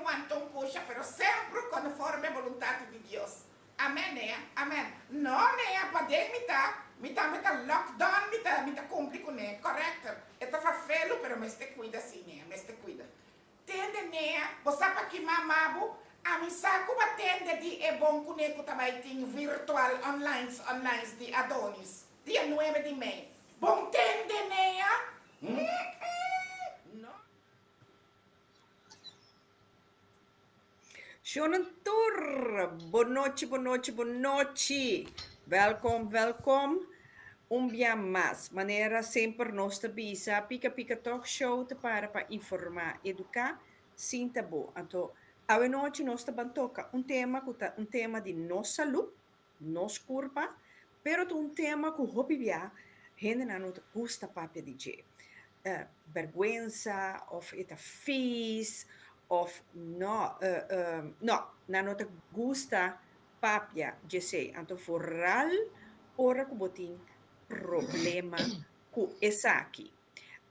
wanta un pusha, pero semper konforme boluntat di Dios. Amen Nea, amen. No Nea, paden mi ta, mi tambe ta lockdown mi ta, mi ta kumpli kuné, correct. E ta fafelu pero mester kuida si Nea, mester kuida. Tende Nea, bo sa pa ki mama bo? Ami sa ku ba tende di e bon kuné ku ta bai tin virtual onlines onlines di Adonis, dia nuebe di mei. Bon tende Nea? Mm-mm, no. Shonan tur, bonochi, bonochi, bonochi. Welkom, welkom. Un bia mas. Manera semper nos ta bisa, Pika Pika Talk Show ta para pa informá, eduká, sin tabú. Anto, awenochi nos ta ban toka un tema ku ta un tema di nos salú, nos kurpa, pero ta un tema ku hopi bia hendenan no ta gusta papia di dje. Bèrgwensa òf e ta fis òf no, no, nan no ta gusta papia djesei. Anto foral ora ku bo tin problema ku esaki.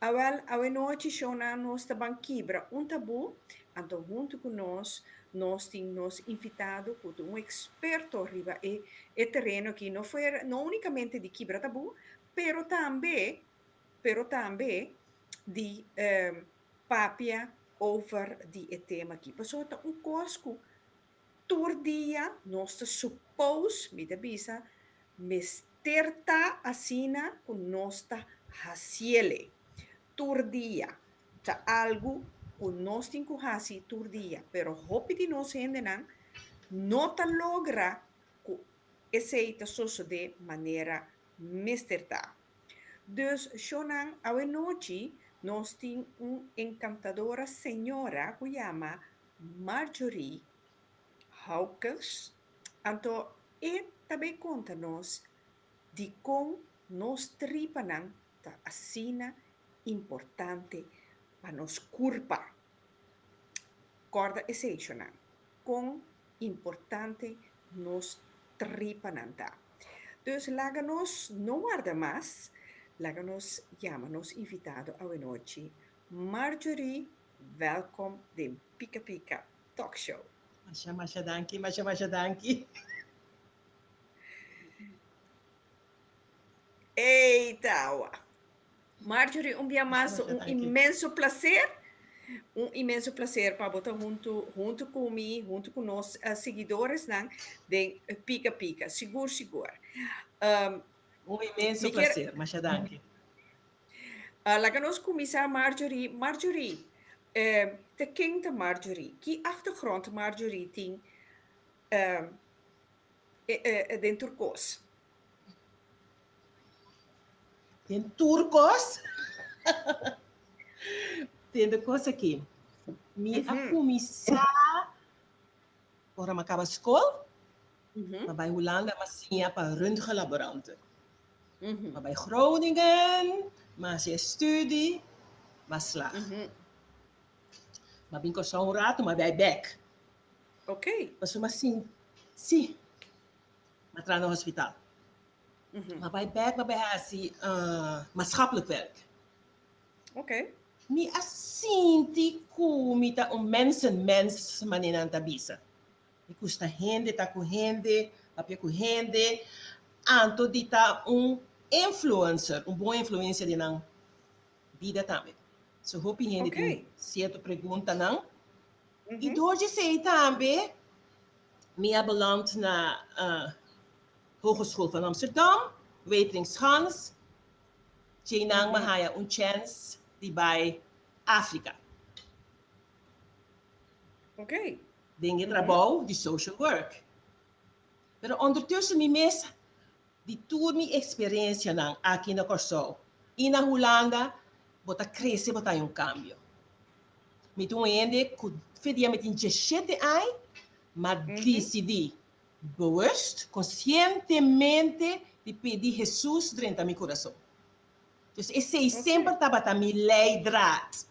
Awèl, awenochi shownan nos ta ban kibra un tabú, anto huntu ku nos, nos tin nos invitado ku ta un eksperto riba e e tereno aki, no fuera, no únikamente di kibra tabú, pero tambe, pero tambe di papia over di e tema aki. Pasobra ta un kos ku Tur dia nos ta suppose, mi ta bisa, mester ta asina ku nos ta hasiele. Tur dia. Ta algu ku nos tin ku hasi tur dia. Pero hopi di nos hendenan no ta logra ku esei ta sosodé manera mester ta. Dus, shownan, awenochi nos tin un encantadora señora ku yama Marjorie Hawkes, anto e ta bay konta nos dikon nos tripanan ta asina importante pa nos kurpa. Kòrda esei shonnan, kon importante nos tripanan ta. Dus laga nos no warda mas, laga nos yama nos invitado awenochi, Marjorie Welkom den Pika Pika Talk Show. Masha masha danki, masha masha danki. Ey tawa. Marjorie, un bia mas, un inmenso placer. Un inmenso placer pa bo ta hunto, hunto cu mi, hunto cu nos uh, seguidoresnan den Pika Pika. Sigur, sigur. Um, un inmenso placer, masha danki. Laga nos kuminsá Marjorie. Marjorie, ta ken ta Marjorie? Ki achtergrond Marjorie tin den tur kos? Den tur kos? Den de kos aki. Mi a kuminsá ora mi a kaba skol. Mi a bai Hulanda, mi a siña pa röntgenlaborante. Mi a bai Groningen, mi a hasi e studi, mi a slag. Mi a bin Kòrsou un ratu, mi a bai bèk. Pasobra mi a sinti, si, mi a traha na hospital. Mi a bai bèk, mi a bai hasi maatschappelijk werk. Mi a sinti ku mi ta un mensenmens, manera nan ta bisa. Mi gusta hende, ta ku hende, papia ku hende, anto di ta un influencer, un bon influencia den nan bida tambe. So hopi hende tin cierto preguntanan. I door di esei tambe mi a beland na Hogeschool van Amsterdam, Weteringschans, djeinan mi a haya un chance di bai Africa. Den e trabou di social work. Pero ondertussen mi mes di tur mi experiencianan aki na Kòrsou i na Hulanda bo ta crece bo ta haña un cambio. Mi ta un hende cu fe dia mi tin diesshete aña m'a dicidi bewust, conscientemente di pidi Jesus drenta mi curason. Dus esey semper tabata mi leidraad.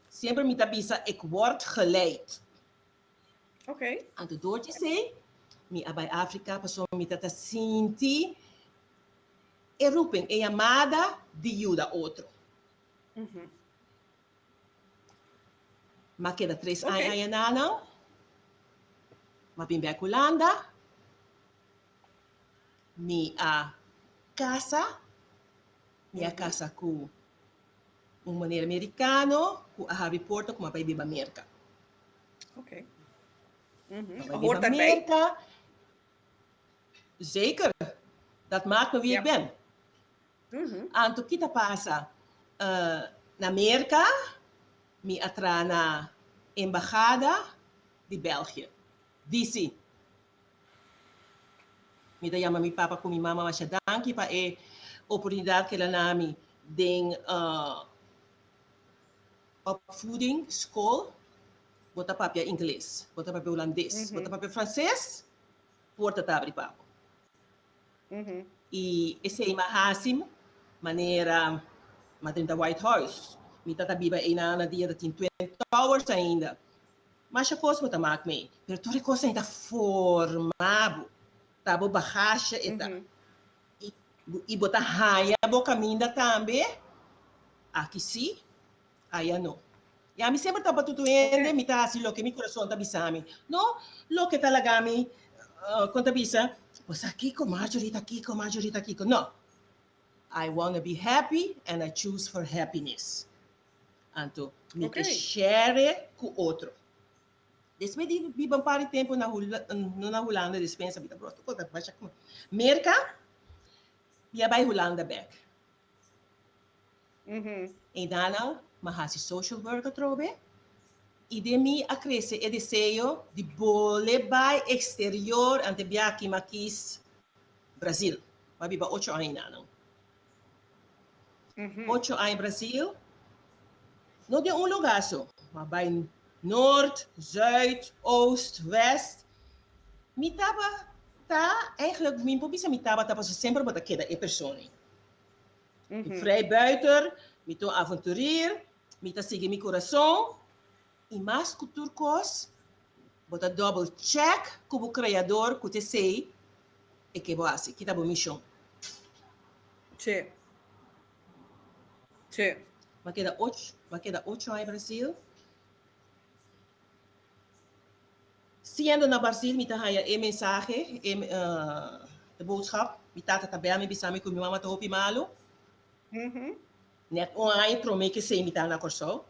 Semper mi ta bisa ik word geleid. Anto door di esei mi a bai Afrika pasobra mi ta ta sinti e roeping, e yamada di yuda otro. M'a keda tres aña aya nanan. M'a bin bek Hulanda. Mi a kasa. Mi a kasa ku un meneer merikano ku a habri porta ku m'a bai biba Merka. M'a bai biba Merka. Zeker, dat maakt me wie ik ben. Anto ki ta pasa? Na Merka mi a traha na embahada di België, DC. Mi ta yama mi papa ku mi mama masha danki pa e oportunidat ku el a na mi den opvoeding, skol. Bo ta papia ingles, bo ta papia hulandes, bo ta papia franses, porta ta abri pa bo. I esei m'a hasi manera m'a drenta White House. Mi tata biba einan na dia ta tin Twin Towers ainda. Masha kos bo ta mak mei, pero tur e kosnan ta forma bo, ta bo bagashe e ta. I bo ta haña bo kaminda tambe, aki si, aya no. I ami semper ta batutu hende, mi ta hasi loke mi kurason ta bisa mi. No loke ta laga mi kon ta bisa, bo sa kiko Marjorie ta kiko, Marjorie ta kiko. No. I wanna be happy and I choose for happiness. Anto mi ke share ku otro. Despues di biba un par di tempu na no na Hulanda, despensa mi ta brota ku ta basha ku Merka, mi a bai Hulanda bek. E danan m'a hasi social work atrobe i den mi a krese e deseo di bole bai eksterior ante biaha m'a kis Brazil. M'a biba ocho aña einan. Ocho aña Brazil, no den un lugar so, m'a bai noord, zuid, oost, west. Mi tabata, eigenlijk mi por bisa mi tabata pasobra semper bo ta keda e persona ei. Mi vrijbuiter, mi ta un avonturier, mi ta sigui mi kurason i mas ku tur kos bo ta double check ku bo Kreador ku ta esei e ke bo hasi, ki ta bo mishon. Sí. Sí. M'a keda ocho, m'a keda ocho aña Brasil. Siendo na Brasil mi ta haña e mensahe, e de boodschap. Mi tata ta bel mi bisa mi ku mi mama ta hopi malu. Net un aña promé ke esei mi ta na Kòrsou.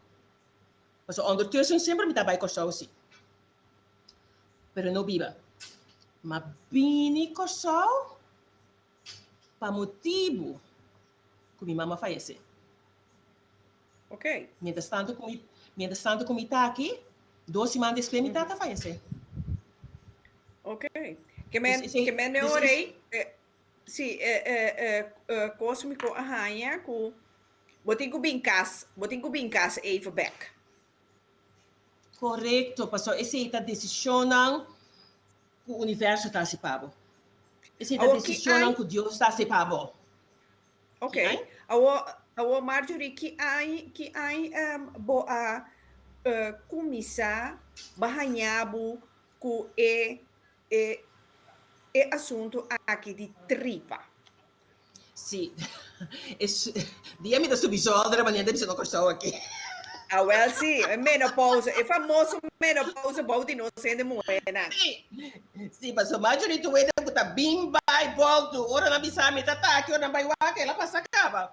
Pasobra ondertussen semper mi ta bai Kòrsou si. Pero no biba. Ma bini Kòrsou pa motibu ku mi mama fayesé. Ok. Mientras tanto ku mi, mientras tanto ku mi ta aki, dos siman despues mi tata fayesé. Ok. Ke men, Dus esei, ke men dus ora es, ei, eh, si, eh, eh, eh, eh, kosmiko a haña ku bo tin ku bin kas, bo tin ku bin kas even bek. Korekto, pasobra esei ta desishonnan ku universo ta hasi pa bo. Esei ta Awor ki desishonnan ai, ku Dios ta hasi pa bo. Ok. Ki ai? Awor, awor Marjorie, ki ai, ki ai um, bo a uh, kuminsá ba haña bo ku e, e, e asuntu aki di tripa? Sí. Es, dia mi ta subi zolder, wanneer ta bisa no Kòrsou aki. Awel sí, e menopausa, e famoso menopausa bou di nos hende muhénan. Sí, sí, pasobra Marjorie tur wete ku ta bin bai bòltu, ora nan bisa mi ta taki, ora nan bai wak, el a pasa kaba.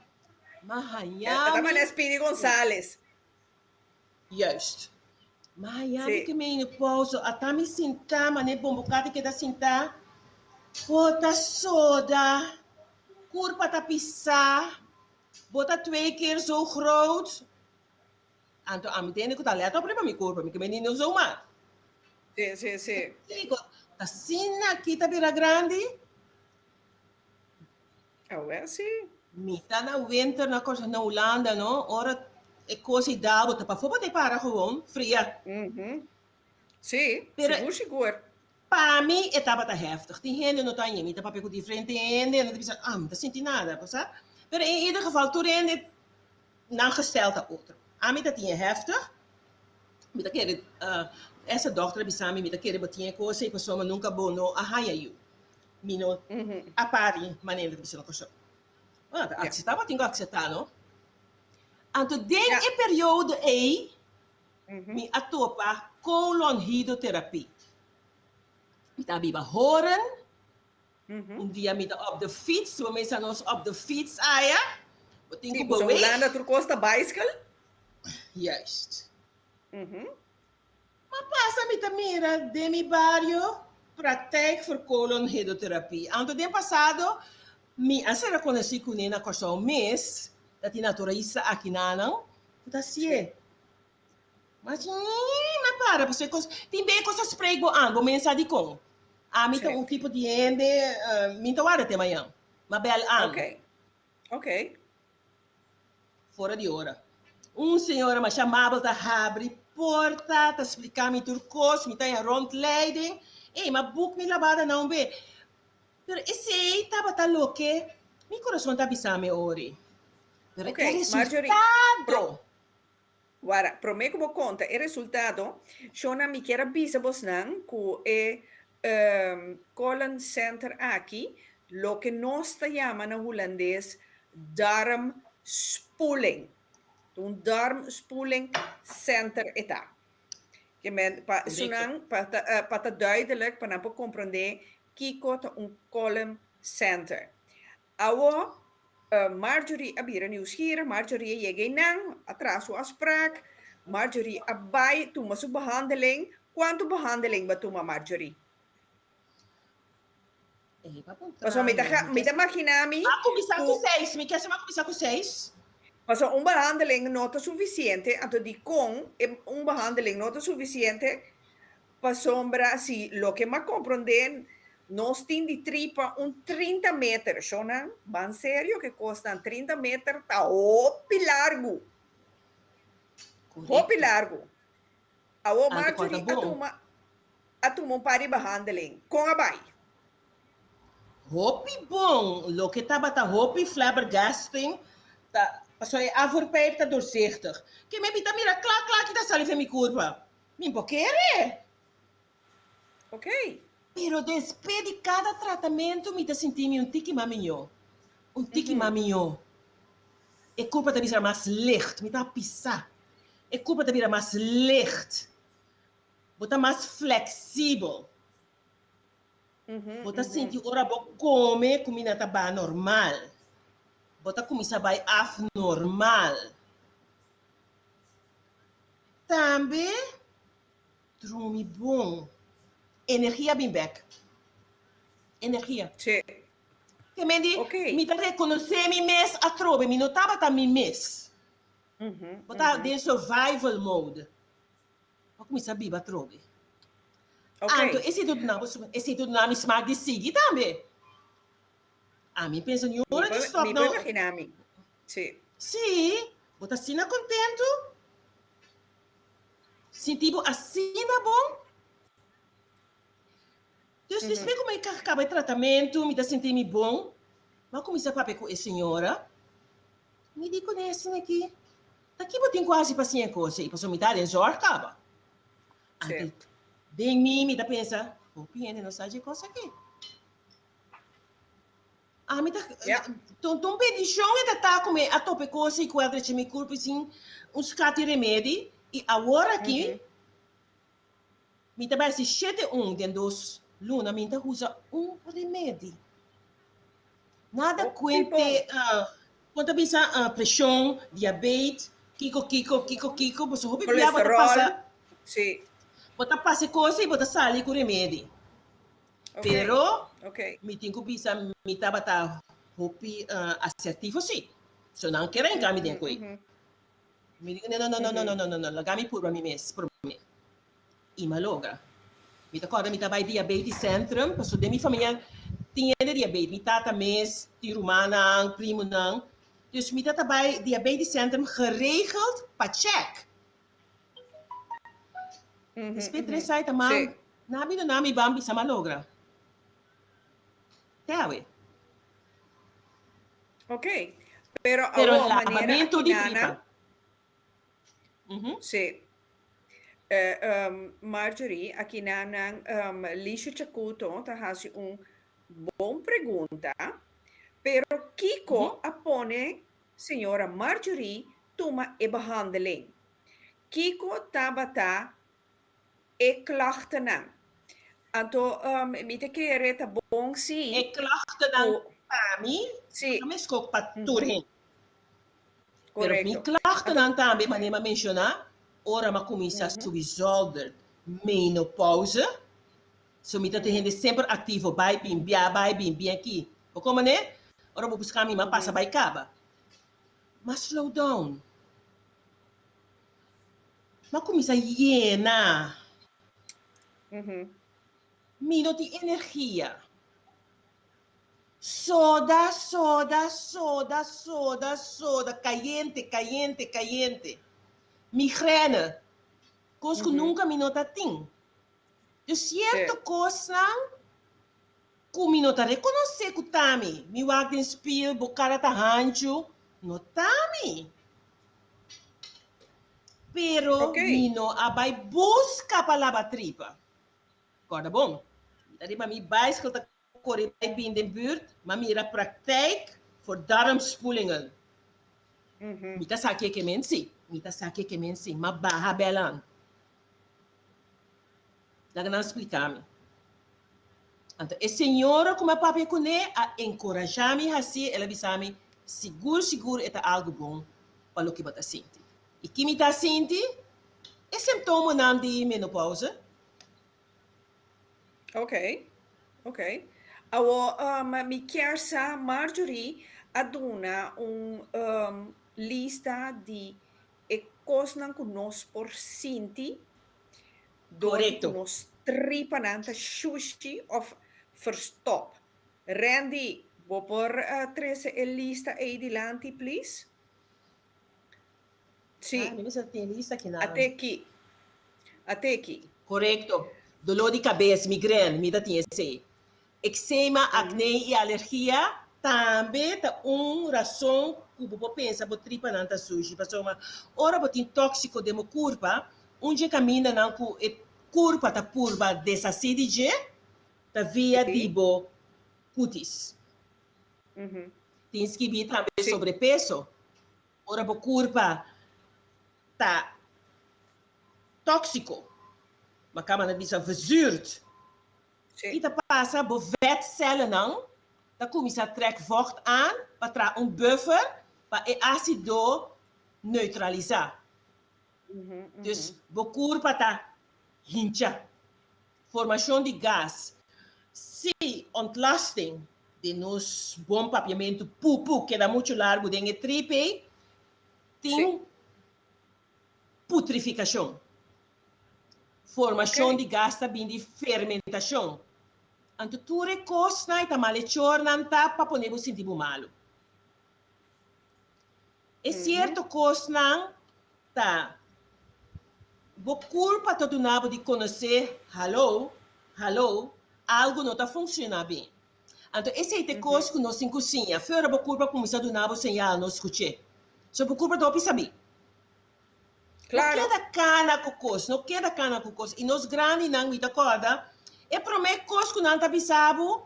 Ma E ta haña mi manera Speedy Gonzales. Juist. Ma haña mi Sí. ku menopausa, ata mi sintá manera bombokati keda sintá, bo ta soda, kurpa ta pisá, Bo ta twee keer zo groot. Anto ami tende ku ta let op riba mi kurpa, mi ke meni no zomaar. Sí, sí, sí. Digo, ta asina aki ta bira grandi? Awel sí. Mi ta na winter na Kòrsou, na Hulanda no, ora e kos ei dal bo ta pafó bo ta para gewoon, fria. Sí, Pero sigur sigur. Pa mi e tabata heftig. Tin hende no ta haña. Mi ta papia ku diferente hende en nan ta bisa, ah, mi ta sinti nada, bo sa. Pero en ieder geval tur hende nan gestel ta otro. Ami ta tin e heftig. Mi ta kere, esa dokter a bisa mi, mi ta kere bo tin e kos ei pasobra nunka bo no a haña yu. Mi no a pari manera ta bisa na Kòrsou. Bueno, ta akseptá bo tin ku akseptá, no? Anto den e periodo ei, Mi a topa colonhidrotherapie. Mi ta biba Hoorn. Un dia mi ta op de fiets, bo mesa nos op de fiets aya. Bo tin ku beweeg. Hulanda tur kos ta bicycle. Juist. Ma pasa mi ta mira den mi bario praktijk voor colonhidrotherapie. Anto den pasado mi a sera konosí kuné na Kòrsou mes, ta tin naturalista akinanan ku ta hasié. Ma mi a para pasobra e kos, tin be e kos ta spreek bo an, bo men sa dikon. Ami ta un tipo di hende, mi ta warda te mañan. Ma bèl an. Ok, ok. Fora di ora. Un señora masha amabel ta habri porta, ta splika mi tur kos, mi ta haña rondleiding. Ey, m'a buk mi labada na un be. Pero esei tabata loke mi kurason ta bisa mi ori. Pero Ok, e Marjorie, resultado! Wara, promé ku bo konta e resultado, Shona, mi kier a bisa bosnan ku e Colon Center aki, loke nos ta yama na hulandes darmspoeling. Ta un darmspoeling center e ta. Ke men, pa esunnan, pa ta, pa ta duidelijk, pa nan por komprondé kiko ta un Colon Center. Awo, Marjorie a bira nieuwsgierig, Marjorie a yega einan, a traha su afspraak, Marjorie a bai tuma su behandeling. Kuantu behandeling bo a tuma, Marjorie? Pasobra mi ta, mi ta magina mi. A kuminsá ku seis, mi kier sa mi a kuminsá ku seis. Pasobra un behandeling no ta sufisiente, anto dikon un behandeling no ta sufisiente? Pasobra si loke m'a komprondé, nos tin di tripa un 30 meter. Shownan, ban serio ke kosnan, 30 meter ta hopi largu. Hopi largu. Awor Marjorie a tuma a tuma un par di behandeling. Kon a bai? Hopi bon. Loke tabata hopi flabbergasting ta pasobra e afvoerpijp ta doorzichtig. Ke mi a bita mira kla kla ki ta sali fen mi kurpa. Mi por kere. Ok. Pero despues di kada tratamentu mi ta sinti mi un tiki mas mihó. Un tiki mas mihó. E kurpa ta bira mas licht. Mi ta pisa. E kurpa ta bira mas licht. Bo ta mas fleksibel. Bo ta sinti ora bo kome kuminda ta baha normal. Bo ta kuminsá bai af normal. Tambe drumi bon. Energia bin bek. Energia. Sí. Te men di, Ok. mi ta rekonosé mi mes atrobe, mi no tabata mi mes. Bo ta den survival mode. Bo kuminsá biba atrobe. Ok. Anto esei ta duna bo, esei ta duna mi smak di sigui tambe. Ami pensa ni Mi ora di por, stop mi por no. imaginá mi. Sí. Sí, bo ta asina kontentu. Sinti bo asina bon. Dus despues ku mi kaba e tratamentu, mi ta sinti mi bon, mi a kuminsá papia ku e señora. Mi di kuné asina aki, ta ki bo tin ku hasi pa siña e kos ei? Pasobra mi ta den zòrg kaba. Anto den mi, mi ta pensa, hopi hende no sa dje kos aki. Ami ta, ta un bendicion e ta ta cu mi a topa e cosa y cu a drecha mi curpa y sin un scat di remedi y awor aki mi ta bay haci shete un den dos luna mi ta usa un remedi. Nada cuente, con ta bisa presion, diabet, kico kico kico kico, pasobra hopi bia bo ta pasa, bo ta pasa e cosa y bo ta sali cu remedi. Pero mi tin ku bisa mi tabata hopi asertivo si. So nan kere hinka mi den koe. Mi di no no no no no no no laga mi purba mi mes prome. I mi a logra. Mi ta kòrda mi ta bai diabetes centrum pasobra den mi famia tin hende diabetes. Mi tata mes, tin rumannan, primonan. Dus mi ta ta bai diabetes centrum geregeld pa check. Despues tres ai ta man, na mi duna mi ban bisa m'a logra. Te awe. Ok, pero Pero awo manera labamentu aki di nana. tripa. Sí. Marjorie, aki nanan Lisha Chacuto ta hasi un bon pregunta, pero kiko a pone señora Marjorie tuma e behandeling? Kiko tabata e klachtennan? Anto mi ta kere ta bon si. E klachtennan pa mi no ta meskos pa tur hende. Pero mi klachtennan tambe, manera mi a menshoná, ora mi a kuminsá subi zolder menopauze, so mi ta tin hende semper aktivo, bai bin bia, bai bin bia aki. Bo kon manera? Ora bo buska mi, mi a pasa bai kaba. M'a slow down. M'a kuminsá yena. Mi no tin energia. Soda, soda, soda, soda, soda, kayente, kayente, kayente. Migrène, kos ku nunka mi no ta tin. Dus sierto kosnan ku mi no ta rekonosé ku ta mi. Mi wak den spiel, bo kara ta hanchu, no ta mi. Pero mi no a bai buska pa laba tripa. Kòrda bon, mi ta riba mi baiskel ta kore bai bin den buurt, m'a mira praktijk voor darmspoelingen. Mi ta sa keke men si, mi ta sa keke men si, m'a baha bèl an. Laga nan splika mi. Anto e señora ku m'a papia kuné a enkorashá mi hasié, el a bisa mi, Sigur sigur e ta algu bon pa loke bo ta sinti. I ki mi ta sinti? E simptomonan di menopauze. Ok, ok. Awo mi kier sa Marjorie a duna un lista di e kosnan ku nos por sinti dor di ku nos tripanan ta shushi òf verstòp. Randy, bo por trese e lista ei dilanti, please? Sí. Ah, mi mester tin lista aki nan. Ate ki. Ate ki. Korekto. Doló di kabes, migrèn, mi ta tin esei. Eksema, akné i alergia tambe ta un rason ku bo por pensa bo tripanan ta sushi. Pasobra ora bo tin tóksiko den bo kurpa, un dje kamindanan ku e kurpa ta purba deshasí di dje ta via di bo kutis. Tin skibí tambe sobrepeso. Ora bo kurpa ta tóksiko, ma kaba nan bisa verzuurd, ki ta pasa? Bo vetcellennan ta kuminsá trèk vògt aan pa traha un buffer pa e ásido neutralisá. Dus bo kurpa ta hincha. Formashon di gas. Si ontlasting den nos bon papiamentu pupu keda muchu largu den e trip ei, tin putrifikashon. Formashon di gas ta bin di fermentashon. Anto tur e kosnan e ta malechornan ta pa pone bo sinti bo malu. E sierto kosnan ta bo kurpa ta duna bo di konosé, haló, haló, algu no ta funshoná bien. Anto esei ta e kos ku nos tin ku siña. Fe ora bo kurpa kuminsá duna bo señal, no skuch'é. So bo kurpa ta hopi sabí. No keda kana ku kos, no keda kana ku kos. I nos grandinan, mi ta kòrda, e promé kos ku nan ta bisa bo,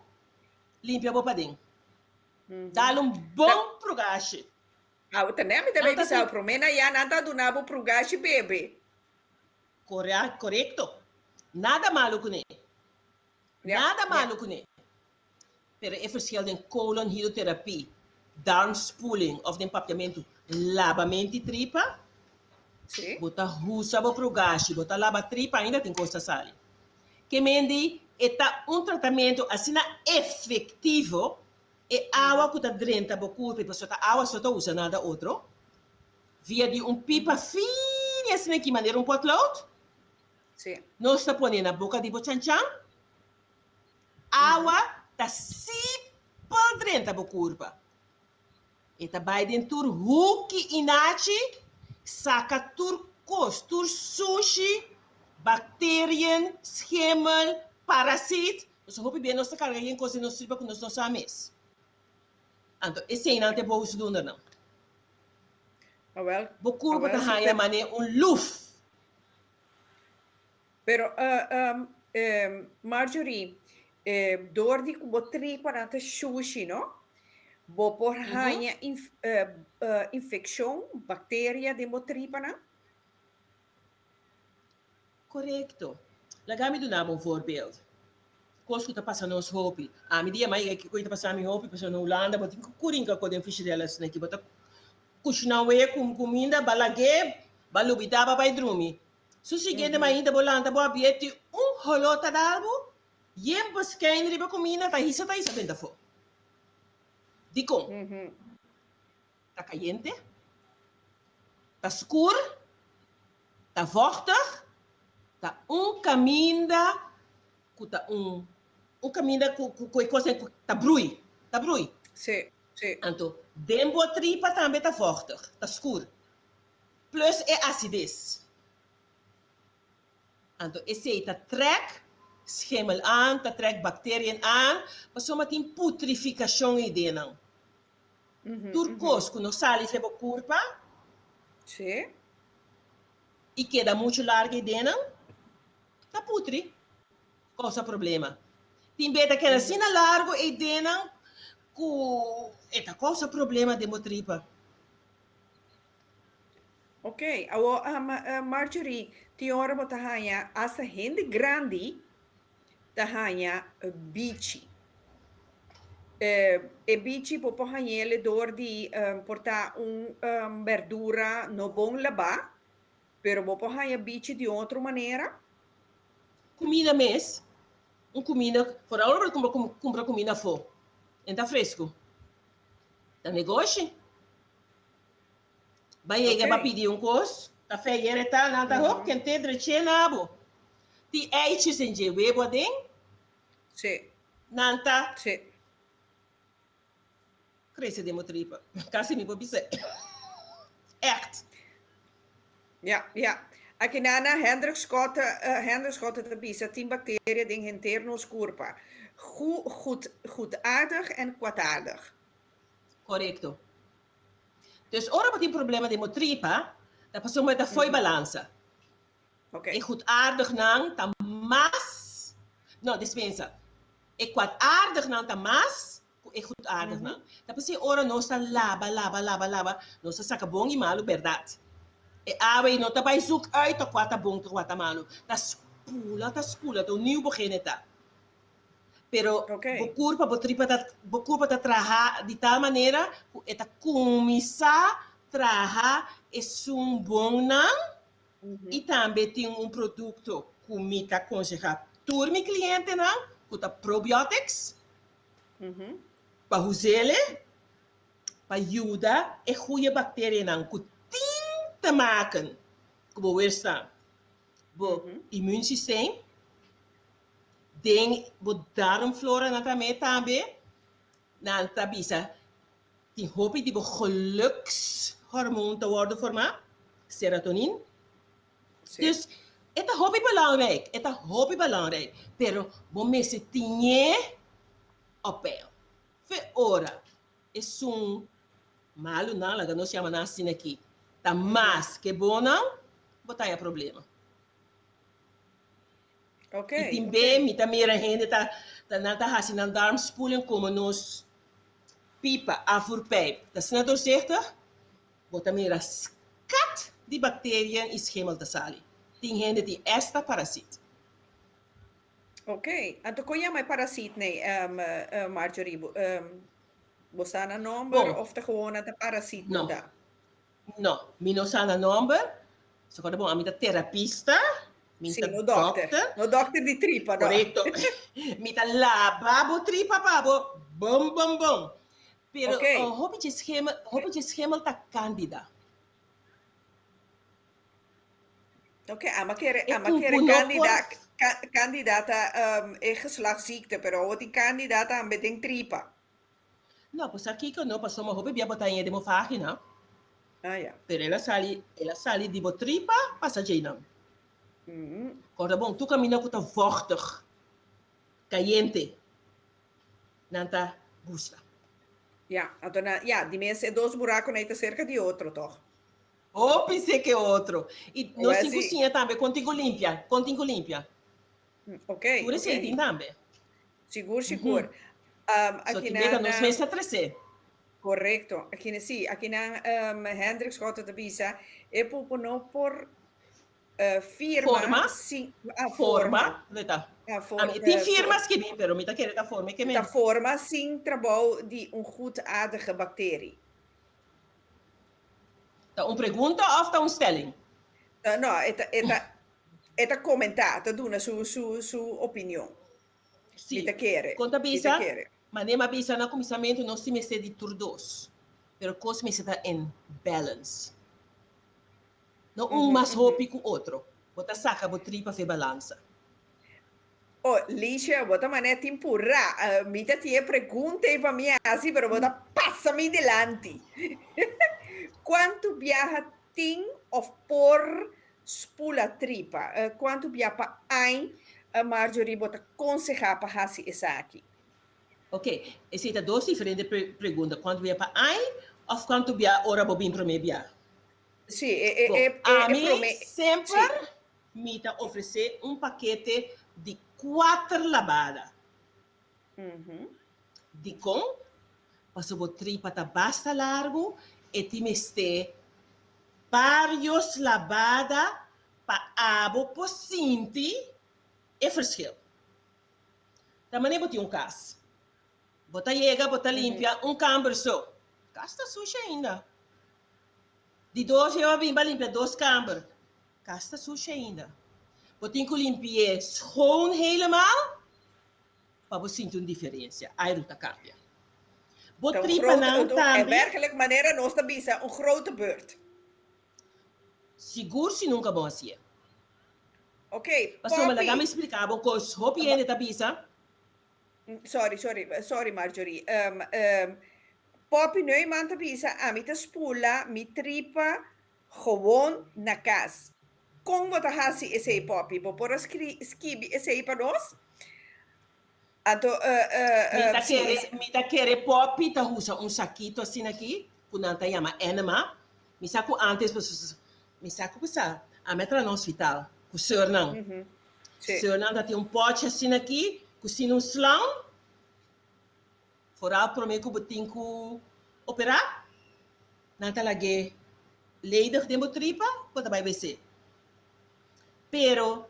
limpia bo paden. Dal un bon prugashi. Awo ta ne mi ta bay bisa bo prome na ya nan ta duna bo prugashi bebe. Korekto. Nada malo kuné. Nada malo kuné. Pero e verschil den colon hidroterapie, darmspoeling of den papiamentu labamenti tripa, bo ta husa bo prugashi, bo ta laba tripa ainda tin kos ta sali. Ke men di e ta un tratamentu asina efektivo, e awa ku ta drenta bo kurpa, i pasobra ta awa so ta usa nada otro, via di un pipa fini asina aki manera un potlood, nos ta pone na boka di bo chanchan, awa ta sipel drenta bo kurpa. E ta bai den tur huki i nachi, saka tur kos, tur sushi, bakterien, schimmel, parasit. Pasobra hopi bia nos ta karga yen kos den nos tripa ku nos no sa mes. Anto eseinan ta e boosdoenernan. Bo kurpa ta haña manera un luf. Pero Marjorie, door di ku bo tripanan ta shushi, no? Bo por haña infekshon, bakteria den bo tripanan? Korekto. Laga mi duna bo un voorbeeld. Kos ku ta pasa nos hopi. Ami di yama yega kiko ta pasa mi hopi pasobra na Hulanda bo tin ku kurinka ko den frishidèr asina ki bo ta kushina wea ku kuminda ba lag'é ba lubidá ba bai drumi. Su siguiente mainta bo lanta bo abié tin un holó ta dal bo yen beskein riba kuminda ta hisa ta hisa benta afó. Dikon? Ta kayente, ta skur, ta vòchtig, ta un kaminda ku ta un un kaminda ku ku e kosnan ku ta brui, ta brui. Sí, sí. Anto den bo tripa tambe ta vòchtig, ta skur, plus e asides. Anto esei ta trèk schimmel aan, ta trèk bakteriën aan, pasobra tin putrifikashon ei den nan. Tur kos ku no sali fe bo kurpa i keda muchu largu ei den nan, ta putri, kousa problema. Tin be ta keda asina largu ei den nan ku e ta kousa problema den bo tripa. Ok, awor Marjorie, tin ora bo ta haña asta hende grandi ta haña bichi. E bichi bo por hañ'el dor di por ta un berdura no bon labá, pero bo por haña bichi di un otro manera. Kumida mes, un kumida, foral ora bo ta kumpra kumida afó, e ta fresku. Ta negoshi. Ba yega ba pidi un kos, ta fe yere ta, nan ta hop kente dreché na bo. Ti eitjes en dje webo aden, nan ta krese den bo tripa. Kasi mi por bisa ègt. Ja, ja. Aki nana Hendrik Schotte, Hendrik Schotte ta bisa tin bakteria den henter nos kurpa. Gu, goed, goedaardig en kwaadaardig. Korekto. Dus ora bo tin problema den bo tripa, ta pasobra bo ta fo'i balansa. E goedaardignan ta mas, no, dispensa, e kwaadaardignan ta mas ku e goedaardignan. Ta p'esei ora nos ta laba, laba, laba, laba, nos ta saka bon i malu bèrdat. E awa ei no ta bai zoek uit ta kua ta bon, ta kua ta malu. Ta spula, ta spula, ta un niu bo gene ta. Pero bo kurpa, bo tripa ta, bo kurpa ta traha di tal manera ku e ta kuminsá traha esun bonnan i tambe tin un produkto ku mi ta konsehá tur mi klientenan ku ta probiotics pa huz'ele pa yuda e goeie bakterianan ku tin te maken ku bo weerstand, bo immuunsysteem. Den bo darmflora nan ta mee tambe nan ta bisa tin hopi di bo gelukshormoon ta wordo forma, serotonin. Dus e ta hopi belangrijk, e ta hopi belangrijk, pero bo mester tin'e op peil. Fe ora esun malunan, laga nos yama nan asina aki, ta mas ke bonnan, bo ta haya problema. Ok. I tin be mi ta mira hende ta ta nan ta hasi nan darmspoeling komo nos pipa, afvoerpijp, ta asina doorzichtig, bo ta mira skat di bacteriën i schimmel ta sali. Tin hende tin esta parasiet. Ok, anto kon yama e parasiet nei, Marjorie? Bo sa nan nomber Bon. of ta gewoon nan ta parasiet No. nan ta? No, mi no sa nan nomber. So kòrda bon, ami ta terapista, mi Sí, ta no dokter. dokter. No dokter di tripa, no. Korekto. Mi ta laba bo tripa pa bo bon bon bon. Pero Ok. hopi dje schemel, hopi dje schemel ta candida. Ok, ama kere, E ama ku kere ku no por candida, ca, candida ta um, e geslachtsziekte, pero awor tin candida tambe den tripa. No, pues sa kiko no, pasobra hopi bia bo ta haña den bo vagina. Ah, ya. Pero el a sali, el a sali di bo tripa pasa djeinan. Mm. Korda bon, tur kaminda ku ta vochtig, kayente, nan ta gusta. Ya, anto na, ya, di mes e dos burakunan ei ta serka di otro, tòg? Hopi serka e otro. I nos Wè tin ku si. siña tambe kon tin ku limpia, kon tin ku limpia. Ok, Tur esei ok. tin tambe. Sigur, sigur. So Aki tin beta nan, nos mes ta trese. Correcto. Aki na, sí, aki nan um, Hendrik Schotten ta bisa, e pupu no por Firma Forma. sin ah, Forma. Lo ta. Ah, for, Ami tin eh, firma for- skibí, pero mi ta kere ta forma ke ta men. forma sin trabou di un goedaardige bacterie. Ta un pregunta of ta un stelling? Ta, no, e ta, e ta, e ta komentá, ta duna su, su, su opinion. Sí. Mi ta kere. Kon ta Mi ta bisa? kere. Manera mi a bisa na kuminsamentu, nos tin mester di tur dos. Pero kos mester ta en balance. No un mas hopi ku otro. Bo ta saka bo tripa fe balansa. Oh, Licia, bo ta manera tin purá. Mi ta tin e pregunta ei pa mi hasi, pero bo ta pasa mi dilanti. Kuantu biaha tin of por spula tripa? Kuantu bia pa añ, Marjorie, bo ta konsehá pa hasi esaki? Ok, esei ta dos diferente pregunta. Kuantu bia pa añ of kuantu bia ora bo bin promé bia? Sí, e, e, Bon, e, e, ami promé. semper mi ta ofresé un pakete di kuater labada. Dikon? Pasobra bo tripa ta basta largu, e tin mester barios labada pa abo por sinti e verschil. Ta manera bo tin un kas. Bo ta yega, bo ta limpia un kamber so. Kas ta sushi ainda. Di dos yo a bin pa limpia dos kamber. Kas ta sushi ainda. Bo tin ku limpi'é schoon helemaal pa bo sinti un diferensia. Airu ta kambia. Bo Ta un tripanan grote, un, tambe. werkelijk manera nos ta bisa, un grote beurt. Sigur si nunka bo hasié. Ok, Pasobra laga mi Poppy. splika bo kos hopi hende ta bisa. Sorry, sorry, sorry Marjorie. Um, um, Poppy Neumann ta bisa, ami ta spula mi tripa gewoon na kas. Kon bo ta hasi esei, Poppy? Bo por a skri, skibi esei pa nos? Anto, uh, uh, Mi uh, ta si kere, es- mi ta kere Poppy ta usa un sakito asina aki, ku nan ta yama enema. Mi sa ku antes, mi sa ku sa, ami a traha na hospital, ku seurnan. Sí. Seurnan ta tin un pochi asina aki, ku sin un slang, Foral promé ku bo tin ku operá, nan ta lag'é ledig den bo tripa, bo ta bai wc. Pero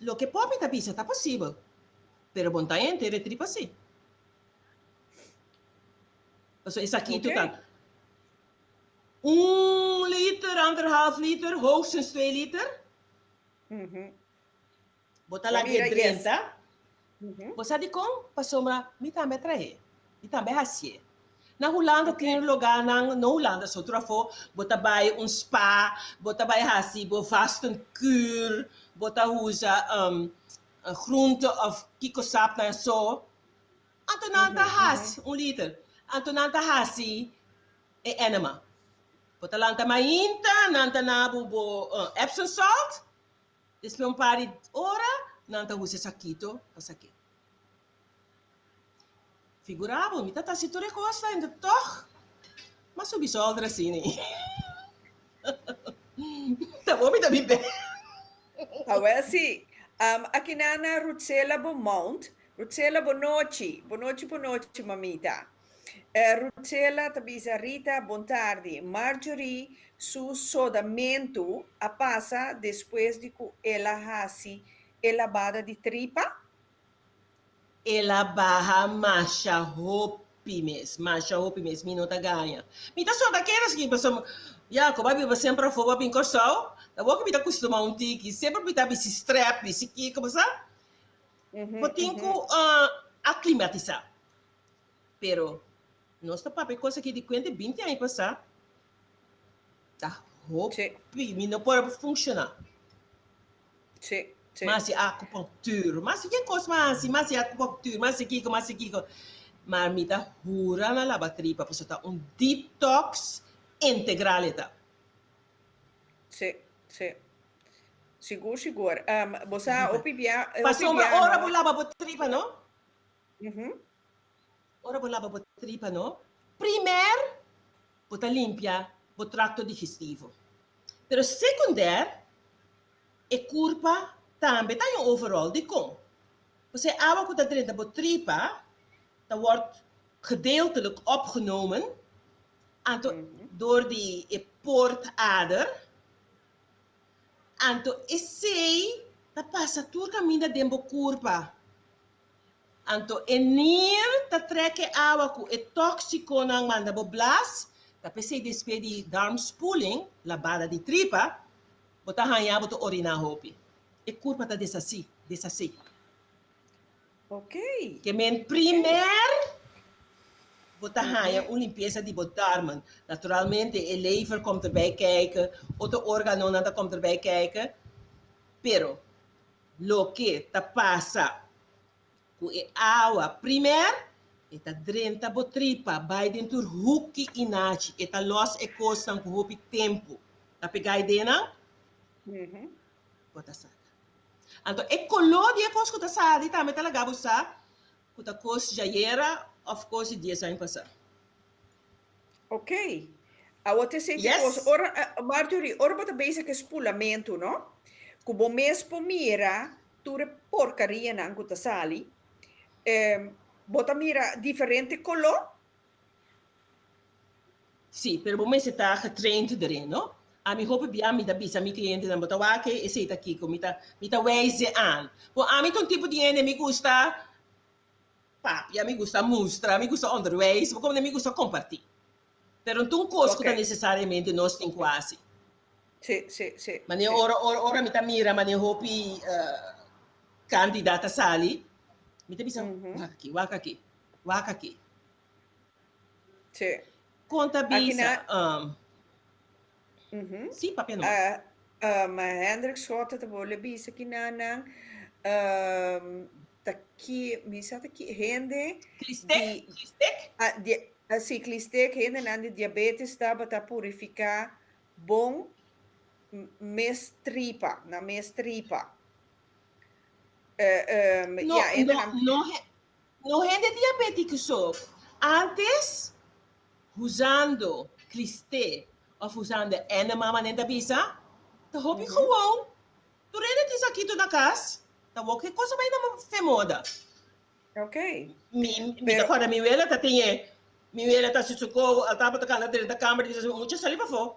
loke Poppy ta bisa ta posibel, pero bo no ta henter e tripa si. Pasobra esaki tur ta un liter, anderhalf liter, hoogstens twee liter. Bo ta lag'é drenta. Bo sa dikon? Pasobra mi tambe a trahe. Mi tambe a hasié. Na Hulanda tin loganan, no Hulanda so, tur afó, bo ta bai un spa, bo ta bai hasi bo vastenkuur, bo ta usa groente òf kiko sapnan so. Anto nan ta hasi un liter. Anto nan ta hasi e enema. Bo ta lanta mainta, nan ta na bo bo Epsom salt. Despues un par di ora nan ta usa e sakito pa sak'é. Figurá bo, mi ta ta hasi tur e kosnan enta tòg m'a subi sòlder asina. Ta bo mi ta bibé. Awel si. Aki nan na Rutsela Beaumont. Rutsela bonochi. Bonochi bonochi mamita. Rutsela ta bisa Rita bon tardi. Marjorie su sodamentu a pasa despues di ku el a hasi e labada di tripa? El a baha masha hopi mes, masha hopi mes, mi no ta gaña. Mi ta soda kere esaki pasobra ya ku bo a biba semper afó bo a bin Kòrsou, ta bo ku mi ta kustumá un tiki, semper mi ta bisti strèp, bisti kiko, bo sa? Bo tin ku aklimatisá. Pero nos ta papia cos aki di cuenta 20 aña pasá ta hopi mi no por a funciona. Sí, sí. Mas si acupunctuur, mas si ke cos mas hasi, mas si acupunctuur, mas si kiko, mas si kiko. Maar mi ta hura na laba tripa pasobra ta un detox integral e ta. Sí, sí. Sigur, sigur. Um, bo sa hopi bia, hopi Pasobra bia ora no. bo laba bo tripa no, Ora bo laba bo tripa no, primer bo ta limpia bo tracto digestivo. Pero seconder e curpa tambe ta haña un overall. Dicon? Pasobra e awa cu ta drenta bo tripa ta word gedeeltelijk opgenomen anto door di e poortader. Anto esei ta pasa tur kaminda den bo kurpa. Anto e nir ta trek e awa ku e tóksikonan manda bo blas, ta p'esei despues di darmspoeling, labada di tripa, bo ta haña bo ta oriná hopi. E kurpa ta deshasí, deshasí. Ok. Ke men primer bo ta haña un limpiesa di bo darmen. Naturalmente e lever komt erbij kijken, otro organonan ta komt erbij kijken, pero loke ta pasa ku e awa primer, e ta drenta bo tripa, bai den tur huki i nachi, e ta los e kosnan ku hopi tempu ta pega ei den nan, bo ta saka. Anto e koló di e kos ku ta sali tambe ta laga bo sa ku ta kos djayera òf kos di dies aña pasá. Ok. Awor te senti Yes. kos. Ora, Marjorie, ora bo ta bezig ku e spulamentu, no? Ku bo mes por mira tur e porkarianan ku ta sali. Bo ta mira diferente koló? Sí, pero bo mester ta getraind erin, no? Ami hopi bia mi ta bisa mi clientenan, bo ta wak e esei ta kiko, mi ta mi ta wijs e aan. Bo ami ta un tipo di hende mi gusta papia, mi gusta mustra, mi gusta onderwijs, bo komende mi gusta kompartí. Pero no ta un kos ku ta nesesariamente nos tin ku hasi. Sí, sí, sí. Manera ora ora ora mi ta mira manera hopi kandidat ta sali, mi ta bisa wak aki, wak aki, wak aki. Sí. Kon ta Aki bisa? na Um, Mhm. sí, papia no. Uh, um, Hendrik Schotte ta bole bisa ki nanan um, ta ki mi sa ta ki hende Klistek, di klistek. ah, di ah, sí, klistek hende nan di diabetes tabata purifiká bon m- mes tripa, na mes tripa. Uh, um, No, ja, hende no, nan no, he- No hende diabético so. Antes, usando clisté of usando enema manera ta bisa, ta hopi gewoon. Tur hende tin sakito na cas, ta wou ke cosa bai na fe moda. Ok. Mi, mi ta corda mi wela ta tin mi wela ta susuko, al tabata cana drenta kamer di bisa, mucha sali pafó.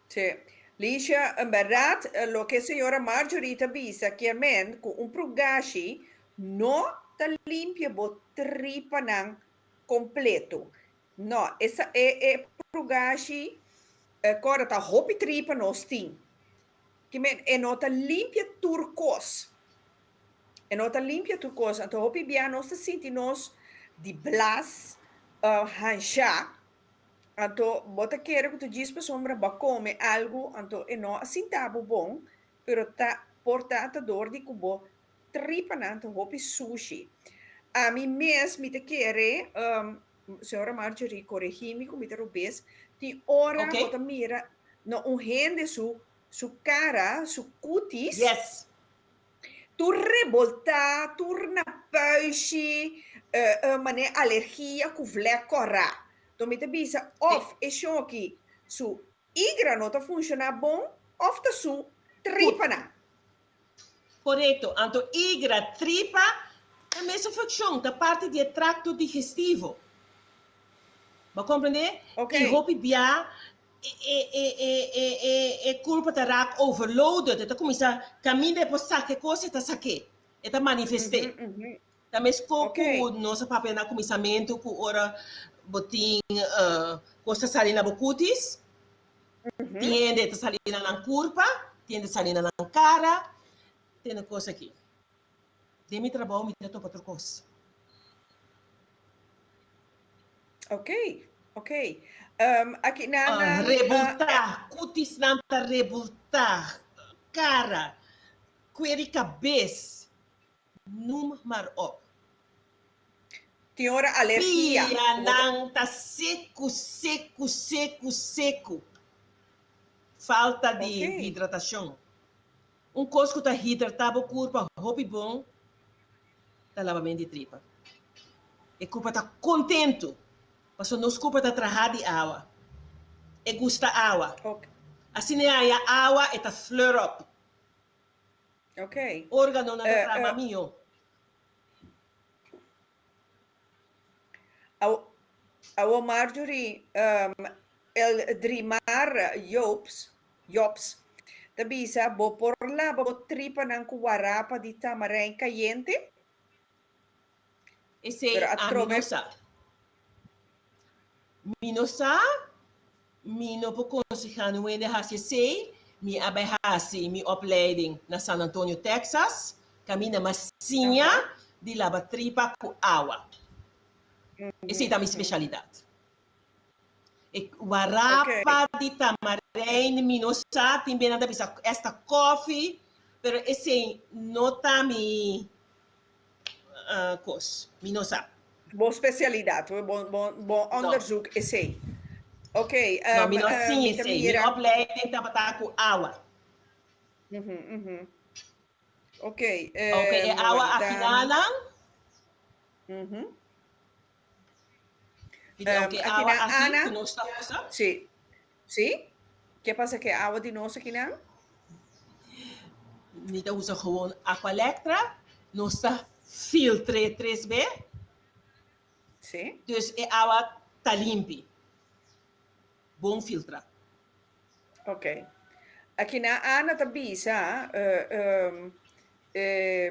Sí. Licia, en berdad, loke señora Marjorie ta bisa kier men cu un prugashi no ta limpia bo tripanan completo. No, esa e e prugashi corda ta hopi tripa nos tin. Ki men e no ta limpia tur cos. E no ta limpia tur cos. Anto hopi bia nos ta sinti nos di blas hansha. Anto bo ta kere ku ta djis pasobra bo a kome algu, anto e no a sinta bo bon, pero ta por ta ta dor di ku bo tripanan ta hopi sushi. Ami mes mi ta kere, señora Marjorie koregi mi ku mi ta robes, tin ora bo ta mira na un hende su su kara, su kutis, Tur reboltá, tur na puishi, manera alergia ku vlek kòrá. Enton mi ta bisa òf e shoki su igra no ta funshoná bon òf ta su tripanan. Korekto. Anto igra, tripa ta mesun funkshon, ta parti di e trakto digestivo. Bo a komprendé? I hopi bia E kurpa ta raak overloaded, e ta kuminsá kaminda e por saka e kos, e ta sak'é, e ta manifest'é. Ta meskos ku nos a papia na kuminsamentu ku ora bo tin kos ta sali na bo kutis, tin hende ta sali na nan kurpa, tin hende ta sali na nan kara, tin e kos aki. Den mi trabou mi ta topa tur kos. Ok, ok. Um, aki na, Ah, na, rebultá, kutisnan ta rebultá, kara, kueri kabes, noem maar op. Tin ora alergia. Pianan ta seku, seku, seku, seku. Falta di hidratashon. Un kos ku ta hidratá bo kurpa hopi bon ta labament di tripa. E kurpa ta kontentu pasobra nos kurpa ta traha di awa. E gusta awa. Asina e haña awa e ta fleur up. Organonan ta traha mas mihó. Awo Marjorie, El Drimar Jobs, Jobs, Ta bisa, Bo por laba bo tripanan ku warapa di tamarijn kayente? Esei Pero ami no atrobe. sa. Mi no sa, mi no por konsehá no hende hasi esei. Mi a bai hasi mi opleiding na San Antonio, Texas, kaminda mi a siña di laba tripa ku awa. Esei ta mi spesialidat. E warapa di tamarijn mi no sa, tin bia nan ta bisa esta kofi, pero esei no ta mi kos, mi no sa. Bo spesialidat, bo onderzoek esei. Ok, No, mi no a siña mi ta esei, mi mira. opleiding tabata ku awa. Ok, Ok, e awa warda mi. akinanan. Di Um, aunke aki awa na aki Ana. ku nos ta usa. Sí. Sí? Ke pasa ke awa di nos aki nan? Mi ta usa gewoon Aqualectra. Nos ta filtr'é tres be. Sí. Dus e awa ta limpi. Bon filtrá. Ok. Aki na Ana ta bisa, uh, um, eh,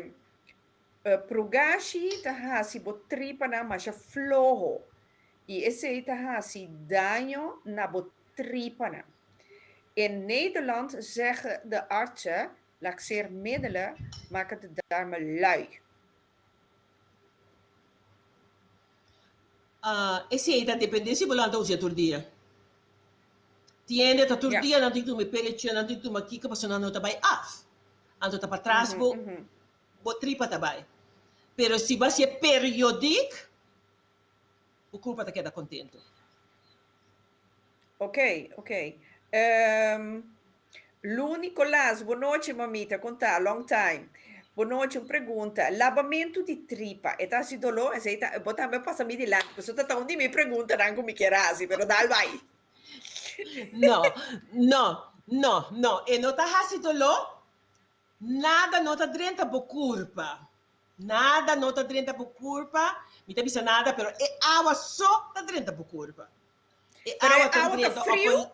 Prugashi ta hasi bo tripanan masha floho i esei ta hasi daño na bo tripanan. In Nederland zeggen de artsen, laxeermiddelen maken de darmen lui. Esei ta depende si bo lanta usa tur dia. Tin hende ta tur dia nan tin tuma e peleche, nan tin tuma kiko pasobra nan no ta bai af. Anto ta patras bo Bo tripa ta bai. Pero si bo hasié periodik, bo kurpa ta keda kontentu. Ok, ok. Lu Nicolas, bo nochi mamita, kon ta? Long time. Bo nochi, un pregunta. Labamentu di tripa, e ta hasi doló? Esei ta, bo tambe a pasa mi dilanti, pasobra ta ta un di mi preguntanan ku mi kier hasi, pero dal bai. No, no, no, no. E no ta hasi doló, Nada no ta drenta bo kurpa. Nada no ta drenta bo kurpa. Mi ta bisa nada, pero e awa so ta drenta bo kurpa. E Pero awa e ta awa ta drenta op friu? een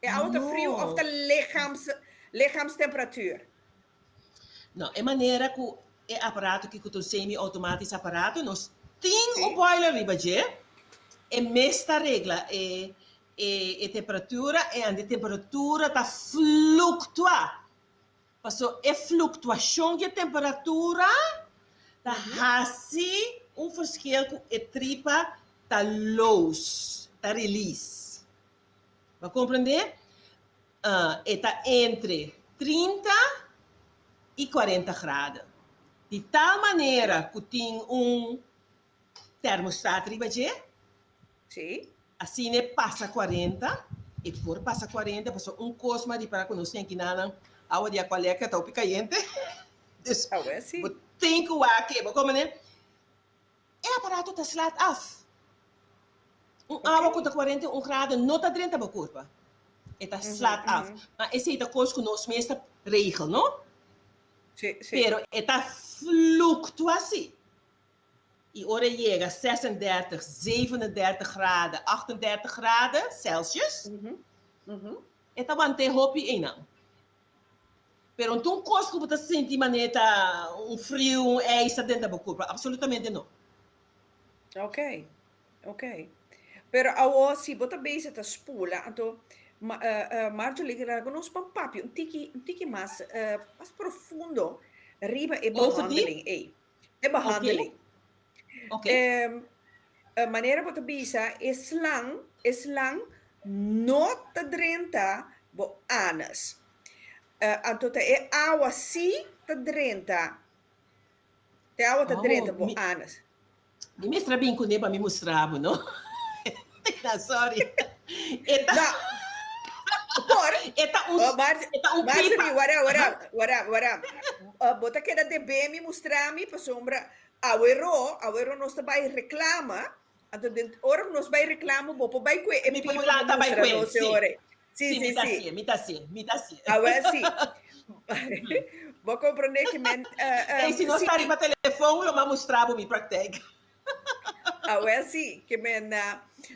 E awa ta friu of No. ta lichaams, lichaamstemperatuur? No, e manera ku e aparato ki ku ta un semi-outomatisch aparato, nos tin un Sí. boiler riba dje, e mes ta regla e E temperatura e ande temperatura ta fluctua. Paso e fluctuacion di e temperatura ta haci un verschil cu e tripa ta los, ta release. Bo a comprende? E ta entre 30 y 40 graden. Di tal manera cu tin un termostaat riba dje. Sí. Asina e pasa 40, e por pasa 40, pasobra un kos mas ripará ku nos tin akinanan, awa di Aqualeka ta hopi kayente. Dus Awe sí. bo tin ku wak e, bo komprende? E aparato ta slaat af. Un awa ku ta 41 graden no ta drenta bo kurpa. E ta slaat af. Ma esei ta kos ku nos mes ta regel, no? Sí, sí. Pero e ta fluktua sí. I ora e yega 36, 37 graden, 38 graden Celsius, e ta want'é hopi einan. Pero no ta un kos ku bo ta sinti manera ta un friu, un ijs ta denter bo kurpa, absolutamente no. Ok, ok. Pero awo si bo ta bezig ta spula, anto Marjolie, laga nos ban papia un tiki, un tiki mas, mas profundo riba e Over di? behandeling ei. E behandeling. Ok. E manera bo ta bisa, e slang, e slang no ta drenta bo anus. Anto ta e awa si ta drenta, ta e awa ta drenta bo anus. Mi mester a bin kuné pa mi mustra bo, no? Na, sorry. E ta No. Por? E ta un Oh, Mar e ta un Marjorie, pipa. wara, wara, wara, wara. Bo ta keda debe mi mustra mi pasobra awero, awero nos ta bai reclama. Anto den ora ku nos bai reclamo bo por bai kue e Mi por pipa pa planta bai mustra kue, nos e sí. ora. Sí, Sí, mi sí, ta sí. hasié, mi ta hasié, mi ta hasié. Awel sí. Bo comprende que men Ey, si nos sí. ta riba telefon lo m'a mustra bo mi praktijk. Awel sí, ke men.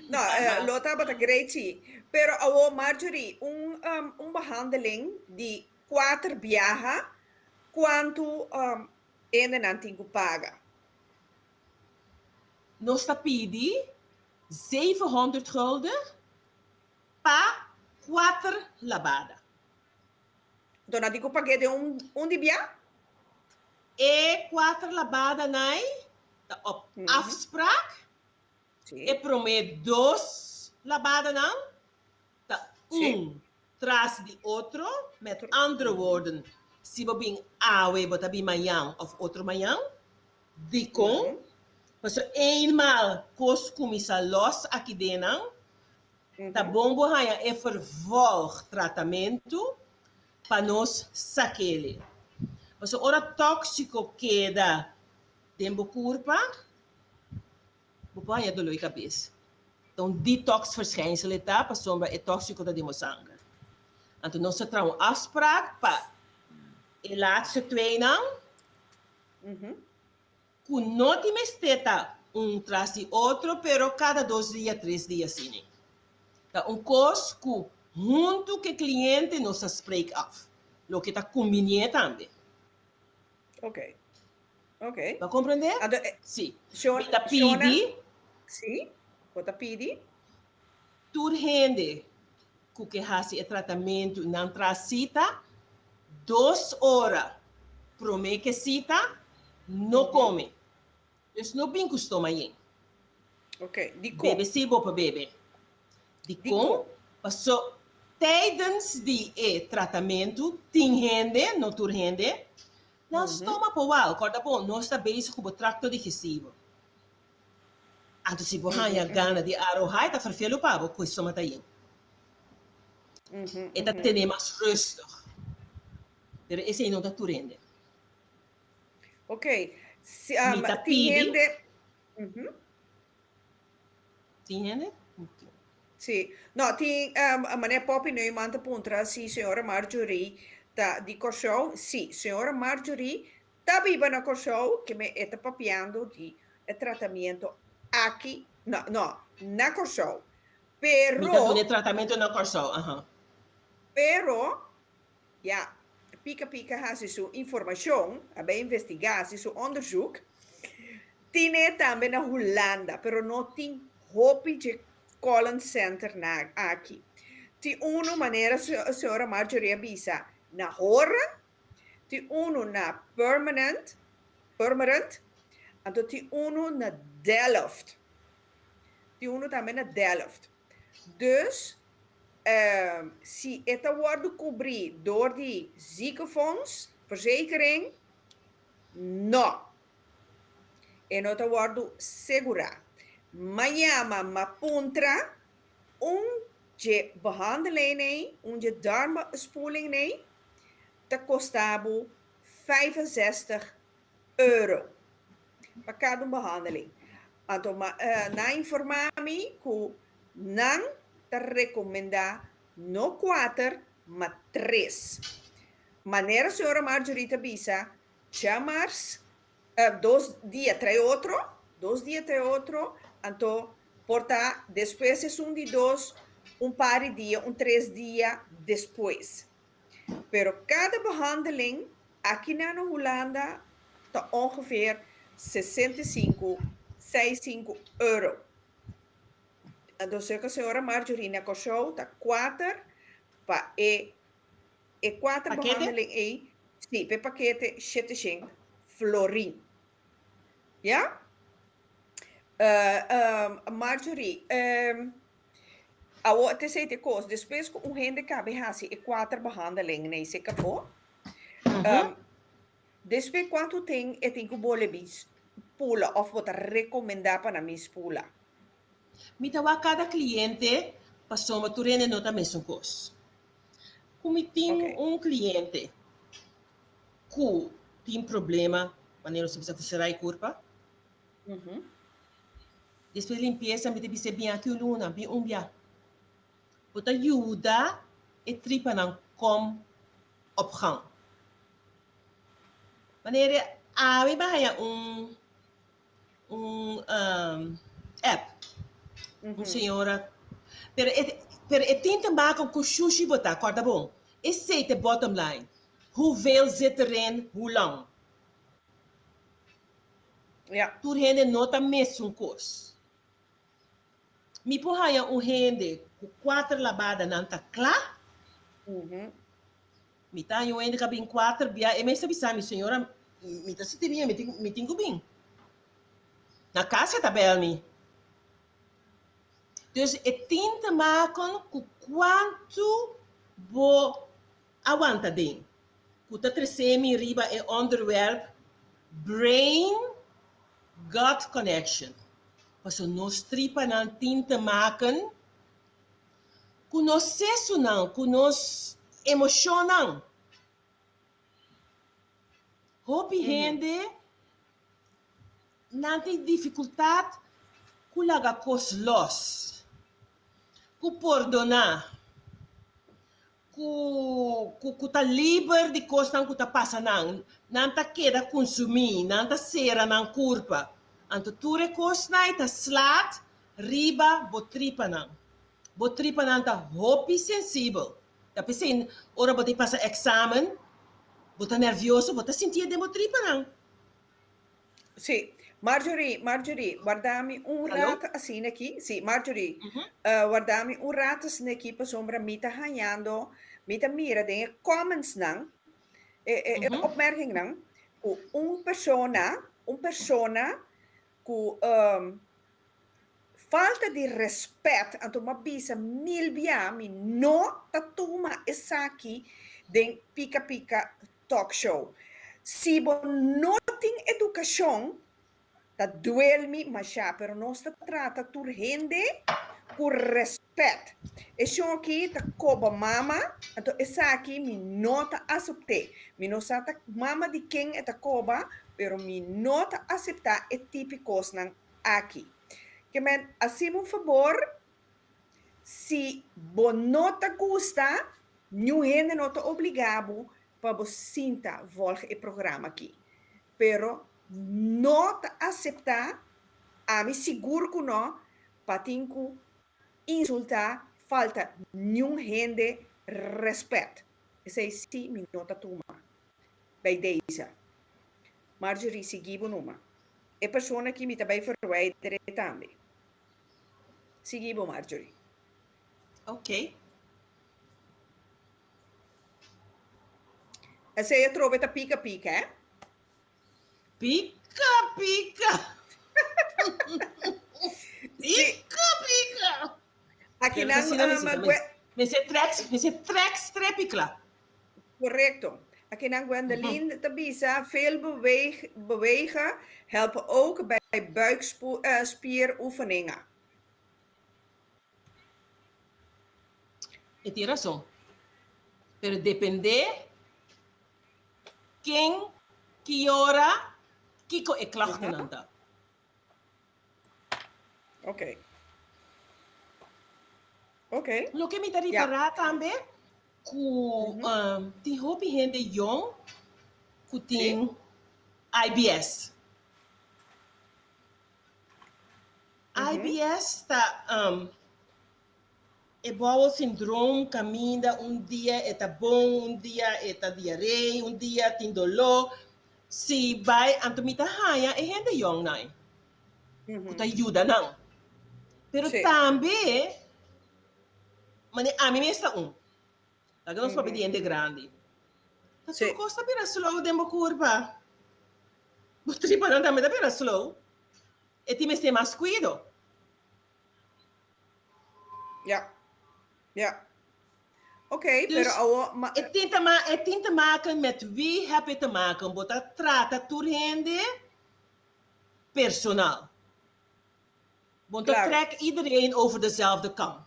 No, lo tabata great sí. Pero awo Marjorie, un un behandeling di kuater biaha, kuantu hendenan tin ku paga? Nos ta pidi 700 gulden pa kuater labada. Anto nan tin ku pag'é den un un di bia? E kuater labadanan ta op afspraak. E promé dos labadanan ta un tras di otro, met andere woorden, si bo bin awe bo ta bin mañan òf otro mañan. Dikon? Pasobra eenmaal kos kuminsá lòs aki den nan, Ta bon bo haña e vervolgtratamentu pa nos sak'ele. Pasobra ora tóksiko keda den bo kurpa, bo por haña doló di kabes. Ta un detoxverschijnsel e ta pasobra e tóksiko ta den bo sanger. Anto nos ta traha un afspraak pa e laatste tweenan. Ku no tin mester ta un tras di otro pero kada dos dia, tres dia asina. Ta un kos ku huntu ku e kliente nos ta spreek af, loke ta kumbinié tambe. Ok. Ok. Bo a komprendé? Anto e Si. Shona, Mi ta pidi. Si, bo ta pidi. Tur hende ku ke hasi e tratamentu nan traha sita dos ora promé ke sita no kome. Dus no bin ku stoma yen. Ok, dikon? Bebe si bo por bebe. Dikon? Paso tijdens di e tratamentu tin hende, no tur hende, nan stoma por wal. Kòrda bon, nos ta bezig ku bo trakto digestivo. Anto si bo haña gana di arohá e ta ferfelu pa bo ku e stoma ta yen. E ta tene mas rustig. Pero esei no ta tur hende. Ok. Si, Mi ta tin pidi. hende. Tin hende? Sí. No, tin, meneer Poppy Neuman ta puntra si señora Marjorie ta di Kòrsou. Sí, señora Marjorie Ta biba na Kòrsou ke me e ta papiando di e tratamiento aki, no, no, na Kòrsou. Mi ta duna Pero, e tratamiento na Kòrsou, aha. pero, ya, Pika Pika hasi su informashon, a bai investigá, hasi su onderzoek, tine tambe na Hulanda, pero no tin hopi dje Colon Center na aki. Tin unu, manera señora Marjorie a bisa, na Hoorn, Tin unu na Permanent, Purmerend, anto tin unu na Delft. Tin unu tambe na Delft. Dus, si e ta wòrdu kubrí dor di ziekenfonds, verzekering, no. E no ta wòrdu segurá. M'a yama, m'a puntra un dje behandeling ei, un dje darmspoeling ei, ta kosta bo 65 euro pa kada un behandeling. Anto nan a informa mi ku nan ta rekomendá no kuater ma tres. Manera señora Marjorie ta bisa, djamars dos dia trae otro, dos dia trae otro, anto por ta despues esun di dos un par di dia, un tres dia despues. Pero kada behandeling akinan na Hulanda ta ongeveer 65, 65 euro. Anto serka señora Marjorie na Kòrsou ta kuater pa e e kuater Pakete? behandeling ei, sí, pa e pakete 700 florin. Ya? Marjorie, Awor te esei te kos, despues ku un hende kabe hasi e kuater behandeling nei se kapó, despues kuantu ten e tin ku bole bin spula òf bo ta rekomendá pa nan bin spula? Mi ta wak kada kliente pasobra tur hende no ta mesun kos. Ku mi tin un kliente ku tin problema, manera nos ta bisa ku serai kurpa, Despues di limpiesa mi ta bisa bin aki un luna, bin un bia. Bo ta yuda e tripanan kom op gang. Manera awe mi a haña un un app. Un señora. Pero e, pero e tin te maken ku shushi bo ta, kòrda bon. Esei ta e bottom line. Hoeveel zit erin, hoe lang. Ja. Tur hende no ta mesun kos. Mi por haña un hende ku kuater labada nan ta kla. Mi ta haña un hende ku a bin kuater bia, e mes ta bisa mi, señora, mi ta sinti bien, mi tin ku bin. Na kas e ta bel mi. Dus e tin te maken ku kuantu bo a wanta den. Ku ta trese mi riba e onderwerp brain gut connection. Pasobra nos tripanan tin te maken ku nos sesunan, ku nos emoshonnan. Hopi hende nan tin difikultat ku laga kos lòs, ku pordoná, ku ku ta liber di kosnan ku ta pasa nan. Nan ta keda kunsumí, nan ta sera nan kurpa. Anto tur e kosnan ei ta slat riba bo tripanan. Bo tripanan ta hopi sensibel. Ta p'esei ora bo ta pasa èksamen, bo ta nèrvioso, bo ta sintié den bo tripanan. Sí. Marjorie, Marjorie, warda mi un Aló? rato asina aki. Sí, Marjorie, Mhm. warda mi un rato asina aki pasobra mi ta hañando, mi ta mira den e commentsnan, e, e, e Mhm. opmerkingnan, ku un persona, un persona ku falta di respet, anto m'a bisa mil bia mi no ta tuma esaki den Pika Pika Talk Show. Si bo no tin edukashon, ta duel mi mashá, pero nos ta trata tur hende ku respet. E shon aki ta koba mama, anto esaki mi no ta asept'é. Mi no sa ta mama di ken e ta koba, pero mi no ta aseptá e tipi kosnan aki. Ke men, hasimu un fabor, si bo no ta gusta, niun hende no ta obligá bo pa bo sinta volg e programa aki. Pero no ta aseptá, ami sigur ku no, pa tin ku insultá, falta niun hende rèspèt. Esei sí mi no ta tuma. Bij deze. Marjorie, sigui bo numa. E persona aki mi ta bai verwijdere tambe. Sigui bo, Marjorie. Ok. Esei atrobe ta pika pika, eh? Pika pika. Pika pika. Aki nan, Mester trek, mester trek strepi kla. Correcto. Aki nan Gwendeline ta bisa, veel beweeg, bewegen helpen ook bij buikspieroefeningen. E tin rason. Pero depende ken, ki ora, kiko e klachtnan ta. Ok. Ok. Loke mi ta ripará tambe ku tin hopi hende yong ku tin IBS. IBS ta e bowel syndroom kaminda un dia e ta bon, un dia e ta diaree, un dia tin doló. Si bai anto mi ta haña e hende yongnan ku ta yuda nan. Pero tambe mane ami mes ta un. Laga nos papia di hende grandi. Ta tur kos ta bira slow den bo kurpa. Bo tripanan tambe ta bira slow. E tin mester mas kuido. Ja. Ja. Oké, okay, pero awo... Ma... E tin te, ma e tin te maken met wie heb je te maken. Bo ta trata tur hende personal. Bo ta claro. trek iedereen over dezelfde kam.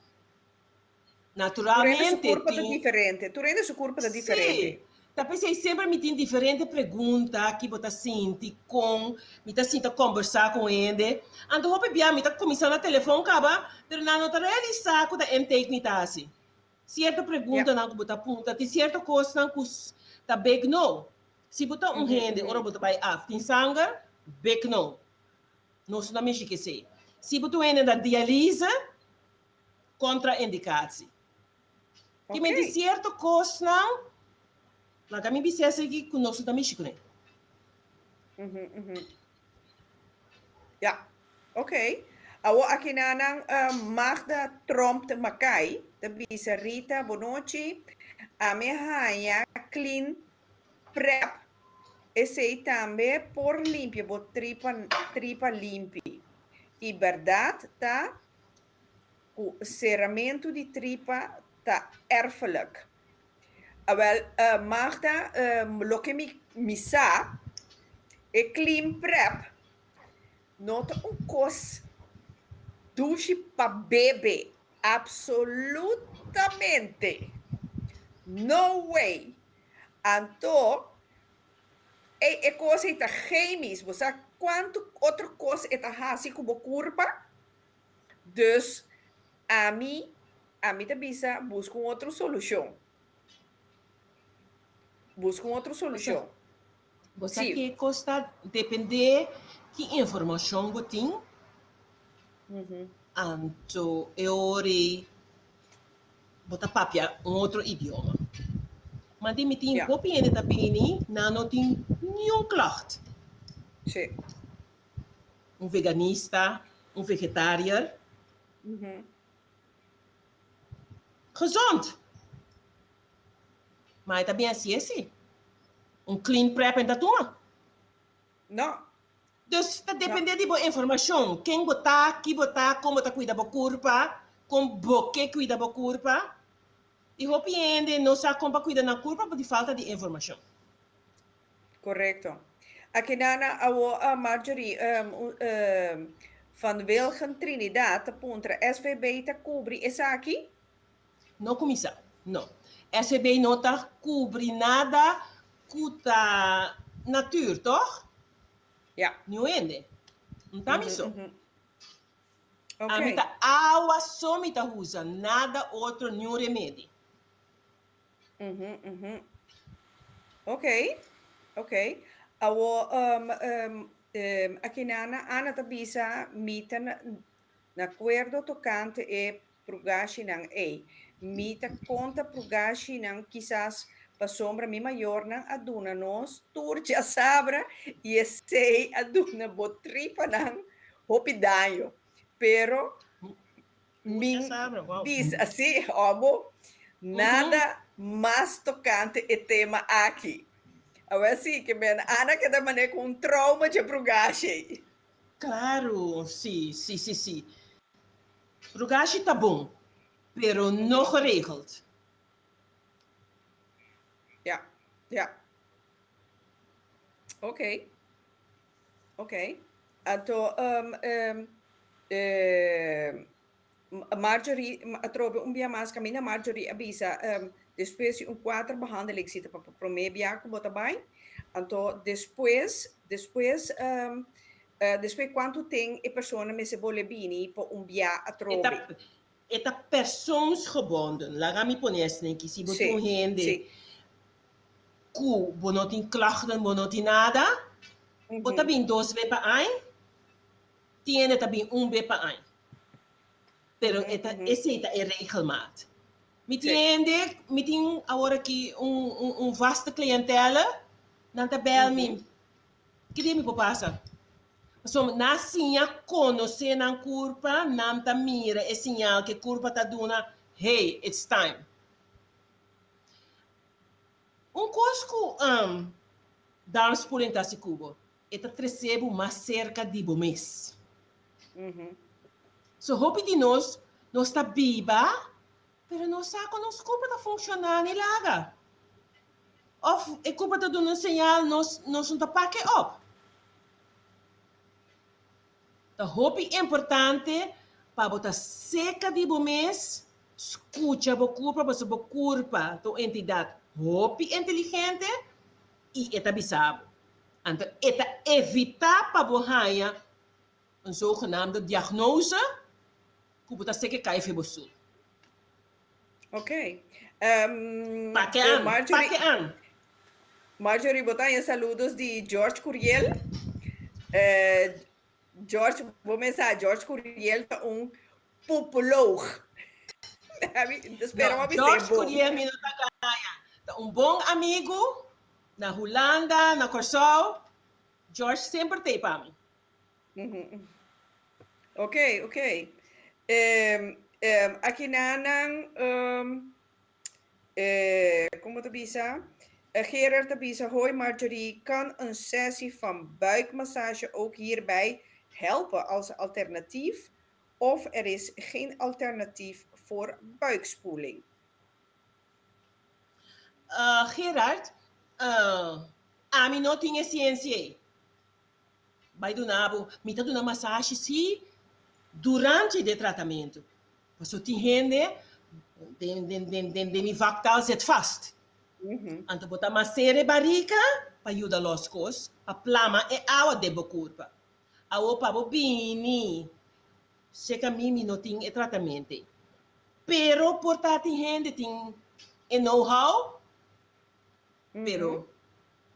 Naturalmente. Tur hende su curpa ta diferente. Tur hende su curpa ta diferente. Sí. Ta p'esei semper mi tin diferente pregunta ki bo ta sinti, kon mi ta sinta kombersá ku hende. Anto hopi bia mi ta kuminsá na telefon kaba, pero nan no ta realisá ku ta intake mi ta hasi. Sierto preguntanan ku bo ta punta, tin sierto kosnan ku ta big no. Si bo ta un hende ora bo ta bai af tin sanger, big no. Nos no ta mishi ku esei. Si bo tin hende na dialyse, kontraindikatie. Ki men di sierto kosnan, laga mi bisa esaki ku nos no ta mishi kuné. Ja, oké. Awor aki nan Magda Tromp te Makai ta bisa Rita, bonochi. Ami a haña Clean Prep. Esei tambe por limpia bo tripa tripa limpi. I bèrdat ta ku seramentu di tripa ta erfelijk. Awel, Magda, loke mi mi sa, e Clean Prep no ta un kos dushi pa bebe, absolutamente. No way! Anto, e e kos ei ta chemisch, bo sa kuantu otro kos e ta hasi ku bo kurpa? Dus ami, ami ta bisa buska un otro solushon. Buska un otro solushon. Bo sa ke kos ta depende ki informashon bo tin. Anto e ora ei bo ta papia un otro idioma. Ma di mi tin hopi hende ta bini nan no tin niun klacht. Un veganista, un vegetariër. Gezond! Ma e ta bien hasié si. Un clean prep en ta tuma. No. Dus ta depende di bo informashon. Ken bo ta, ki bo ta, kon bo ta kuida bo kurpa, kon bo ke kuida bo kurpa. I hopi hende no sa kon pa kuida nan kurpa por di falta di informashon. Correcto. Akinana awo Marjorie van Wilgen Trinidad ta puntra SVB ta cubri esaki? No cuminsa, no. SVB no ta cubri nada cu ta natuur, toch? Ja. Niun hende. No ta mi so. Ami ta awa so mi ta usa, nada otro, niun remedi. Mhm, mhm. Ok, ok. Awo, um, um, um, akinana Ana ta bisa mi ta na, na akuerdo tokante e prugashinan ei. Mi ta konta prugashinan kisas pasobra mi mayornan a duna nos tur djasabra i esei a duna bo tripanan hopi daño. Pero Mi bisa así, hobo, nada mas tocante e tema aki. Awor sí, ke men Ana keda mane ku un trauma dje prugashi. Claro, sí, sí, sí, sí. Prugashi ta bon, pero no geregeld. Ja, ja. Ok. Ok. Anto, um, um, eh, Marjorie, atrobe un bia mas camina Marjorie a bisa, um, despues di un cuater behandeling si ta pa prome bia cu bo ta bai, anto despues, despues, um, uh, despues cuanto ten e persona mester bole bini pa un bia E ta, atrobe? e ta persoonsgebonden. Laga mi pone esaki, si bo tin un hende ku bo no tin klachten, bo no tin nada, bo ta bin dos be pa añ, tin hende ta bin un be pa añ. Pero e ta, esei ta e regelmaat. Mi tin hende, mi tin awor aki un, un, un vaste clientele, nan ta bel mi, ki dia mi por pasa? Pasobra nan a siña konosé nan kurpa, nan ta mira e siñal ku e kurpa ta duna, hey, it's time. Un kos ku darmspoeling ta hasi ku bo, e ta trese bo mas serka di bo mes. So hopi di nos, nos ta biba, pero nos sa ku nos kurpa ta funshoná ni laga. Òf e kurpa ta duna un señal, nos nos no ta pake òp. Ta hopi importante pa bo ta seka di bo mes, skucha bo kurpa pasobra bo kurpa ta un entidat hopi inteligente i e ta bisa bo. Anto e ta evitá pa bo haña un zogenaamde diagnose ku bo ta seke kai fe bo sul. Ok. Pake an, Marjorie, pake an. Marjorie, bo ta haña saludos di George Curiel. George, bo mesa George Curiel ta un pupoloog. Spera No, George Curiel mi no ta gaña. Ta un bon amigu na Hulanda, na Kòrsou. George semper t'ei pa mi. Ok, ok. Aki nan, Como ta bisa? Gerard ta bisa, Hoi Marjorie, kan een sessie van buikmassage ook hierbij helpen als alternatief? Of er is geen alternatief voor buikspoeling? Gerard, ami no tin e ciencia ei. Bai duna bo, mi ta duna masashi si durante de tratamentu. Pasobra tin hende den den den den den mi vaktaal zit vast. Anto bo ta masera e barika pa yuda los kos, pa plama e awa den bo kurpa. Awo pa bo bini seka mi, mi no tin e tratamentu ei. Pero por ta tin hende tin e know how, Pero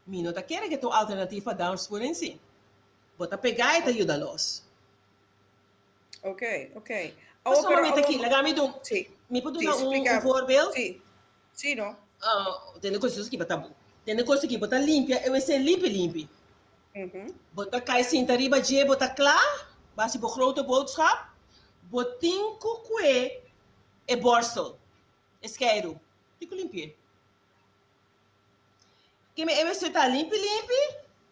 mi no ta kere ke ta un alternativa pa darmspoeling si. Bo ta pega e ta yuda los. Ok, ok. Awo, pero awo, aki, laga mi dun, sí. mi por duna un, un voorbeeld? Sí, sí no. Tene kos ki bo ta, tene kos ki bo ta limpia e wc limpi limpi. Bo ta kai sinta riba dje, bo ta kla, bo hasi bo grote boodschap, bo tin ku kue e borstel, e skeiru, tin ku limpi'e. Keme e mester ta limpi limpi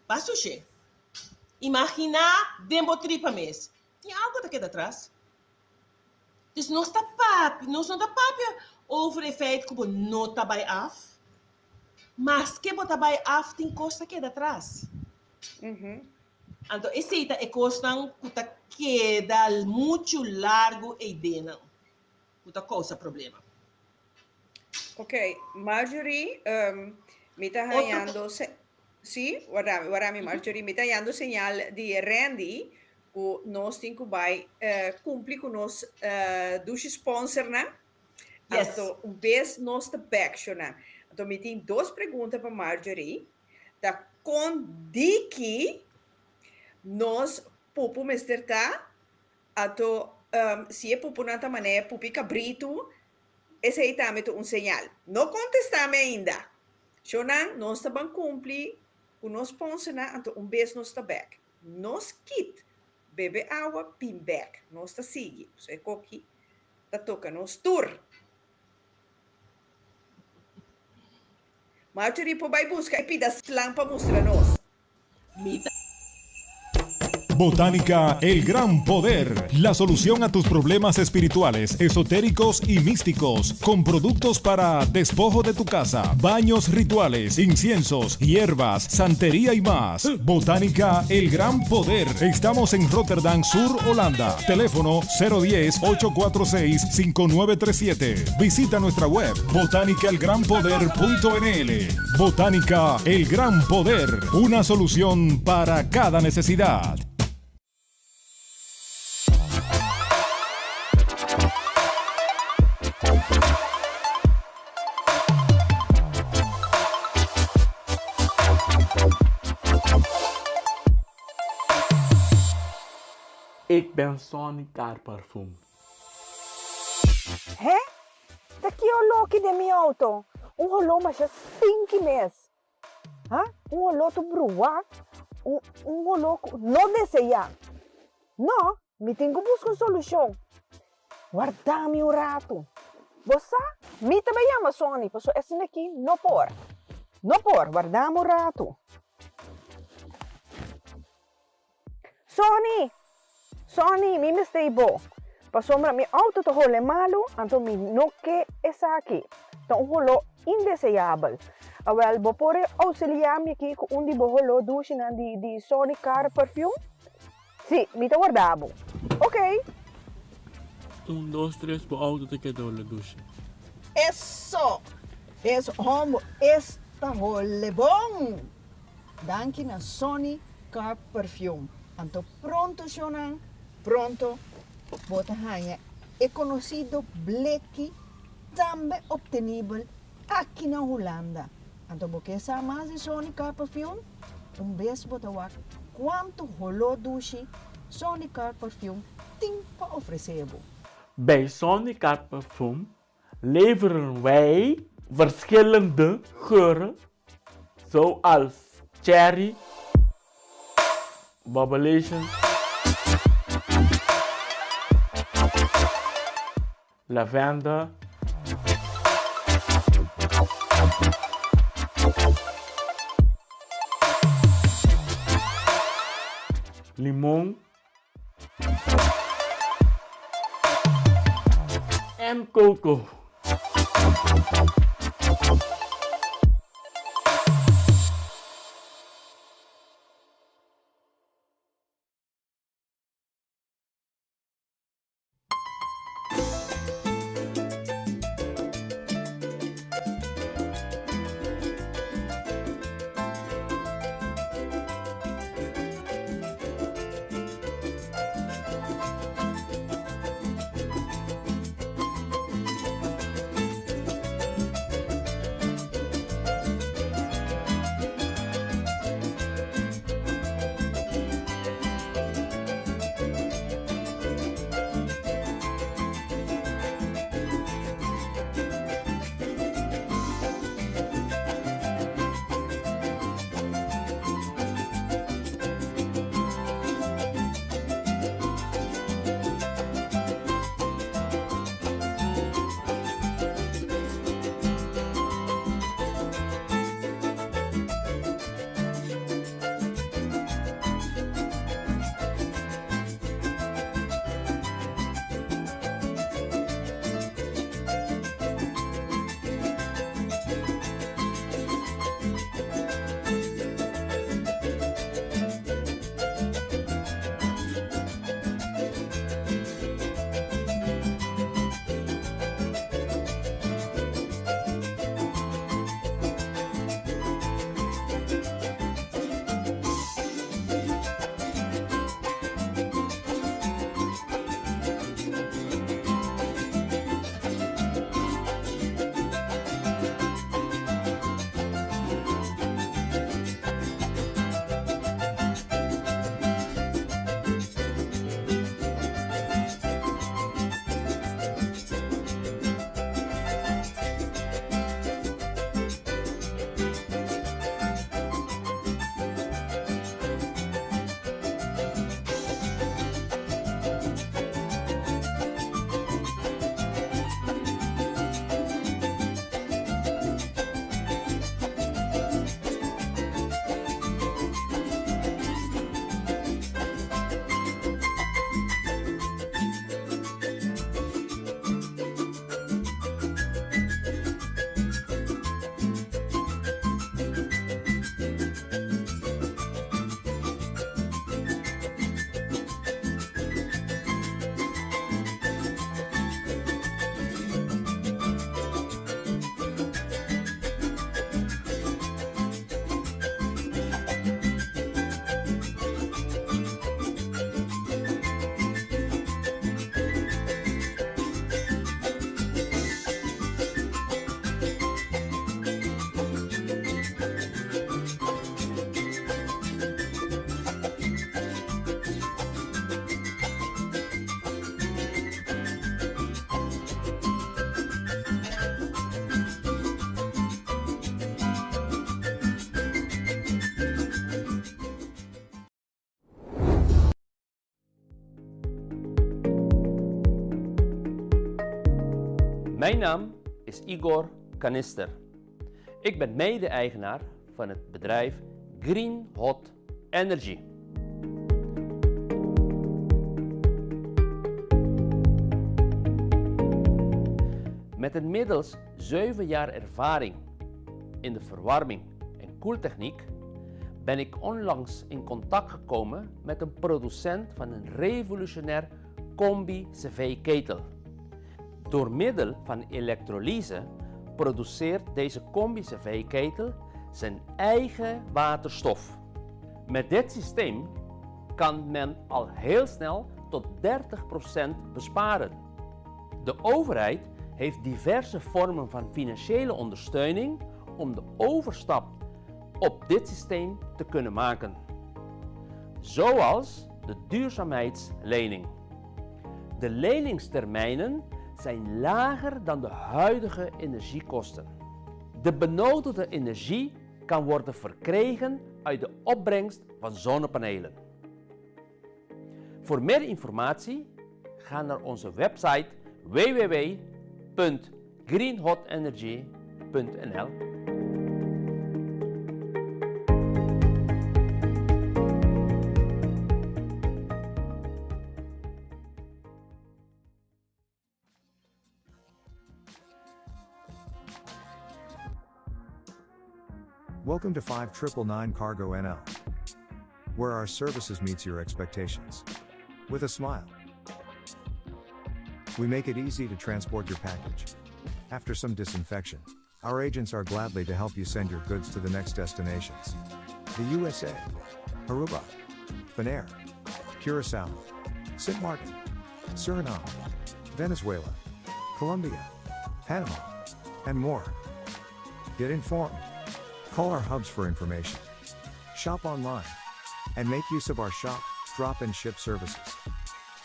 pa sush'é. Imaginá den bo tripa mes, tin algu ta keda atras. Dus nos ta papia, nos no ta papia over e feit ku bo no ta bai af, maske bo ta bai af tin kos ta keda atras. Anto esei ta e kosnan ku ta keda muchu largu eidennan ku ta kousa problema. Ok, Marjorie, um, mi ta hañando... Se sí, warami, warami, Marjorie, mi ta hañando señal di Randy ku nos tin ku bai uh, kumpli ku nos uh, dushi sponsornan. Yes. Anto, un bes nos ta back, shona. Anto, mi tin dos pregunta pa Marjorie. Ta kon diki nos pupu mester ta? Anto, um, si e pupunan ta manera pupi kabritu, Esei tambe ta un señal. No kontestá mi ainda. Shownan, nos ta ban kumpli ku nos sponsornan, anto un bes nos ta bèk. Nos kit bebe awa bin bèk. Nos ta sigui. Pasobra e koki ta toka nos tur. Marjorie por bai buska e pida slang pa mustra nos. Mi ta. Botánica El Gran Poder, la solución a tus problemas espirituales, esotéricos y místicos, con productos para despojo de tu casa, baños rituales, inciensos, hierbas, santería y más. Botánica El Gran Poder. Estamos en Rotterdam Sur, Holanda. Teléfono 010-846-5937. Visita nuestra web botanicaelgranpoder.nl. Botánica El Gran Poder, una solución para cada necesidad. Ik ben Sonny Car Parfum. He? Ta ki oló ki den mi auto? Un holó masha stinky mes. Ha? Un holó tur bruá, un un holó ku no deseá. No, mi tin ku buska un solushon. Warda mi un ratu. Bo sa, mi ta bai yama Sonny, pasobra esnan aki no por. No por, warda mi un ratu. Sonny! Sonny, mi mester i bo, pasobra mi auto ta hole malu, anto mi no ke esaki. Ta un holó indeseabel. Awel, bo por ousiliá mi aki ku un di bo holó dushinan di di Sonny Car Perfume? Sí, mi ta warda bo. Oké. Un, dos, tres, bo auto ta keda hole dushi. Eso! Es hombo es ta hole bon! Danki na Sonny Car Perfume. Anto pronto shownan, pronto bo ta haña e konosido bleki tambe optenibel aki na Hulanda. Anto bo ke sa mas di Sonny Car Perfume? Un bes bo ta wak kuantu holó dushi. Sonny Car Perfume tin pa ofresé bo. Bij Sonny Car Perfume leveren wij verschillende geuren zoals cherry, bubblation, lavender, limon en coco. Mijn naam is Igor Kanister. Ik ben mede-eigenaar van het bedrijf Green Hot Energy. Met inmiddels 7 jaar ervaring in de verwarming en koeltechniek ben ik onlangs in contact gekomen met een producent van een revolutionair combi-cv-ketel. Door middel van elektrolyse produceert deze combi-cv-ketel zijn eigen waterstof. Met dit systeem kan men al heel snel tot 30% besparen. De overheid heeft diverse vormen van financiële ondersteuning om de overstap op dit systeem te kunnen maken. Zoals de duurzaamheidslening. De leningstermijnen zijn lager dan de huidige energiekosten. De benodigde energie kan worden verkregen uit de opbrengst van zonnepanelen. Voor meer informatie ga naar onze website www.greenhotenergy.nl. Welcome to 5999 Cargo NL, where our services meets your expectations. With a smile. We make it easy to transport your package. After some disinfection, our agents are gladly to help you send your goods to the next destinations. The USA, Aruba, Bonaire, Curacao, St. Martin, Suriname, Venezuela, Colombia, Panama, and more. Get informed. Call our hubs for information. Shop online. And make use of our shop, drop, and ship services.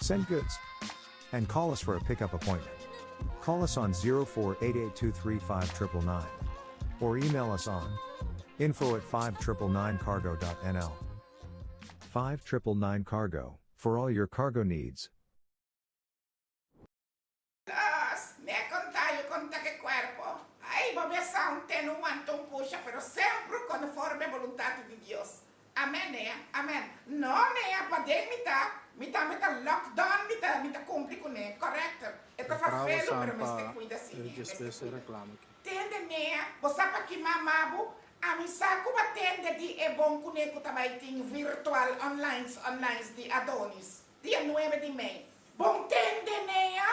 Send goods. And call us for a pickup appointment. Call us on 0488235999 or email us on info at 5999cargo.nl. 5999 Cargo, for all your cargo needs. Los, ne konta yo konta ke kuerpo. Ai, bo besa un tenu wanta un pusha, pero sempru konforme boluntat di Dios. Amen, nea. Amen. No, nea, paden mi ta, mi tambe ta lockdown, mi ta, mi ta kumpli kuné. Correct. E ta Prepara fafelu, bosan pero pa mester kuida si, e nea, mester despues e kuida. reclamo aki. Tende, nea, bo sa pa ki mama bo? Ami sa ku ba tende di e bon kuné ku ta bai tin virtual onlines onlines di Adonis, dia nuebe di mei. Bon tende, nea?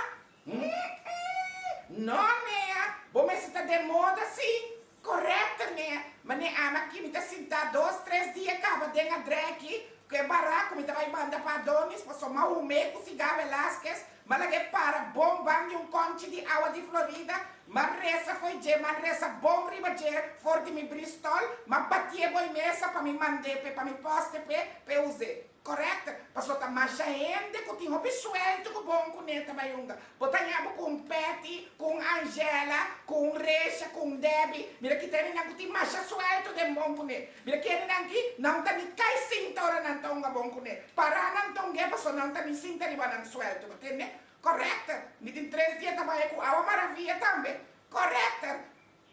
Mm-mm! No, nea, bo mester ta den moda si. Correcto, nea. Ma ne ama aki mi ta sinta dos tres dia caba den a dreki cu e bara cu mi ta bay manda pa Adonis paso ma hume cu siga Velasquez ma lag'e para bon ban di un conchi di awa di Florida ma reza fo'i dje ma reza bon riba dje for di mi Bristol ma batié bo'i mesa pa mi mand'é p'e pa mi poste p'e p'e us'é. Correct, paso ta masha hende cu tin hopi suelto cu bon cu ne ta bay hunga. Bo ta ña bo cu un Patty, cu un Angela, cu un Resha, cu un Debbie. Mira ki ta hendenan cu tin masha suelto den bon cu ne. Mira ki hendenan ki nan ta ni cay sinta ora nan ta hunga bon cu ne. Para nan ta hung'e paso nan ta ni sinta riba nan suelto. Bo tende? Correct. Mi tin tres dia ta bay cu awa maravilla tambe. Correct.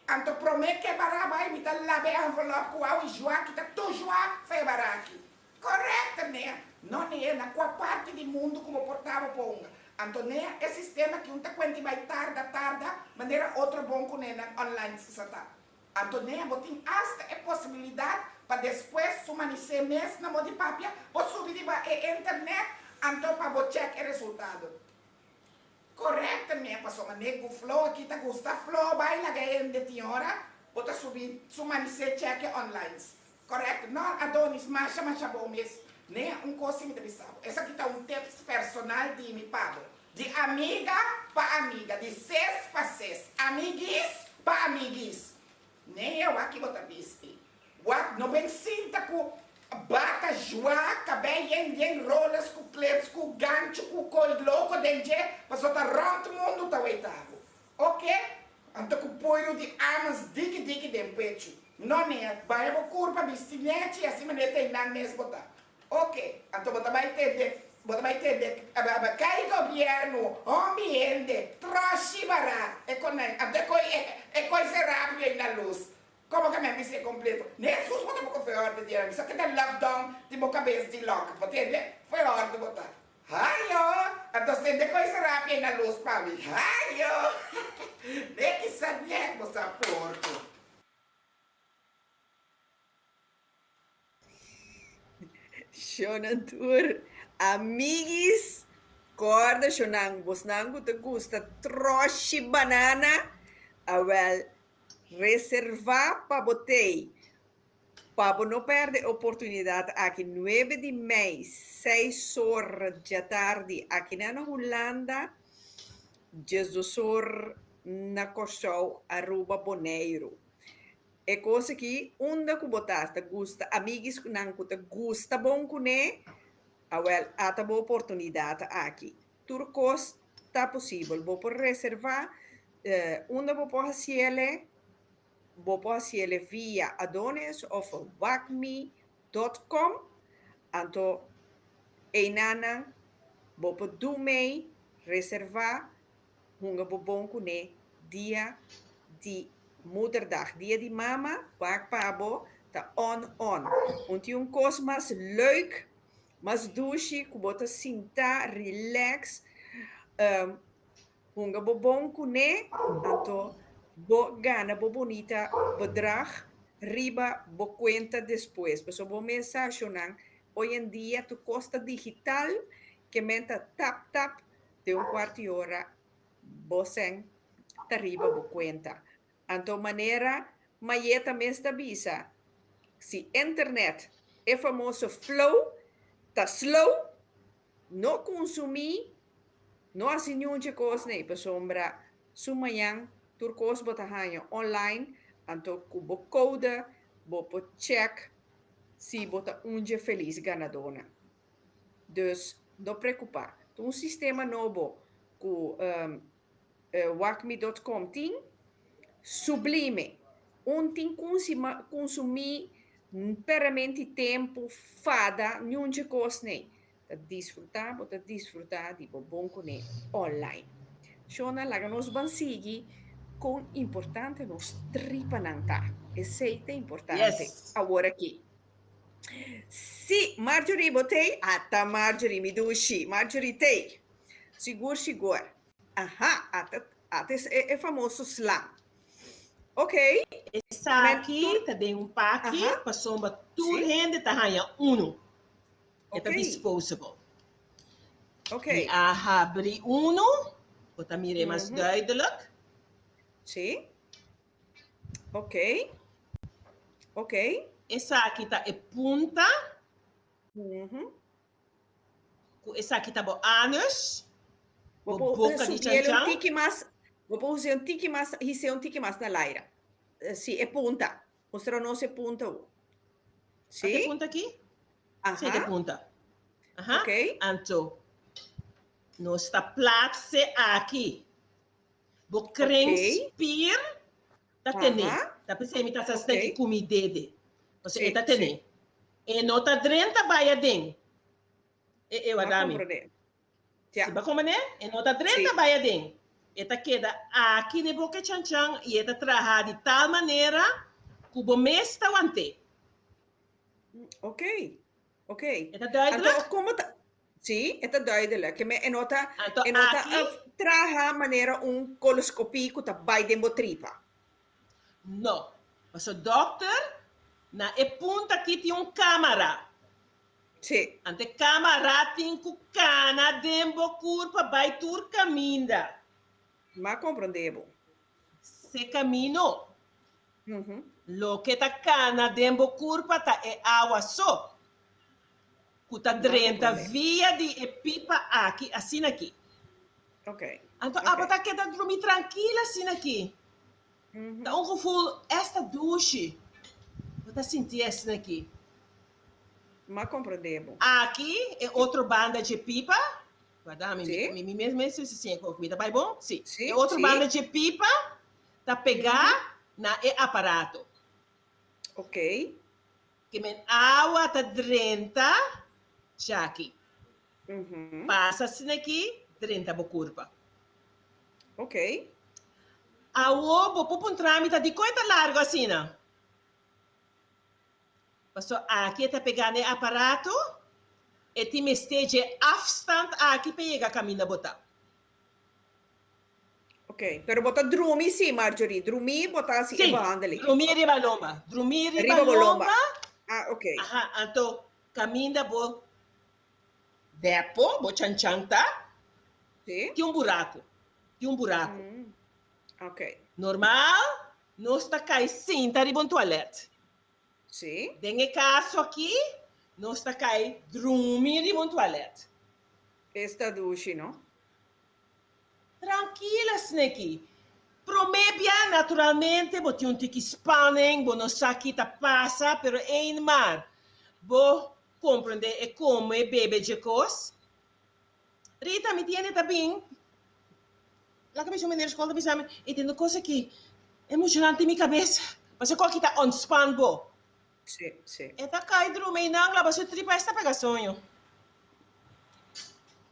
Anto prome ke bara bay mi ta laba e envelop cu awa y jua kita tur jua fa e bara aki. Correcto nea. No nea na cua parti di mundo cu bo por ta bo ponga. Anto nea e sistema ki un ta cuenti bay tarda tarda manera otro bon cu nenan online sa ta. Anto nea bo tin hasta e posibilidad pa despues su manisé mes na mo di papia bo subi riba e internet anto pa bo check e resultado. Correcto nea pasobra ne cu Flo aki ta gusta Flo bay laga hende tin ora bo ta subi su manisé check e online. Correct no Adonis masha masha bon mes ne un cos si mi ta bisa bo esaki ta un tips personal di mi pa bo di amiga pa amiga di ses pa ses amiguis pa amiguis ne e wak ki bo ta bisti wak no ben sinta cu bata jua cabey yen yen roles cu clips cu gancho cu coy loco den dje pasobra ta rond mundo ta weita bo Ok, anto ku puiru di amas diki diki den pechu. No nea, baña bo kurpa, bisti nechi, asina manera ta einan mes bo ta. Ok, anto bo ta bai tende, bo ta bai tende, kai gobièrnu, hombi hende, troshi bará, e konai, anto e koi, e koi será p'e ei na lus. Komo ke mi a bis'é kompleto? Ne Hesus bo ta poko fe òrdu di mi sa ke ta lockdown di bo kabes di lock, bo tende? Fe òrdu bo ta. Hayo! Anto sende koe será pie na lus pa mi. Hayo! Ne kisa ne bo sa porko. Shownan tur amiguis corda shownan bosnan cu ta gusta troshi banana awel reserva pa bo tey Pa bo no perde e oportunidat aki nuebe di mei, seis or djatardi akinan na Hulanda, diesdos or na Kòrsou, Aruba, Boneiru. E kos aki unda ku bo ta, ta gusta amiguis ku nan ku ta gusta bon kuné. Awel, ata bo oportunidat aki. Tur kos ta posibel. Bo por reservá unda bo por hasiele, bo por hasiele via Adonis òf wakmi dòt kòm. Anto einanan bo por du mei, reservá, hunga bo bon kuné dia di Moederdag, dia di mama, wak pa bo ta on on. Un tin un kos mas leuk, mas dushi ku bo ta sinta relax, hunga bo bon kuné, anto bo gana bo bunita bedrag riba bo kuenta despues. Pasobra bo mes sa shownan, hoy en dia tur kos ta digital, ke men ta tap tap den un kuart di ora bo sèn ta riba bo kuenta. Anto manera Mayeta mes ta bisa, si internet, e famoso flow, ta slow, no kunsumí, no hasi niun dje kos nei, pasobra su mañan tur kos bo ta haña online, anto ku bo kode bo por chèk si bo ta un dje felis ganadónan. Dus no preokupá. Ta un sistema nobo ku Wakmi dot com tin sublime. Un tin kunsumí peramente tempu, fada, niun dje kos nei. Ta disfrutá, bo ta disfrutá di bo bon kuné online. Shona, laga nos ban sigui kon importante nos tripanan ta. Esei ta importante awor aki. Sí, Marjorie, bo t'ei? Ata Marjorie, mi dushi. Marjorie t'ei. Sigur, sigur. Aha, ata, ata e, e famoso slang. Ok. Esaki ta den un paki pasobra tur hende ta haña unu. E ta disposable. Ok. Mi a habri unu, bo ta mir'é mas duidelijk. Sí. Ok. Ok. Esaki ta e punta. Ku esaki ta bo anus. Bo por boka di chanchan. Un tiki mas, bo por usa un tiki mas, hise un tiki mas na laira. Si, e punta. Mustra nos e punta. Si? E punta aki? Aha. Si, e punta. Aha. Ok. Anto, nos ta plaatse aki. Bo kringspier ta tene. Ta p'esei mi ta sa steki ku mi dede. Pasobra e ta tene. E no ta drenta bai aden. E e warda mi. Si bo komprende? E no ta drenta bai aden. E ta keda aki den bo kechanchan i e ta traha di tal manera ku bo mes ta want'é. Ok. Ok. E ta duidelijk? Anto komo ta Sí, e ta duidelijk. Ke me e no ta Anto e no ta aki traha manera un coloscopie ku ta bai den bo tripa. No. Paso dokter na e punta aki tin un kamara. Sí. Anto e kamara tin ku kana den bo kurpa bai tur kaminda. M'a komprondé bo. Se kamino. Loke ta kana den bo kurpa ta e awa so. Ku ta drenta via di e pipa aki asina aki. Anto abo ta keda drumi trankil asina aki. Ta un gevoel esta dushi. Bo ta sinti asina aki. M'a komprendé bo. Aki e otro banda dje pipa. Guarda mi, mi mi mes mes si si mi ta bai bon? Si. E otro banda dje pipa ta pegá na e aparato. Ok. Ke men awa ta drenta djaki. Pasa asin'aki, drenta bo kurpa. Ok. Awo bo por puntra mi ta dikon e ta largu asina? Paso aki e ta pegá na e aparato, e tin mester dje afstand aki pa yega kaminda bo ta. Ok, pero bo ta drumi si, Marjorie. Drumi bo ta hasi e Sí, behandeling. drumi riba lomba. Drumi riba Riba bo lomba. lomba. Ah, ok. Aha, anto kaminda bo depo, bo chanchan ta, Sí. tin un buraku. Tin un buraku. Mm, ok. Normal, nos ta kai sinta riba un tualet. Sí. Den e kaso aki, nos ta kai drumi riba un tualet. Esta dushi, no? Trankila Sneki. Prome bia naturalmente bo tin un tiki spanning, bo no sa ki ta pasa, pero eenmaal bo. komprendé e kome bebe dje kos. Rita, mi tiende ta bin. Laga mi su meneer skol ta bisa mi, e tende kos aki, e muchanan tin mi kabes. Pasobra ku aki ta ontspan bo. Sí, sí. E ta kai drumi einan, laba su tripa esta pega soño.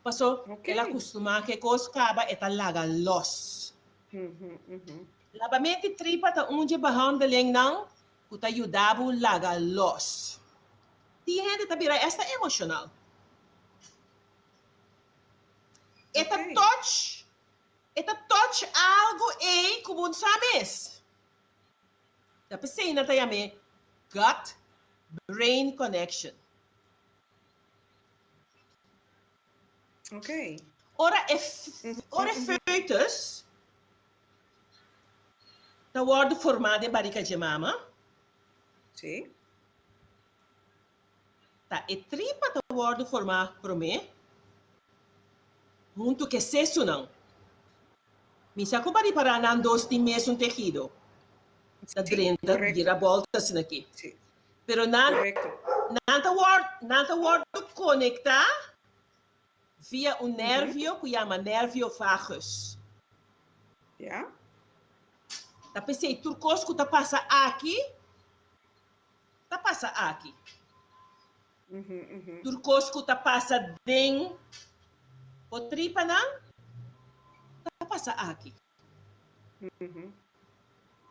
Paso el a kustumá ku e kos kaba e ta laga lòs. Labamenti tripa ta un dje behandelingnan ku ta yuda bo laga lòs. Tin hende ta bira esta emoshonal. E ta touch, e ta touch algu ei ku bo no sa mes. Ta p'esei nan ta yam'é gut brain connection. Okay. Ora e ora e foetus ta wòrdu formá den barika dje mama. Sí. Ta e tripa ta wòrdu formá promé huntu ku e sesunan. Mi sa ku baripará nan dos tin mesun tehido. Ta drenta bira bòlta asina aki. Pero nan nan ta wòrdu nan ta wòrdu konektá via un nervio ku yama nervio vagus. Ta p'esei tur kos ku ta pasa aki ta pasa aki. Tur kos ku ta pasa den bo tripanan ta pasa aki.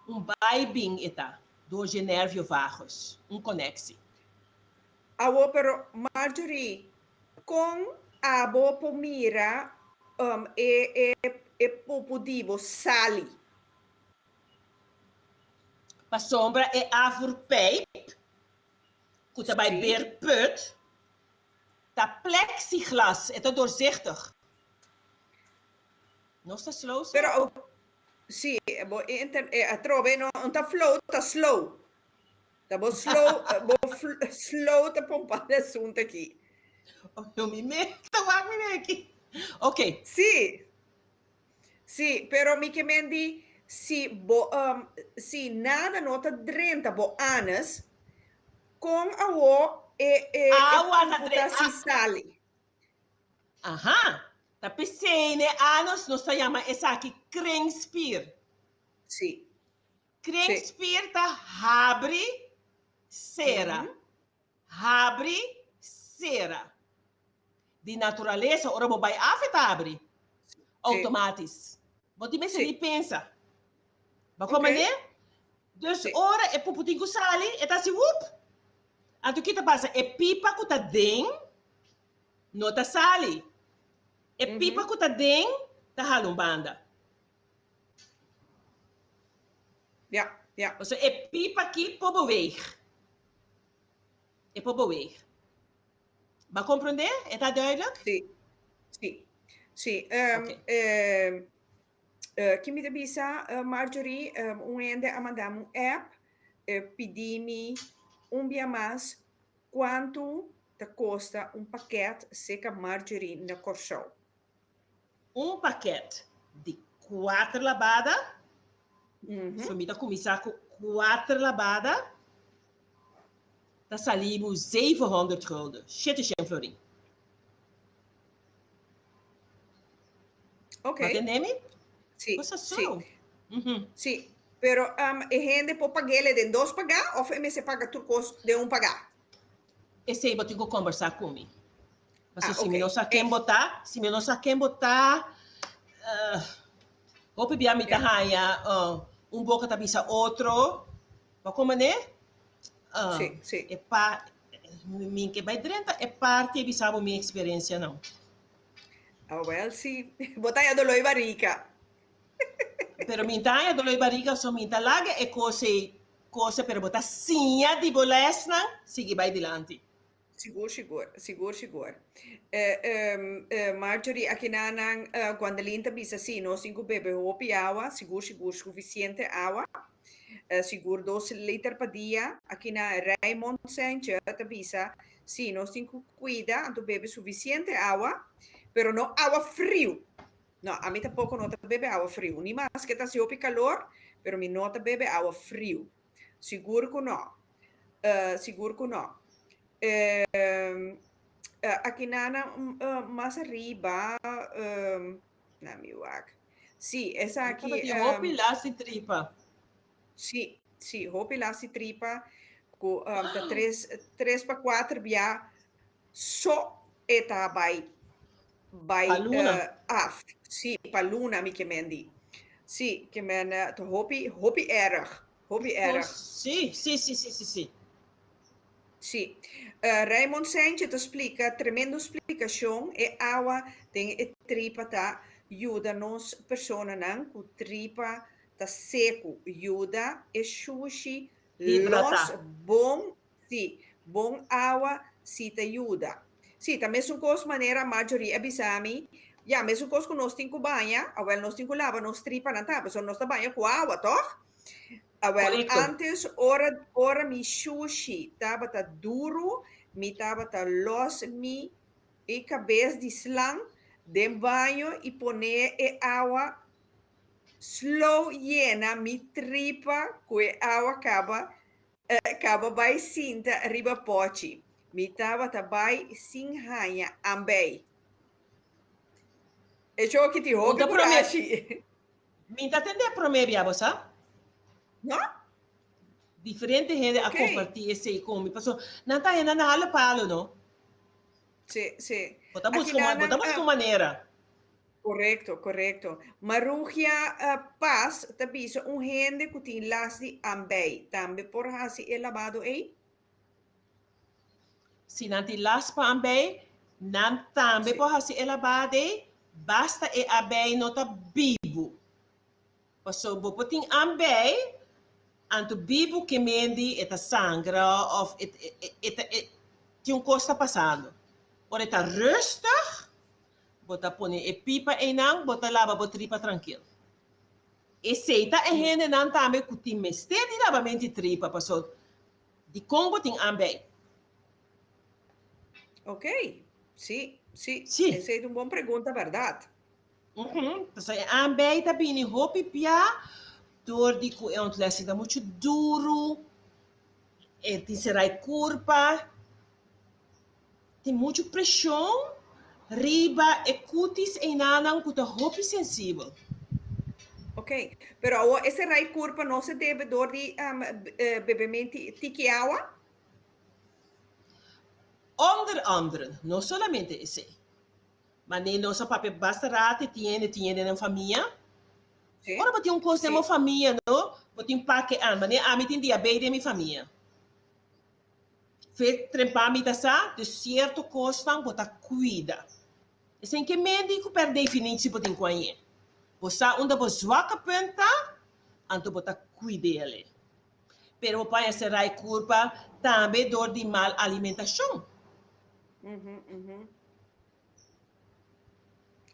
Un bai bin e ta dor dje nervio vagus, un koneksi. Awo pero Marjorie, kon abo por mira e e e pupu di bo sali? Pasobra e afvoerpijp ku ta bai beerput ta plexiglas, e ta doorzichtig. Nos ta slow so. Pero si, bo inter e atrobe no ta flow ta slow. Ta bo slow bo slow ta pompa de asunto aki. Oh, mi me ta wak mi aki. Okay. Si. Sí, pero mi ke men di si bo um, si nada no ta drenta bo anus, kon awo e e e Awa ta pupu dre ta si ah. sali? Aha, ta p'esei n'e anus nos ta yama esaki kringspier. Sí. Sí. Kringspier ta habri, sera. Habri, sera. Di naturalesa ora bo bai af e ta habri. Automatis. Bo tin mester ni pensa. Bo kon manera? Dus ora e pupu tin ku sali, e ta hasi wup. Anto ki ta pasa? E pipa ku ta den no ta sali. E pipa ku ta den ta hala un banda. Ja, ja. Pasobra e pipa aki por beweeg. E por beweeg. Ba comprende? E ta duidelijk? Sí, sí, sí. Um, Oké. eh, eh, ki mi ta bisa, eh, Marjorie, um, un hende a manda mi un app, eh, pidi mi un bia mas kuantu ta kosta un pakket seka Marjorie na Kòrsou. Un pakket di kuater labada. So mi ta kuminsá ku kuater labada. Ta sali bo zevenhonderd gulden, shete shen florin. Ok. Bo tende mi? Sí, Cosa sí. so. Mhm. Sí, pero um, e hende por pag'é den dos pagá of e mester paga tur kos den un pagá? Esei bo tin ku kombersá ku mi. Pasobra Ah, si mi ok. no sa ken bo ta, si mi no sa ken bo ta, eh, hopi bia mi ta haña eh, un boka ta bisa otro. Bo kon manera? Ah, Sí, sí. E pa, mi ke bai drenta e parti e bisa bo mi eksperensia nan. Ah, wel, sí. Bo ta haña doló i barika. Pero mi ta haña doló i barika, so mi ta laga e kos ei, kos ei, pero bo ta siña di bo lèsnan, sigui bai dilanti. Sigur, sigur, sigur, sigur. Eh, ehm, eh, Marjorie, aki na nan, eh, Gwendoline ta bisa, sí, nos tin ku bebe hopi awa, sigur, sigur, sufisiente awa. Eh, sigur dos liter pa dia. Aki na Raymond Sanchez ta bisa, sí, nos tin ku kuida, anto bebe sufisiente awa, pero no awa friu. No, ami tampoko no ta bebe awa friu. Ni maske ta hasi hopi kalor, pero mi no ta bebe awa friu. Sigur ku no. Eh, sigur ku no. Eh, aki nana mas ariba, na mi wak. Sí, esaki. Tabatin hopi las di tripa. Sí, sí, hopi las di tripa ku ta tres, tres pa kuater bia so e ta bai bai Pa luna. af. Sí, pa luna mi ke men di. Sí, ke men ta hopi, hopi erg, hopi erg. Sí, sí, sí, sí, sí, sí. Sí. Raymond Sanchez ta splika, tremendo splikashon, e awa den e tripa ta yuda nos personanan ku tripa ta seku, yuda e shushi los bon, sí, bon awa si ta yuda. Sí, ta mesun kos manera Marjorie a bisa mi, ya, mesun kos ku nos tin ku baña, awel nos tin ku laba nos tripanan tambe, pasobra nos ta baña ku awa, tòg? Awel, antes ora ora mi shushi tabata duru, mi tabata los mi e kabes di slang den baño i pone e awa slow yena mi tripa ku e awa kaba kaba bai sinta riba pochi. Mi tabata bai sin haña ambei. E choki tin hopi kurashi. Mi ta tende prome bia bo sa. No? Diferente hende a comparti esey con mi paso nan ta hende na hala palo no. Si, si. Bo ta busca un, bo ta busca un manera. Correcto, correcto. Marugia Paz ta bisa un hende cu tin las di ambei tambe por haci e labado ey? Si nan tin las pa ambei, nan tambe por hasi e labadei, basta e abei no ta bibu. Pasobra bo por tin ambei, anto bibu ke mendi e ta sangra òf e e ta e tin un kos ta pasando. Ora e ta rustig, bo ta pone e pipa einan, bo ta laba bo tripa trankil. Esei ta e hendenan tambe ku tin mester di labamento di tripa, pasobra Dikon bo tin ambei? Ok, sí, sí. Sí. Esei ta un bon pregunta, bèrdat. Pasobra e ambei ta bini hopi pia dor di ku e ontlesting ta muchu duru, e tin será e kurpa. Tin muchu preshon riba e kutis einanan ku ta hopi sensibel. Ok, pero awor e serai kurpa no se debe dor di bebementi tiki awa? Onder anderen, no solamente esei. Mane nos a papia basta rato e tin hende tin hende den famia. Ora bo tin un kos den bo famia no, bo tin pake an. Mane ami tin diabet den mi famia. Fe trempa mi ta sa di cierto cosnan bo ta cuida. Esei ke medi cu per definitie bo tin cu añe. Bo sa unda bo zwakke punt ta, anto bo ta cuid'ele. Pero bo por haña sera e curpa tambe door di mal alimentacion.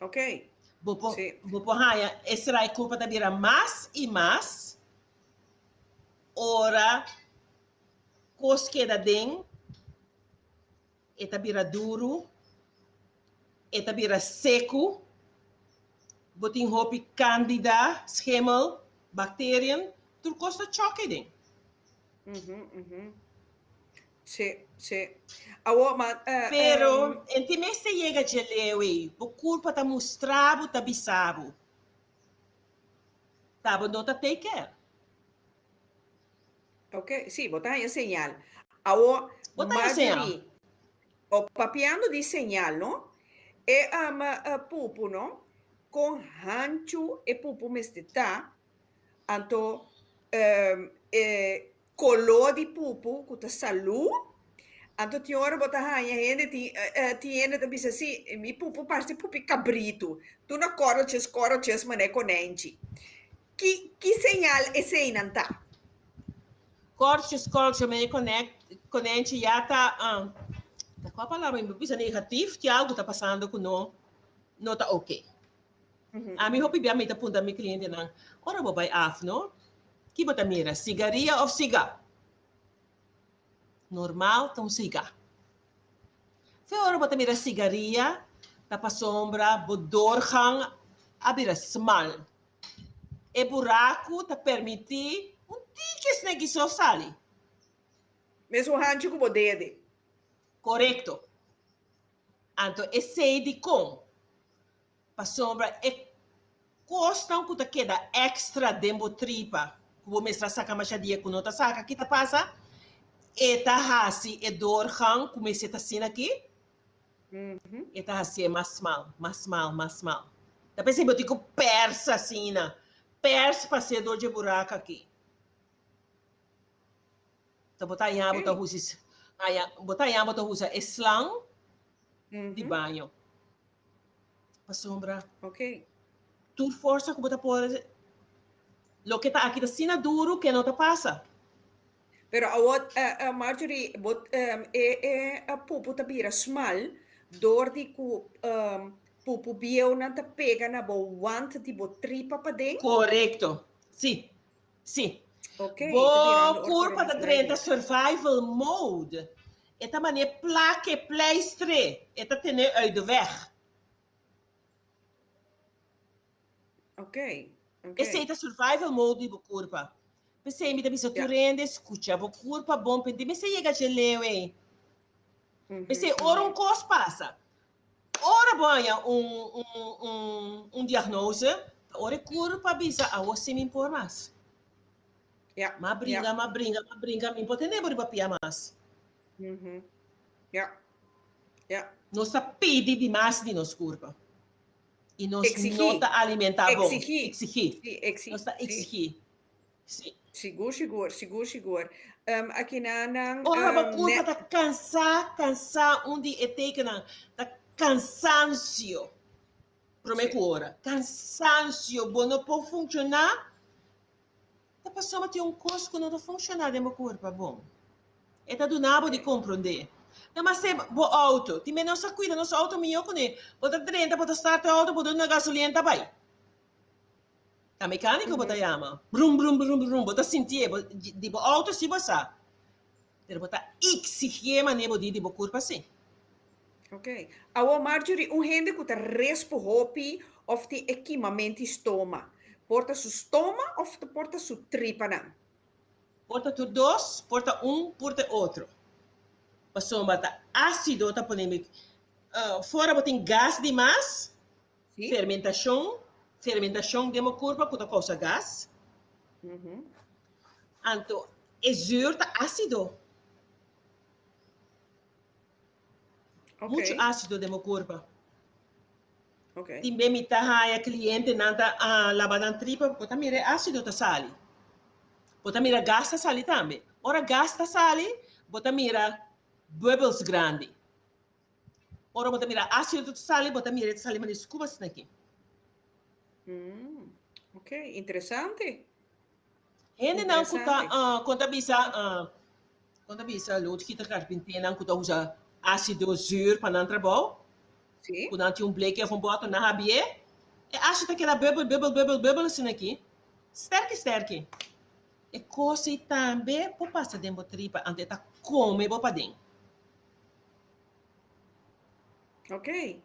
Ok. Bo por, bo por haña e sera e curpa ta bira mas y mas ora Kos keda den, e ta bira duru, e ta bira seku, bo tin hopi candida, schimmel, bacteriën, tur kos ta choke den. Sí, sí. Awor, ma, Pero, en tin mester yega dje leu ei, bo kurpa ta mustra bo, ta bisa bo. Ta bo no ta take care. Ok, sí, bo ta haña señal. Awor, Bo ta haña señal. Marjorie, o papiando di señal, no? E um, pupu, no? Kon hanchu e pupu mester ta, anto um, e koló di pupu ku ta salú, anto tin ora bo ta haña hende tin, tin hende ta bisa si, mi pupu parse pupi kabritu, tur na kòròtjes kòròtjes manera konènchi. Ki ki señal eseinan ta? Kortjes kortjes mene connect konenchi ya ta ta kua palabra mi por bisa negatief tin algo ta pasando ku no no ta oke. Ami hopi bia mi ta puntra mi klientenan ora bo bai af no ki bo ta mira sigaria of siga? Normal ta un siga. Fe ora bo ta mira sigaria ta pasobra bo doorgang a bira smal. E buraku ta permití un tiki sneki so sali. Mesun hanchi ku bo dede. Korekto. Anto esei dikon? Pasobra e kosnan ku ta keda èkstra den bo tripa ku bo mester a saka masha dia ku no ta saka, ki ta pasa? E ta hasi e doorgang ku mester ta asina aki, e ta hasié mas smal, mas smal, mas smal. Ta p'esei bo tin ku pèrs asina, pèrs pas'é dor dje buraka aki. Ta bo ta haña bo ta usa, bo ta haña bo ta usa e slang di baño. Pasobra tur forsa ku bo ta por loke ta aki ta asina duru ke no ta pasa. Pero awor, Marjorie, bo e e pupu ta bira smal dor di ku pupu bieunan ta pega na bo wand di bo tripa paden? Korekto, si, si. Ok, Bo ta birando ora kurpa ta ku drenta survival mode. E ta manera plak e pleistre, e ta tene uit de weg. Ok, ok. Esei ta survival mode di bo kurpa. P'esei mi ta bisa tur hende, skucha bo kurpa bon, p'e mester yega dje leu ei. P'esei ora un kos pasa, ora bo haña un un un diagnose, ta ora e kurpa bisa awor si mi por mas. Ja. M'a bringa, ja. m'a bringa, m'a bringa, mi por tene bo riba pia mas. Mm -hmm. Ja. Ja. Nos ta pidi di mas di nos kurpa. I nos Exigí. no ta alimentá bon. Exigí. Exigí. Sí, exi Nos ta sí. exigí. Sí. Sigur, sigur, sigur, sigur. Um, aki na nan, Ora bo um, kurpa ne ta kansá, kansá, un di e tekennan ta kansansio. Promé Sí. ku ora. Kansansio, bo no por funshoná, Ta pasobra tin un kos ku no ta funshoná den bo kurpa bon. E ta duna bo di komprondé. Ta mas e bo outo. Tin bes nos a kuida nos outo mihó kuné. Bo ta drenta, bo ta start e outo, bo duna gasolina ta bai. Ta mekániko bo ta yama. Brum brum brum brum, bo ta sintié. Bo di bo outo si bo sa. Pero bo ta eksigié manera bo di di bo kurpa si. Ok. Awor Marjorie, un hende ku ta respu hopi òf tin e kimamenti stoma, por ta su stoma òf por ta su tripanan? Por ta tur dos, por ta un, por ta e otro. Pasobra ta ásido ta pone mi, fora bo tin gas di mas, fermentashon, fermentashon den bo kurpa ku ta kousa gas. Anto e zuur ta ásido. Muchu ásido den bo kurpa. Tin be mi ta haña klientenan ta laba nan tripa, bo ta mira e ásido ta sali. Bo ta mira gas ta sali tambe. Ora gas ta sali, bo ta mira bubbles grandi. Ora bo ta mira ásido ta sali, bo ta mira e ta sali manera skuma asina aki. Ok, interesante. Hendenan ku ta, kon ta bisa, kon ta bisa loodgieter, karpinternan ku ta usa ásido zuur pa nan trabou, ku nan tin un bleki òf un bòtel, nan habié, e ásido ta keda bùbel, bùbel, bùbel, bùbel asina aki, sterki, sterki. E kos ei tambe por pasa den bo tripa, anto e ta kome bo paden. Ok.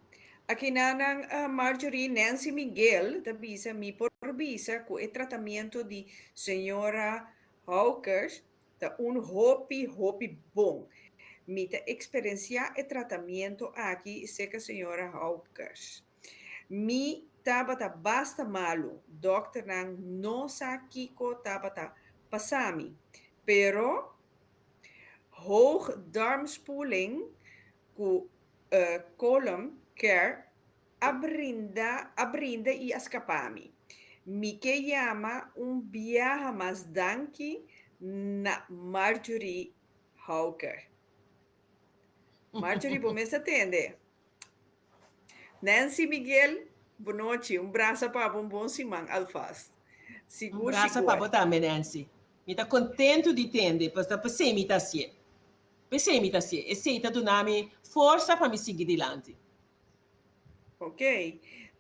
Akinanan Marjorie Nancy Miguel ta bisa mi por bisa ku e tratamiento di señora Hawkers ta un hopi hopi bon. Mi ta eksperensiá e tratamiento aki serka señora Hawkers. Mi tabata basta malu, dòkternan no sa kiko tabata pasa mi, pero Hoog darmspoeling ku Column Care a brinda a brinda i a skapa mi. Mi ke yama un biaha mas danki na Marjorie Hawker. Marjorie bo mes a tende. Nancy Miguel, bonochi. Un brasa pa bo, un bon siman alvast. Un Sigur, brasa pa sigur. bo tambe, Nancy. Mi ta kontentu di tende, pasobra p'esei mi ta hasié. P'esei mi ta hasié. Esei ta duna mi forsa pa mi sigui dilanti. Ok.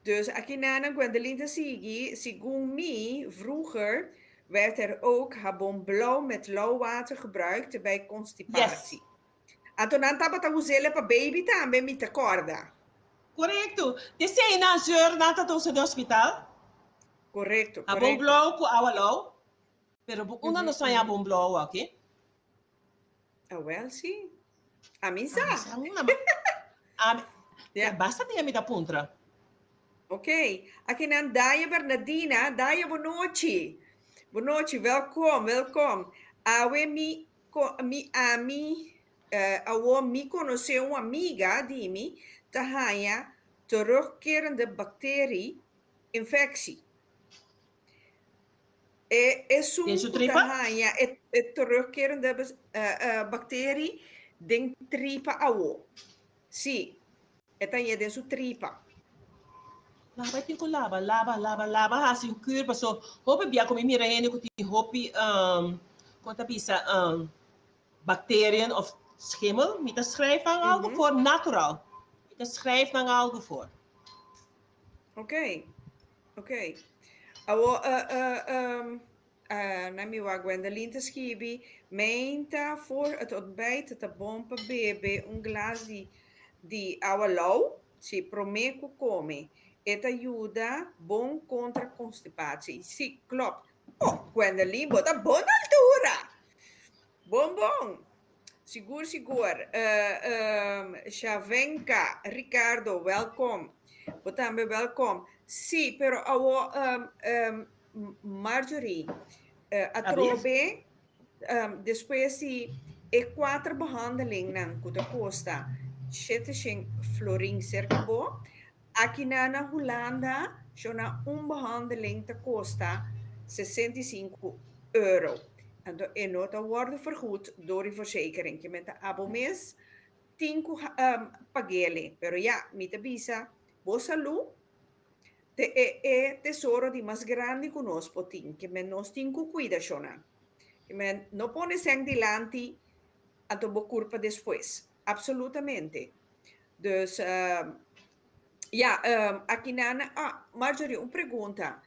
Dus aki nana Gwendeline ta sigui, Segun mi, vroeger werd er ook habon blauw met lauw water gebruikt bij Yes. constipatie. Anto nan tabata us'el pa baby tambe, mi ta kòrda. Korekto. T'esei nan zeur nan ta usa den hospital. Korekto, Habon korekto. blou ku awa lou. Pero bo unda nos haña habon blou aki? Awel si. Ami sa. Ami sa una. Ami, Ja. Basta dia mi ta puntra. Ok. Aki nan Daya Bernadina. Daya, bonochi. Bonochi, welkom, welkom. Awe mi, mi ami, uh, awo mi conoce un amiga di mi ta haña terugkerende bacterie infectie. E esun Den su ku ta tripa? haña e, e terugkerende bes, eh, eh, bacterie den tripa awo. Sí, e ta haña den su tripa. Laba e tin ku laba, laba, laba, laba hasi un kuur paso hopi bia ku mi mira hende ku tin hopi um, kon ta bisa um, bacteriën of schimmel, mi ta schrijf nan algo voor natural. Mi ta schrijf nan algo voor. Oké, oké. Awo, uh, uh, um, uh, na mi wak Gwendolyn ta skibi, meinta voor het ontbijt ta bon pa bebe un glas di, di awa lauw, si promé ku kome. E ta yuda bon kontra constipatie. Si, klopt. Oh, Gwendolyn, bo ta bon na altura! Bon, bon. Sigur, sigur. Uh, um, Shavenka, Ricardo, welkom. Bo tambe welkom. Sí, pero awo, um, um, Marjorie, uh, atrobe, um, despues di e kuater behandelingnan ku ta kosta 700 florin serka bo, aki na na Hulanda, shona un behandeling ta kosta 65 euro. Anto e no ta wòrdu vergoed dor di verzekering. Ke men ta abo mes tin ku um, pag'ele. Pero ya, mi ta bisa, bo salú te e, e tesoro di mas grandi ku nos por tin. Ke men nos tin ku kuida shona. Ke men no pone sèn dilanti anto bo kurpa despues. Absolutamente. Dus, um, ja, um, aki na, ah, Marjorie, un pregunta.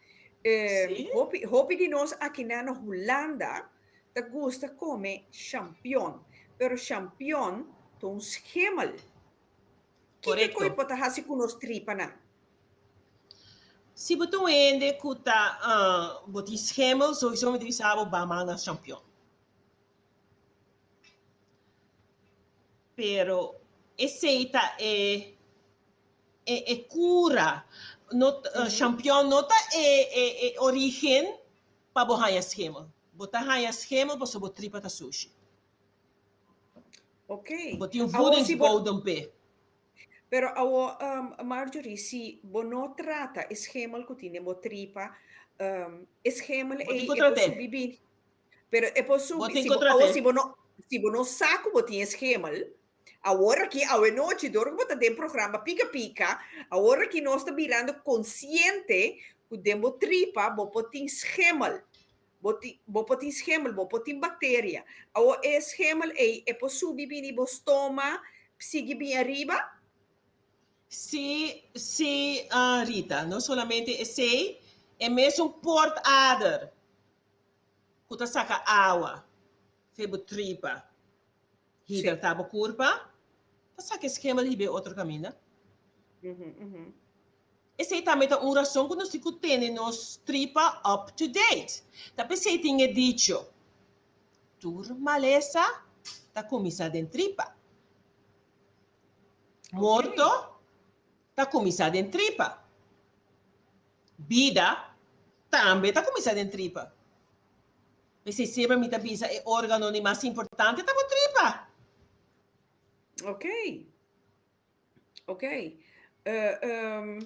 Um, Sí? hopi, hopi di nos aki na na Hulanda ta gusta kome champion, pero champion ta un schimmel. Kiko Correcto. koi por ta hasi ku nos tripanan? Si bo ta un hende ku ta uh, bo tin schimmel, sowieso mi ta bisa bo ba man na champion. Pero esei ta e e e kura. No, uh, champion no ta e, e, e origen pa bo haña schimmel. Bo ta haña schimmel pasobra bo tripa ta sushi. Ok. Bo tin un Awor si bo voedingsbodem p'e. Pero awo, um, Marjorie, si bo no trata e schimmel ku tin den bo tripa, um, e schimmel Bo tin ei ku e por trat'é. subi bini. Pero e por Bo subi, tin si ku bo, awo trat'é. si bo no, si bo no sa ku bo tin e schimmel, awor aki, awe nochi, dor ku bo ta den programa Pika Pika, awor aki nos ta birando konsiente ku den bo tripa bo por tin schimmel. Bo tin, bo por tin schimmel, bo por tin bacteria. Awor e schimmel ei e por subi bini bo stoma, sigui bin ariba? Sí, sí, uh, Rita, no solamente esei, e mesun poortader ku ta saka awa fe bo tripa, hidrata bo kurpa, ta saka e schimmel hiba e otro kaminda. Esei tambe ta un rason ku nos tin ku tene nos tripa up to date. Ta p'esei tin e dicho, Tur malesa ta kuminsá den tripa. Morto ta kuminsá den tripa. Bida tambe ta kuminsá den tripa. P'esei semper mi ta bisa e órgano di mas importante ta bo tripa. Ok. Ok. Uh, um,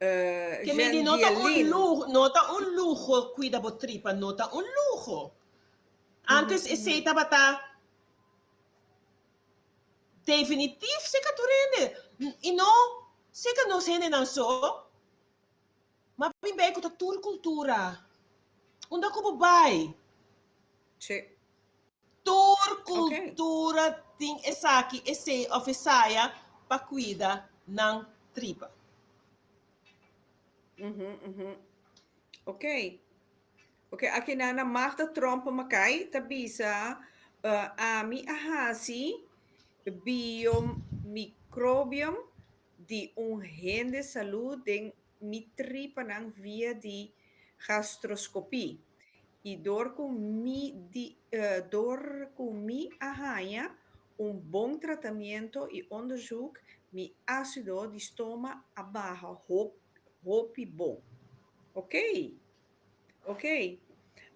uh, Ke men di no ta un luho, no ta un luho kuida bo tripa, no ta un luho. Antes esei tabata definitif seka tur hende. I no seka nos hendenan so, ma bin bei ku ta tur kultura. Unda ku bo bai? Sí. Tur kultura tin esaki, esei òf esaya pa kuida nan tripa. Ok. Ok, aki nan na Magda Tromp Makai ta bisa uh, ami a hasi biomicrobium di un hende salú den mi tripanan via di gastroscopie. I dor ku mi di dor ku mi a haña un bon tratamiento y onderzoek mi acido di stoma a baha hopi bon. Ok. Ok.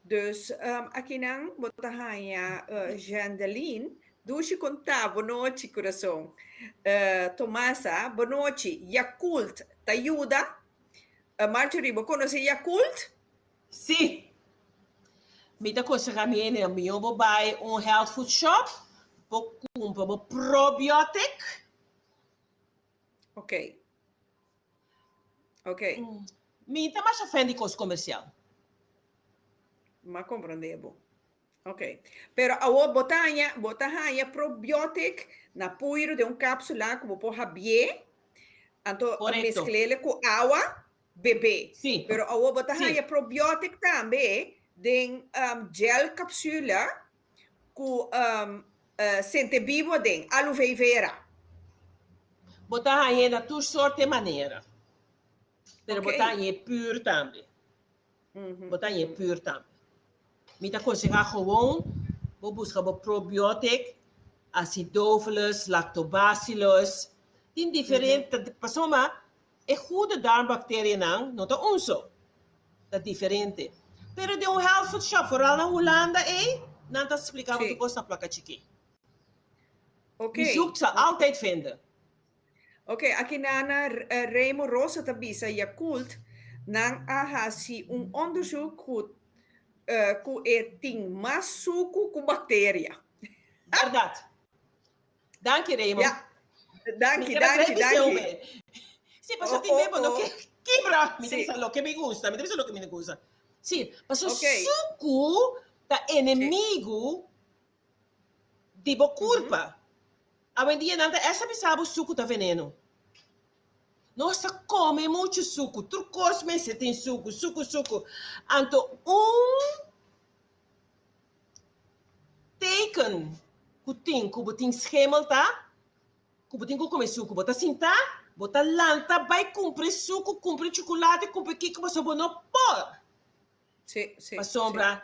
Dus um, akinan bo ta haña uh, Jandeline. Dushi konta, bonochi corazon. Uh, Tomasa, bonochi. Yakult ta yuda? Uh, Marjorie, bo konosé Yakult? Sí. Mi ta konsehá mi hende mihó bo bai un health food shop, bo kumpra bo probiotic. Ok. Ok. Mi ta masha fan di kos komersial. M'a komprondé bo. Ok. Pero awor bo ta haña, bo ta haña probiotic na puiru den un kapsula ku bo por habié, anto Korekto. meskl'é ku awa, bebé. Sí. Pero awor bo ta Sí. haña probiotic tambe den um, gel capsule ku um, uh, sentebibo aden, aloe vera. Bo ta hañ'é na tur sorte manera. Pero bo Ok. ta hañ'é pur tambe. Bo ta hañ'é pur tambe. Mi ta konsehá gewoon bo buska bo probiotic, acidophilus, lactobacillus. Tin diferente, pasobra E goede darmbacterianan no ta un so, ta diferente. Pero den un health food shop, vooral na Hulanda ei, nan ta splica bo tur cos na placa chiki. Okay. Wie zoekt zal altijd vinden. Ok, aki na Remo Rosa ta bisa Yakult nan a hasi un onderzoek ku ku e tin mas suku ku bacteria. Berdad. Danki Remo. Ja. Danki, danki, danki. Sí, paso tin bebo no ke kibra. Mi ta bisa loke mi gusta, mi ta bisa loke mi no gusta. Sí, paso suku ta enemigu di bo kurpa. Awendia nan ta esta bisa bo suku ta veneno. Nos ta kome muchu suku, tur kos mester tin suku, suku, suku. Anto un Teken ku tin ku bo tin schemel ta ku bo tin ku kome suku. Bo ta sinta, bo ta lanta bai kumpra e suku, kumpra e chukulate, kumpra kiko pasobra bo no por. Sí, sí, Pasobra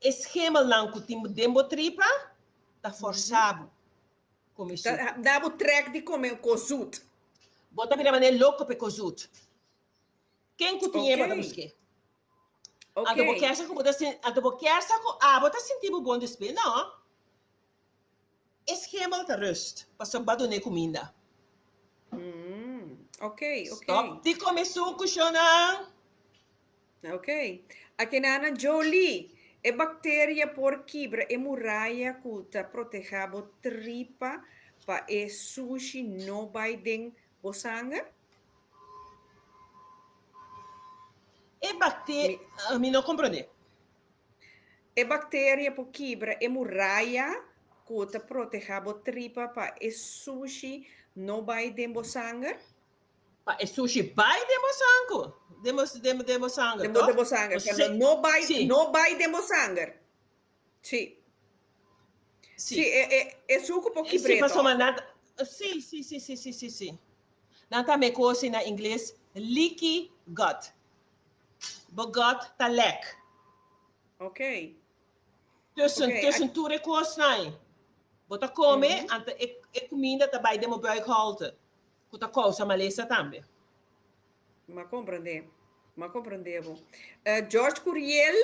e schemelnan ku tin den bo tripa ta forsa bo kome suku. Ta da bo trek di kome un kos zoet. Bo ta bira manera loko pa e kos zoet. Ken ku tin e bo ta busk'é. Anto bo kier sa ku bo ta sin, anto bo kier sa ku abo ta sinti bo bon despues? No. E schemel ta rust, pasobra bo a dun'é kuminda. Ok, ok. Stop di kome suku, shownan. Ok. Akinana Jolie, e bakteria por kibra e muraya ku ta protehá bo tripa pa e sushi no bai den bo sanger? E bacteria, mi no comprende. E bacteria por kibra e muraya cu ta proteha bo tripa pa e sushi no bay den bo sanger? Pa e sushi bay den bo sangu, den bo, den, den bo sanger, Den bo, toch? den bo sanger, pa no, no bay, Sí. no bay den bo sanger. Sí. Sí. Sí, e, e, e suku por Sí, kibr'é pasobra toch? nan, sí, sí, sí, sí, sí, sí, sí. Nan ta me kosi na ingles leaky gut. Bo gut ta lek. Ok. Tussen, Ok, tussen ak- tur e kosnan ei. Bo ta kome, anto e, e kuminda ta bai den bo buikholte, ku ta kousa malesa tambe. M'a komprendé. M'a komprendé bo. Eh, George Curiel,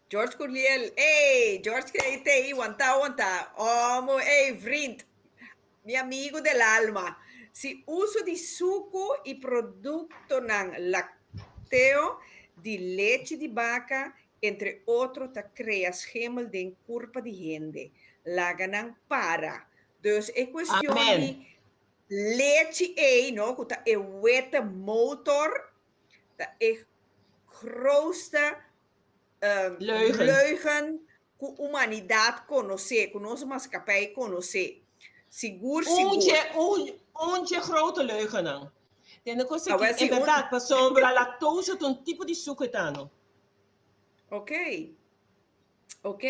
George Curiel, ey, George Curiel te wanta wanta. Omo, ey, vriend. Mi amigo del alma. Si uso di suku i produktonan lakteo di lechi di baka, entre otro, ta krea schemel den kurpa di hende. Laga nan para. Dus e kuestion Amen. di lechi ei, no, ku ta e wete motor, ta e grootste Leugen. leugen ku humanidat konosé, ku nos maskapei konosé. Sigur, Un sigur. dje, un, un dje grote leugennan. Tende kos Awel aki, si en un bèrdat, pasobra lactose ta un tipo di suku etano. Ok. Ok.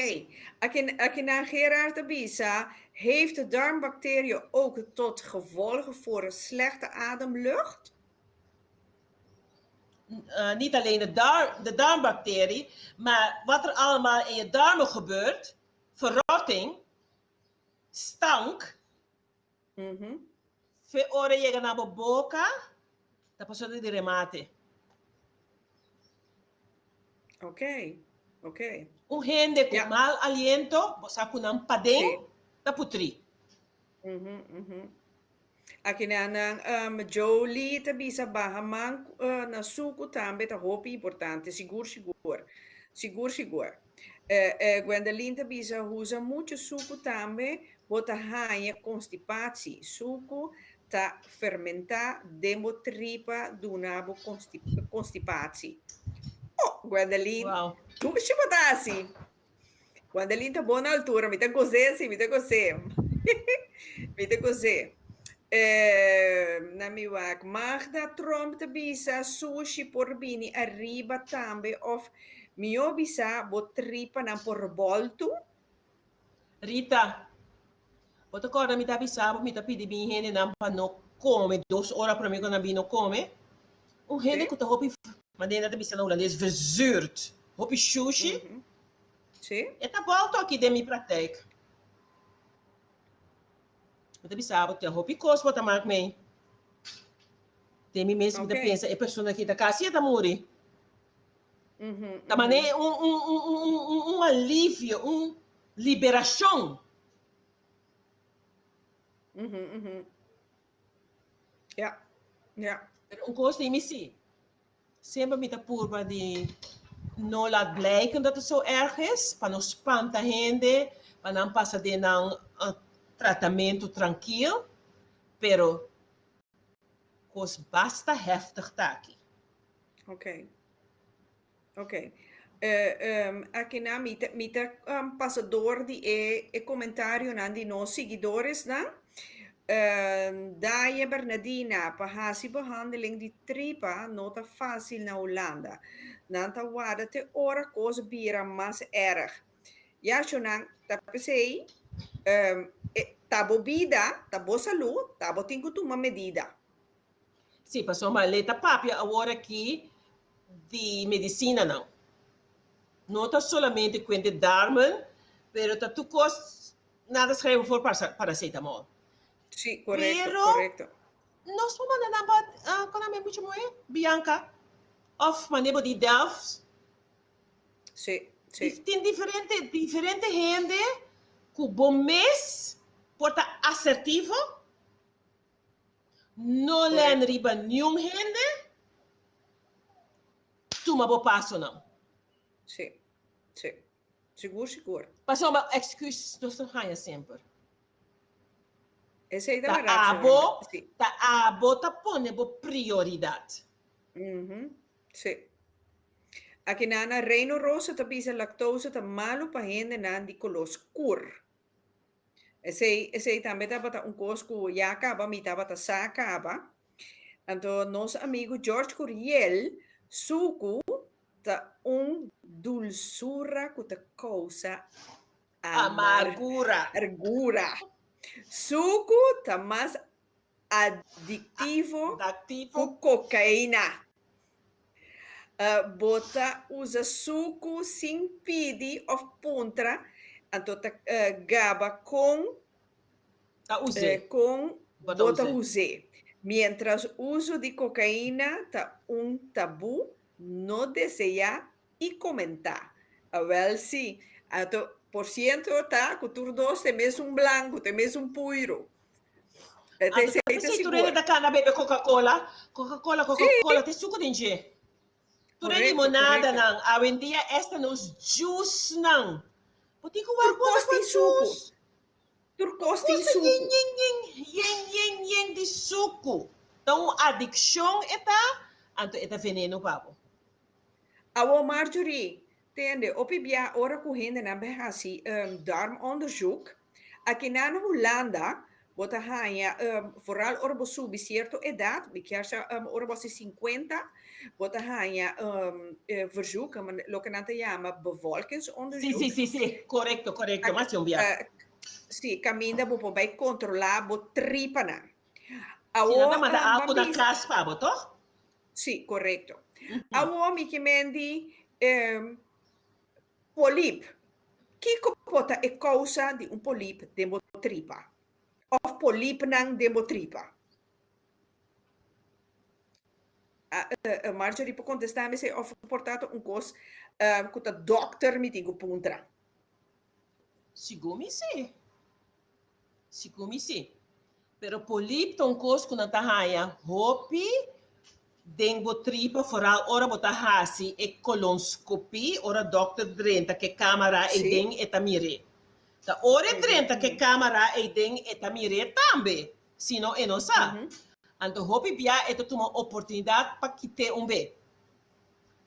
Aki, aki na Gerard ta bisa, heeft de darmbacteriën ook tot gevolg voor een slechte ademlucht? Niet alleen de, dar, de darmbacterie, maar wat er allemaal in je darmen gebeurt, verrotting. stank, fe ora e yega na bo boka, ta pasobra di remate. Ok, ok. Un hende ku mal aliento, bo sa ku nan paden ta putrí. Aki nan nan Jolie ta bisa baha man na suku tambe ta hopi importante, sigur sigur, sigur sigur. Gwendeline ta bisa huza mucho suku tambe bo ta haña constipatie, suku ta fermenta den bo tripa duna bo constipatie. Oh Gwendeline, Wow. dushi bo ta hasi. Wandelin ta bon na altura, mi ta goz'é si, mi ta goz'é. Mi ta goz'é. Eh, na mi wak, Magda Tromp ta bisa sushi por bini ariba tambe of mihó bisa bo tripanan por boltu. Rita, bo ta kòrda mi ta bisa bo mi ta pidi bin hendenan pa no kome dos ora promé ku nan bin no kome? Un hende ku ta hopi, manera nan ta bisa na hulandes, verzuurd, hopi shushi, e ta bòltu aki den mi praktijk. Mi ta bisa bo, tin hopi kos bo ta mak mei. Den mi mes mi ta pensa e persona aki ta kasi e ta muri. Ta manera un, un, un, un, un, un alivio, un liberashon. Ja, ja. Pero un kos di mi si, semper mi ta purba di no laat blijken dat het zo erg is, pa no spanta hende, pa nan pasa den nan tratamentu trankil, pero kos basta heftig ta aki. Ok. Ok. Eh, um, aki na mi ta, mi ta um, pasa door di e, e comentarionan di nos seguidoresnan. Um, Daya Bernadina, pa hasi behandeling di tripa no ta fácil na Hulanda. Nan ta warda te ora kos bira mas erg. Ya, shonan, ta p'esei, um, e, ta bo bida, ta bo salú, ta bo tin ku tuma medida. Sí, pasobra lei ta papia awor aki di medisinanan. No ta solamente kuente darmen, pero ta tur kos nan ta schrijven voor paracetamol. Sí, korekto, Pero korekto. nos por manda nan pa, ah, kon nan e mucha muhé? Bianca. Of mane bo di Delft. Sí, sí. Tin diferente, diferente hende ku bo mes por ta asertivo. No len riba niun hende, tuma bo pasonan. Sí, sí. Sigur, sigur. Pasobra excuus nos ta haña semper. Esei ta Ta berdad, abo, señora. Sí. ta abo ta pone bo prioridad. Mhm. Sí. Aki nan na Reino Rosa ta bisa lactose ta malu pa hendenan di koló skur. Esei, esei tambe tabata un kos ku ya kaba mi tabata sa kaba. Anto nos amigu George Curiel suku ta un dulsura ku ta kousa Amargura. amargura. Suku ta mas adiktivo ku kokaina. Bo ta usa suku sin pidi òf puntra, anto ta gaba kon kon bo ta us'é. Miéntras uso di kokaina ta un tabú no deseá i komentá. Awèl sí, anto por siento ta ku tur dos ta e mesun blanku, ta e mesun puiru. Anto Esei ta p'esei tur sigur. hende ta kana bebe Coca-Cola, Coca-Cola, Coca-Cola, te suku den dje. Tur e Korekto, limonada korekto. nan, awendia esta nos juice nan. Bo tin ku Tur wak bo kos ta tin suku. juice. Tur kos Kos tin ta yen suku. yen yen yen yen yen di suku. Ta un adikshon e ta, anto e ta veneno pa bo. Awor Marjorie, tende, hopi bia ora ku hendenan bai hasi darmonderzoek, akinan na Hulanda bo ta haña, vooral ora bo subi sierto edat, mi kier sa ora bo hasi sinkuenta, bo ta haña verzoek, loke nan ta yama Sí, bevolkingsonderzoek. sí, sí, sí, korekto, korekto, mas di un bia. Sí, kaminda bo por bai kontrolá bo tripanan. Si nan ta Awor, manda ban algu na bisa. kas pa bo, tòg? Sí, korekto. Awor mi ke men di polip. Kiko por ta e kousa di un polip den bo tripa òf polipnan den bo tripa? Marjorie por kontestá mi esei òf por ta ta un kos ku ta dòkter mi tin ku puntra? Sigur mi si. Sigur mi si. Pero polip ta un kos ku nan ta haña hopi den bo tripa, foral ora bo ta hasi e kolonskopie, ora dòkter drenta ke kamera eiden e ta mir'é. Ta ora e drenta ke kamera eiden e ta mir'é tambe, sino e no sa. Anto hopi bia e ta tuma oportunidat pa kit'é un be.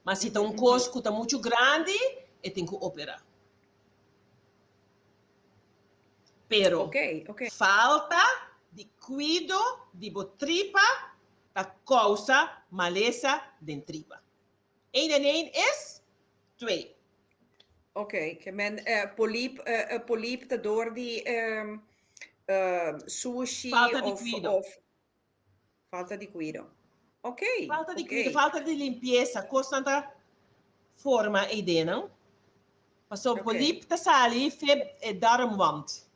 Ma si ta un kos ku ta muchu grandi, e tin ku operá. Pero falta di kuido di bo tripa ta kousa malesa den tripa. Eén en één is twee. Oké, ke men polip polip ta door di sushi Falta di kuido. Of falta di kuido. Oké, Falta di kuido, falta di limpiesa, kosnan ta forma eidenan. Pasobra polip ta sali feb e darmwand.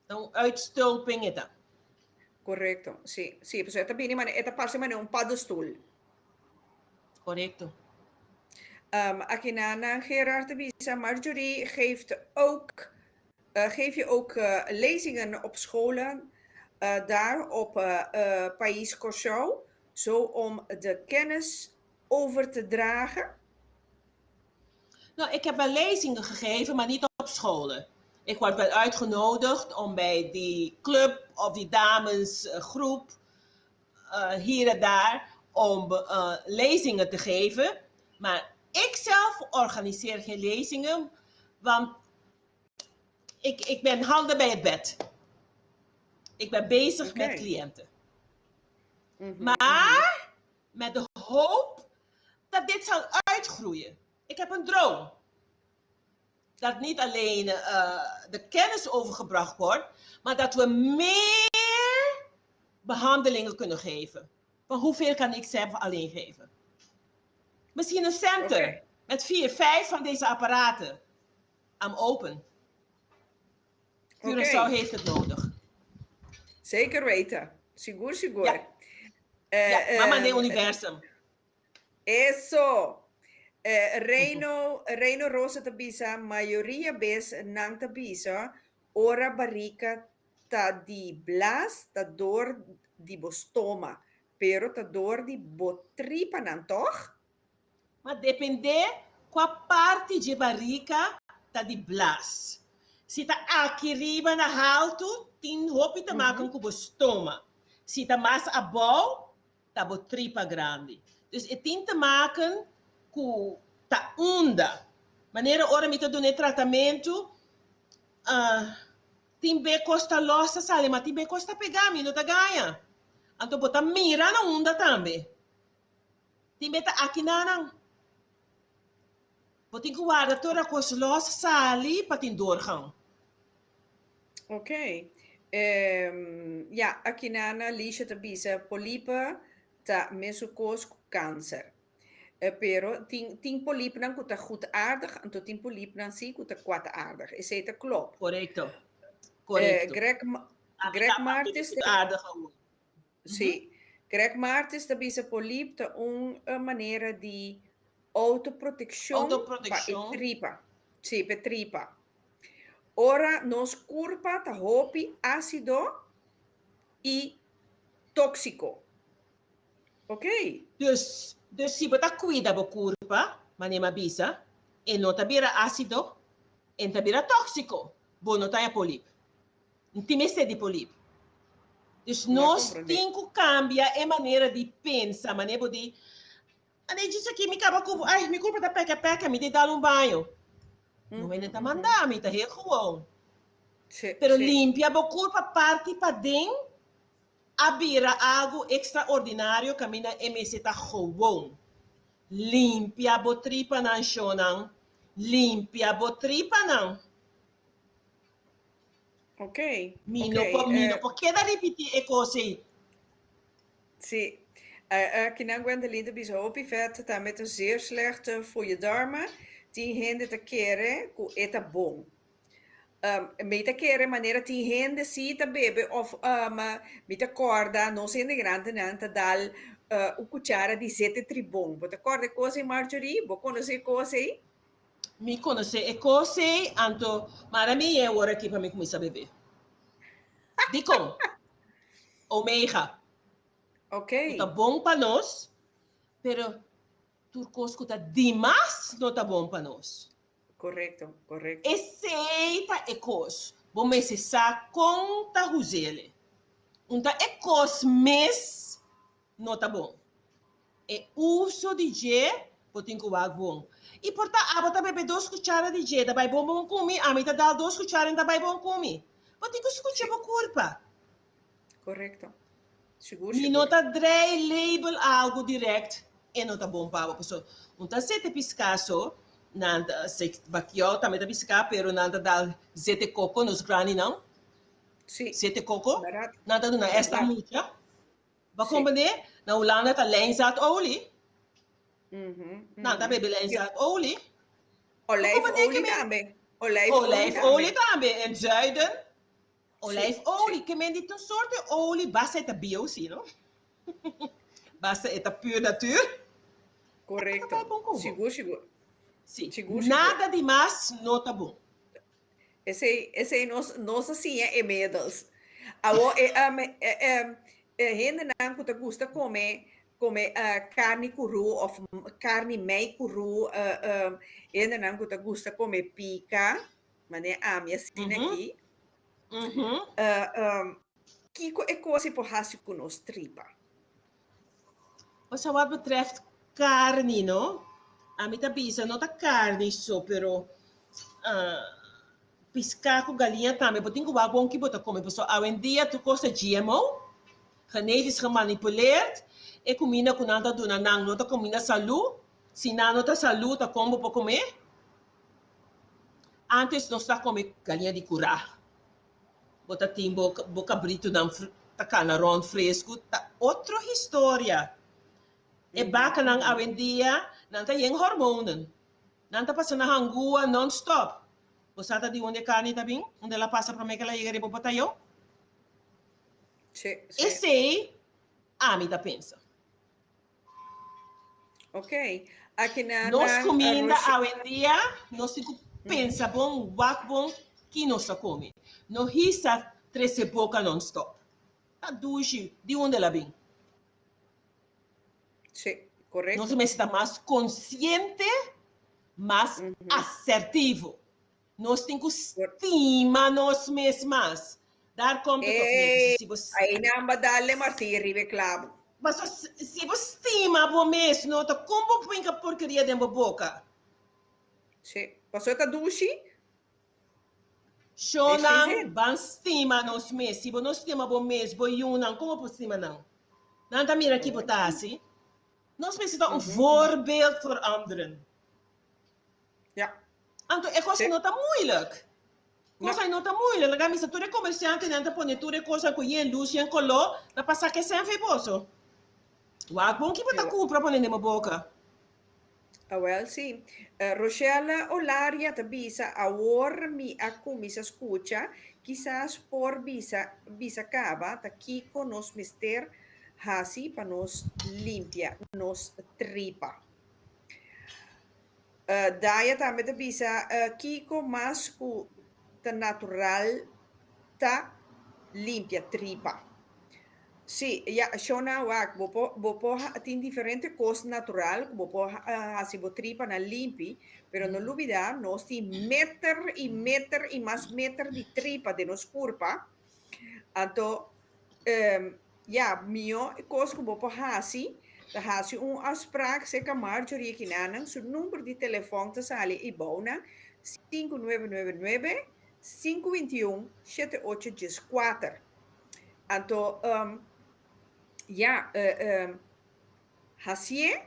Ta un uitstulping e ta. Correcto, sí, sí, pasobra e ta bini manera, e ta parse manera un paddenstoel. Correcto. Aki na nan Gerard ta bisa, Marjorie geeft ook, geef je ook lezingen op scholen daar op Pais Kòrsou, zo om de kennis over te dragen? Nou, ik heb wel lezingen gegeven, maar niet op scholen. Ik word wel uitgenodigd om bij die club of die damesgroep hier en daar om lezingen te geven. Maar ik zelf organiseer geen lezingen, want ik ben handen bij het bed. Ik ben bezig met cliënten. Maar met de hoop dat dit zal uitgroeien. Ik heb een droom. Dat niet alleen de kennis overgebracht wordt, maar dat we meer behandelingen kunnen geven. Van hoeveel kan ik zelf alleen geven? Misschien een center met 4, 5 van deze apparaten. I'm open. Curaçao heeft het nodig. Zeker weten. Sigur, sigur. Ja. Ja, mama den universum. Eso. Reino, Reino Rosa ta bisa, mayoria bes nan ta bisa ora barika ta di blas ta door di bo stoma, pero ta door di bo tripanan, toch? Ma dependé kua parti dje barika ta di blas. Si ta aki riba na haltu, tin hopi ta maken ku bo stoma. Si ta mas abou, ta bo tripa grandi. Dus e tin te maken ku ta unda. Manera ora mi ta duna e tratamentu, tin be kos ta lòs ta sali, ma tin be kos ta pegá, mi no ta gaña. Anto bo ta mira na unda tambe. Tin be ta aki nanan. Bo tin ku warda tur a kos los sali pa tin doorgang. Ok. Ya, aki nana Lisha ta bisa polipe ta mesun kos ku kanser. Pero tin tin polipnan ku ta goedaardig anto tin polipnan si ku ta kwaadaardig. Esei ta klop. Korekto. Korekto. Greg Greg Martis ta. Goedaardig awor. Sí. Greg Martis ta bisa polip ta un manera di autoprotekshon pa e tripa. Sí, pa e tripa. Ora nos kurpa ta hopi ásido i tóksiko. Ok. Dus, dus si bo ta kuida bo kurpa, manera mi a bisa, e no ta bira ásido, e ta bira tóksiko, bo no ta haña polip. N tin mester di polip. Dus nos tin ku kambia e manera di pensa, manera bo di, Ane djis aki mi kaba ku bo, ai mi kurpa ta pèkè pèkè, mi di dal un baño. No hende ta manda mi, ta heel gewoon. Pero limpia bo kurpa parti paden a bira algu ekstraordinario kaminda e mester ta gewoon. Limpia bo tripanan shonnan, limpia bo tripanan. Ok. Mi no por, mi no por keda ripití e kos ei. Sí. Kinan Gwendoline ta bisa hopi vet tambe ta zeer slecht voor je darmen. Tin hende ta kere ku e ta bon. Mi ta kere manera tin hende si ta bebe of mi ta kòrda nos hende grandenan ta dal un kuchara di zete tribon. Bo ta kòrda e kos ei, Marjorie? Bo konosé e kos ei? Mi konosé e kos ei, anto mara mi e ora aki pa mi kuminsá bebe. Dikon? Omega. Ok. Ku ta bon pa nos, pero tur kos ku ta dimas no ta bon pa nos. Korekto, korekto. Esei ta e kos. Bo mester sa kon ta huz'el. Un ta e kos mes no ta bon. E uso di dje bo tin ku wak bon. I por ta abo ta bebe dos kuchara di dje ta bai bon bon ku mi, ami ta dal dos kuchara en ta bai bon ku mi. Bo tin ku skucha bo kurpa. Korekto. Sigur, Mi no ta drei label algu direct e no ta bon pa bo paso un ta zete piská so nan ta bakiou tambe ta piská pero nan ta dal zete koko nos grandinan Sí. zete koko Barat. nan ta duna esta Barat. mucha bo Sí. komprende na Hulanda ta lijnzaadolie Mhm, nan ta mhm. bebe lijnzaadolie bo Olijfolie komprende ke men tambe. Olijfolie olijfolie tambe. tambe en zuiden Sí, Olijfolie, sí. ke men di ta un soort di olie, basta e ta bio si, no? Basta e ta puur natuur. E ta Correcto. bai bon ku bo. Sigur, sigur. Si, Sigur, sigur. nada di mas no ta bon. Esei, esei nos, nos a siña inmiddels. Awo e, um, e, e, e hendenan ku ta gusta kome, kome uh, karni kuru of karni mei kuru, uh, um, hendenan ku ta gusta kome pika, Mane ami asina aki. Kiko e kos ei por hasi ku nos tripa? Osea wat betreft karni no, ami ta bisa no ta karni so pero piská ku galiña tambe bo tin ku wak bon ki bo ta kome pasobra awendia tur kos ta GMO, genetisch gemanipuleerd, e kuminda ku nan ta duna nan no ta kuminda salú, si nan no ta salú ta kon bo por kome? Antes nos ta come galiña di cura. Bo ta tin bo bo cabritonan ta cana rond fresco ta otro historia. E bacanan awendia nan ta yen hormonen. Nan ta pasa na hangua non stop. Bo sa ta di unda e carni ta bin? Unda el a pasa prome ke el a yega riba bo tayo? Esey ami ta pensa. Ok. Aki na Nos nan kuminda Roche. awendia, nos tin ku pensa bon, wak bon ki nos ta kome. No hisa trese boka non stop. Ta dushi, di unda el a bin? Sí, Nos korekto. mester ta mas konsiente, mas asertivo. Nos tin ku stima nos mes mas. Daar komt het op neer. Ey, Si bo ahí nan ba dale martillo riba e clavo. Paso si bo stima bo mes no ta kon bo pinka porkeria den bo boka. Sí, paso e ta dushi. Shownan ban stima nos mes. Si bo no stima bo mes, bo yunan, kon bo por stima nan? Nan ta mira ki bo ta hasi. Nos mester ta un voorbeeld voor anderen. Ja. Anto e cosa no ta moeilijk. Cosa no ta moeilijk. Laga misa tur e comerciantenan ta pone tur e cosa cu yen luz, yen color, ta pa saca e cen fe boso. Wak bon ki bo ta cumpra pone den bo boca. Awel si. Rochelle Olaria ta bisa awor mi a cuminsa scucha, kisas por bisa bisa caba ta kico nos mester haci pa nos limpia nos tripa. Daya tambe ta bisa kiko mas ku ta natural ta limpia tripa. Sí, ya, Shona, wak, bo por, bo por tin diferente kos natural ku bo por hasi bo tripanan limpi, pero no lubida nos tin meter i meter i mas meter di tripa den nos kurpa. Anto, Ya, mihó kos ku bo por hasi ta hasi un afsprak serka Marjorie Kinanan. Su number di telefòn ta sali eibou na 5999 521 7814. Anto, ya, hasié,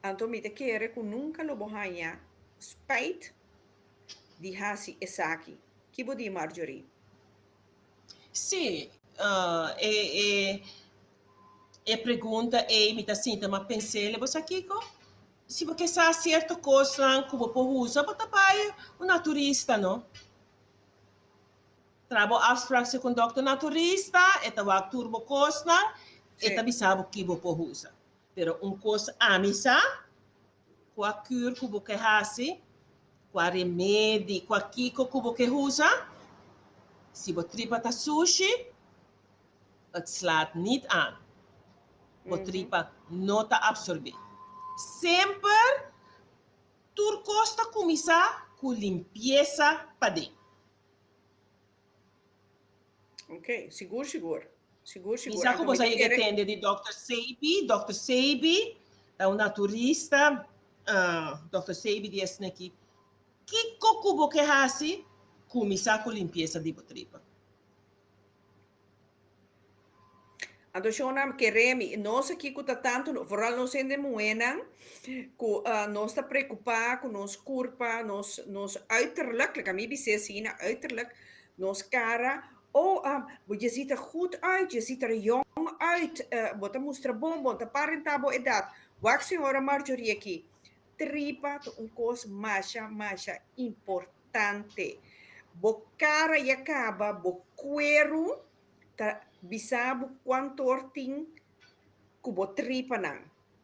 anto mi ta kere ku nunka lo bo haña spijt di hasi esaki. Ki bo di, Marjorie? Sí, e e e pregunta ei mi ta sinta ma pens'é, bo sa kiko? Si bo ke sa sierto kosnan ku bo por usa, bo ta bai un naturista, no? Traha bo afsprak si ku un dòkter naturista, e ta wak tur bo kosnan, e ta bisa bo ki bo por usa. Pero un kos ami sa, kua kür ku bo ke hasi, kua remedi, kua kiko ku bo ke usa, si bo tripa ta sushi, het slaat niet aan. Bo tripa no ta absorbé. Semper tur kos ta kuminsá ku limpiesa paden. Ok, sigur sigur. Sigur sigur. Mi sa ku bo sa yega tende di Dòkter Seibi. Dòkter Seibi ta un naturista. Dòkter Seibi di esnan aki. Kiko ku bo ke hasi, kuminsá ku limpiesa di bo tripa. Anto shonnan kere mi, nos aki ku ta tantu, vooral nos hende muhénan, ku nos ta preokupá ku nos kurpa, nos nos uiterlijk, laga mi bis'é asina, uiterlijk, nos kara, oh, je ziet er goed uit, je ziet er jong uit, bo ta mustra bon, bo no ta parentá bo edat. Wak señora Marjorie aki, tripa ta un kos masha masha importante. Tante. Bo cara ya caba, bo cuero ta bisa bo cuantor tin cu bo tripanan.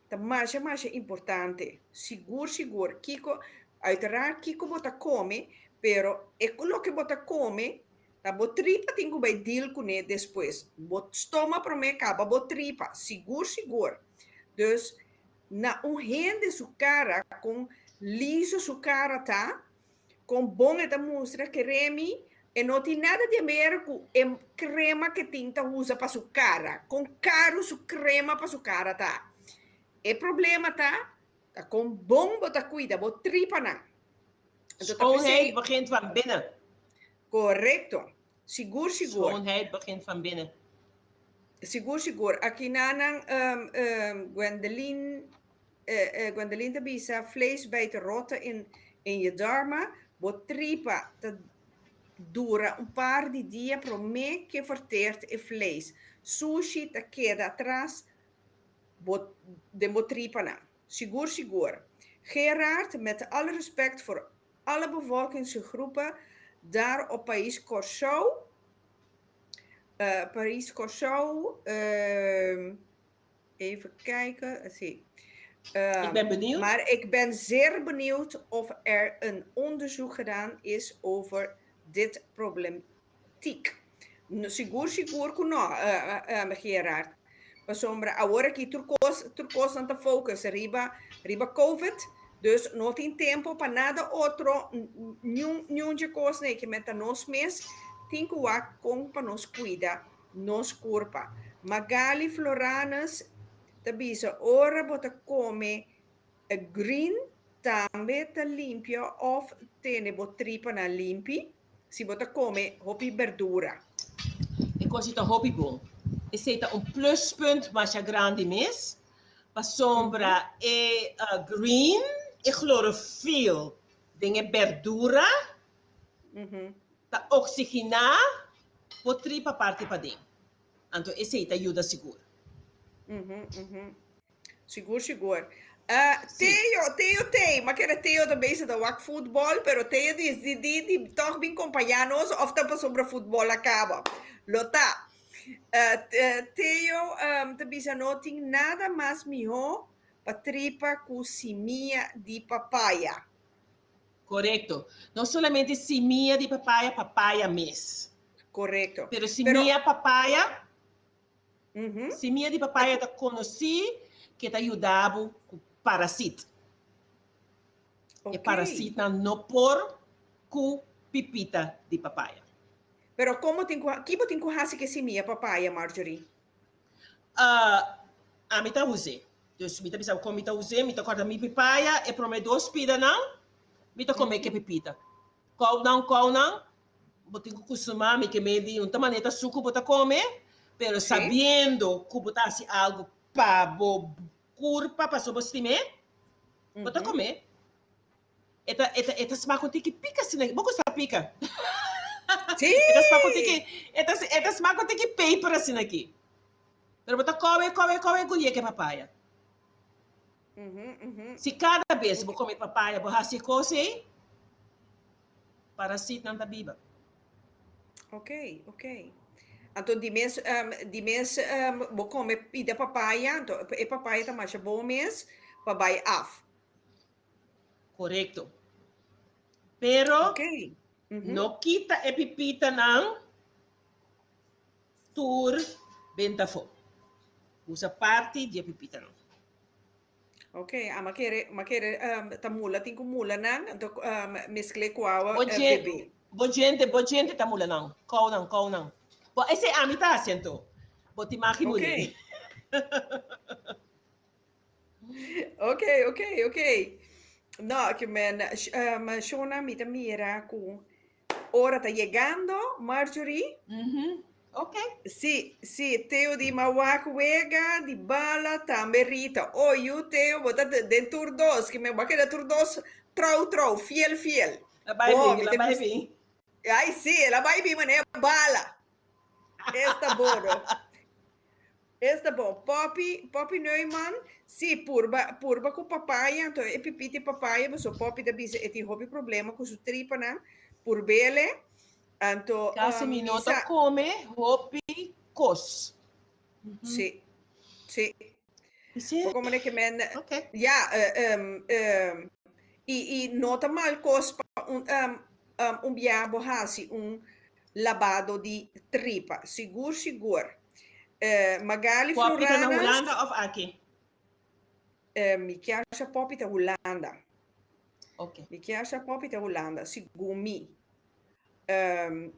Ta masha masha importante. Sigur sigur kico, uiteraard kico bo ta come, pero e loke bo ta come ta bo tripa tin cu bay deal cune despues. Bo stoma prome caba bo tripa. Sigur sigur. Dus na un hende su cara con liso su cara ta, Kon bon e ta mustra ke Remy e no tin nada di haber ku e krema ke tin ta usa pa su kara. Kon karu su krema pa su kara ta. E problema ta, ta kon bon bo ta kuida bo tripanan. Anto ta p'esei. Schoonheid begint van binnen. Korekto. Sigur sigur. Schoonheid begint van binnen. Sigur sigur. Akinanan Gwendeline Gwendeline ta bisa vlees bijt rotte in in je darmen. Bo tripa ta dura un par di dia prome ke verteert e vlees. Sushi ta keda atras bo den bo tripanan. Sigur sigur. Gerard, met alle respect voor alle bevolkingsgroepen daar op pais Kòrsou, pais Kòrsou, even kijken, si. Ik ben benieuwd. Maar ik ben zeer benieuwd of er een onderzoek gedaan is over dit problematiek. Sigur sigur ku no, Gerard. Pasobra awor aki tur kos, tur kosnan ta focus riba, riba Covid, dus no tin tempo pa nada otro, niun, niun dje kosnan ei ke men ta nos mes tin ku wak kon pa nos kuida nos kurpa. Magali Floranus ta bisa ora bo ta kome E green tambe ta limpia of tene bo tripanan limpi si bo ta come hopi berdura. E kosi ta hopi bon. Esei ta un pluspunt masha grandi mes, pasobra e green, e chlorofil den e berdura ta oxigená bo tripa parti paden. Anto esei ta yuda sigur. Sigur sigur. Uh, Theo, Theo Tey, ma kere Theo ta bezig ta wak futbol, pero Theo di di di di toch bin compaña nos of ta pasobra futbol a caba. Lo ta. Uh, Theo um, ta bisa no tin nada mas miho pa tripa ku simia di papaya. Korekto. No solamente simia di papaya, papaya mes. Korekto. Pero simia papaya Simia di papaya ta konosí ke ta yuda bo ku parasit. E parasitnan no por ku pipita di papaya. Pero komo tin ku, ki bo tin ku hasi ku e simia papaya, Marjorie? Ami ta us'é. Dus mi ta bisa bo kon mi ta us'é, mi ta kòrta mi pipaya, e promé dos pidanan mi ta kome ku e pipita. Kounan, kounan, bo tin ku kustumá, mi ke medi un ta manera ta suku bo ta kome, pero sabiendo ku bo ta hasi algu pa bo kurpa, pasobra bo stim'é, bo ta kome. E ta, e ta, e ta smak un tiki pika asina, bo gusta pika? Sí! E ta smak un tiki, e ta, e ta smak un tiki peper asina aki. Pero bo ta kowe, kowe, kowe gulié ku e papaya. Si kada bes bo kome papaya bo hasi e kos ei, parasitnan ta biba. Ok, ok. Anto di mes, um, di mes um, bo kome pida papaya, anto e papaya ta masha bon mes pa bai af. Korekto. Pero Ok. Mhm. no kita e pipitanan tur benta afó. Usa parti di e pipitanan. Ok, a ma kere, ma kere um, ta mula, tin ku mula nan, anto um, mezcle ku awa Bo uh, djente, bebe. bo djente, bo djente ta mula nan, kou nan, kou nan. Bo esei ami ta hasi anto. Bo tin maki Ok. mul'é. Ok, ok, ok. No, ke men, um, Shona, mi ta mira ku ora ta yegando, Marjorie. Mhm. Ok. Sí, sí, Theo di mawak wega, di bala, tambe Rita. Oh, yu Theo, bo ta den tur dos, ke men bo a keda tur dos trou trou, fiel fiel. La bai Bo, bin, mi la ta bai gusta. bin. Ai, sí, el a bai bin manera bala. Esta bodo. Esta bon. Poppy, Poppy Neumann, sí, purba, purba ku papaya, anto e pipita di papaya, pasobra Poppy ta bisa e tin hopi problema ku su tripanan, purbele, anto Kasi um, mi no ta misa, kome hopi kos. sí, sí. Sí. Bo como ke men, Ok. ja, eh, um, um, i, i no ta mal kos pa un, um, um, un bia bo hasi un Labado di tripa. Sigur sigur. Magali Poppy ta na Floranas. Hulanda of aki? Mi kier sha Poppy ta Hulanda. Ok. Mi kier sha Poppy ta Hulanda, segun mi.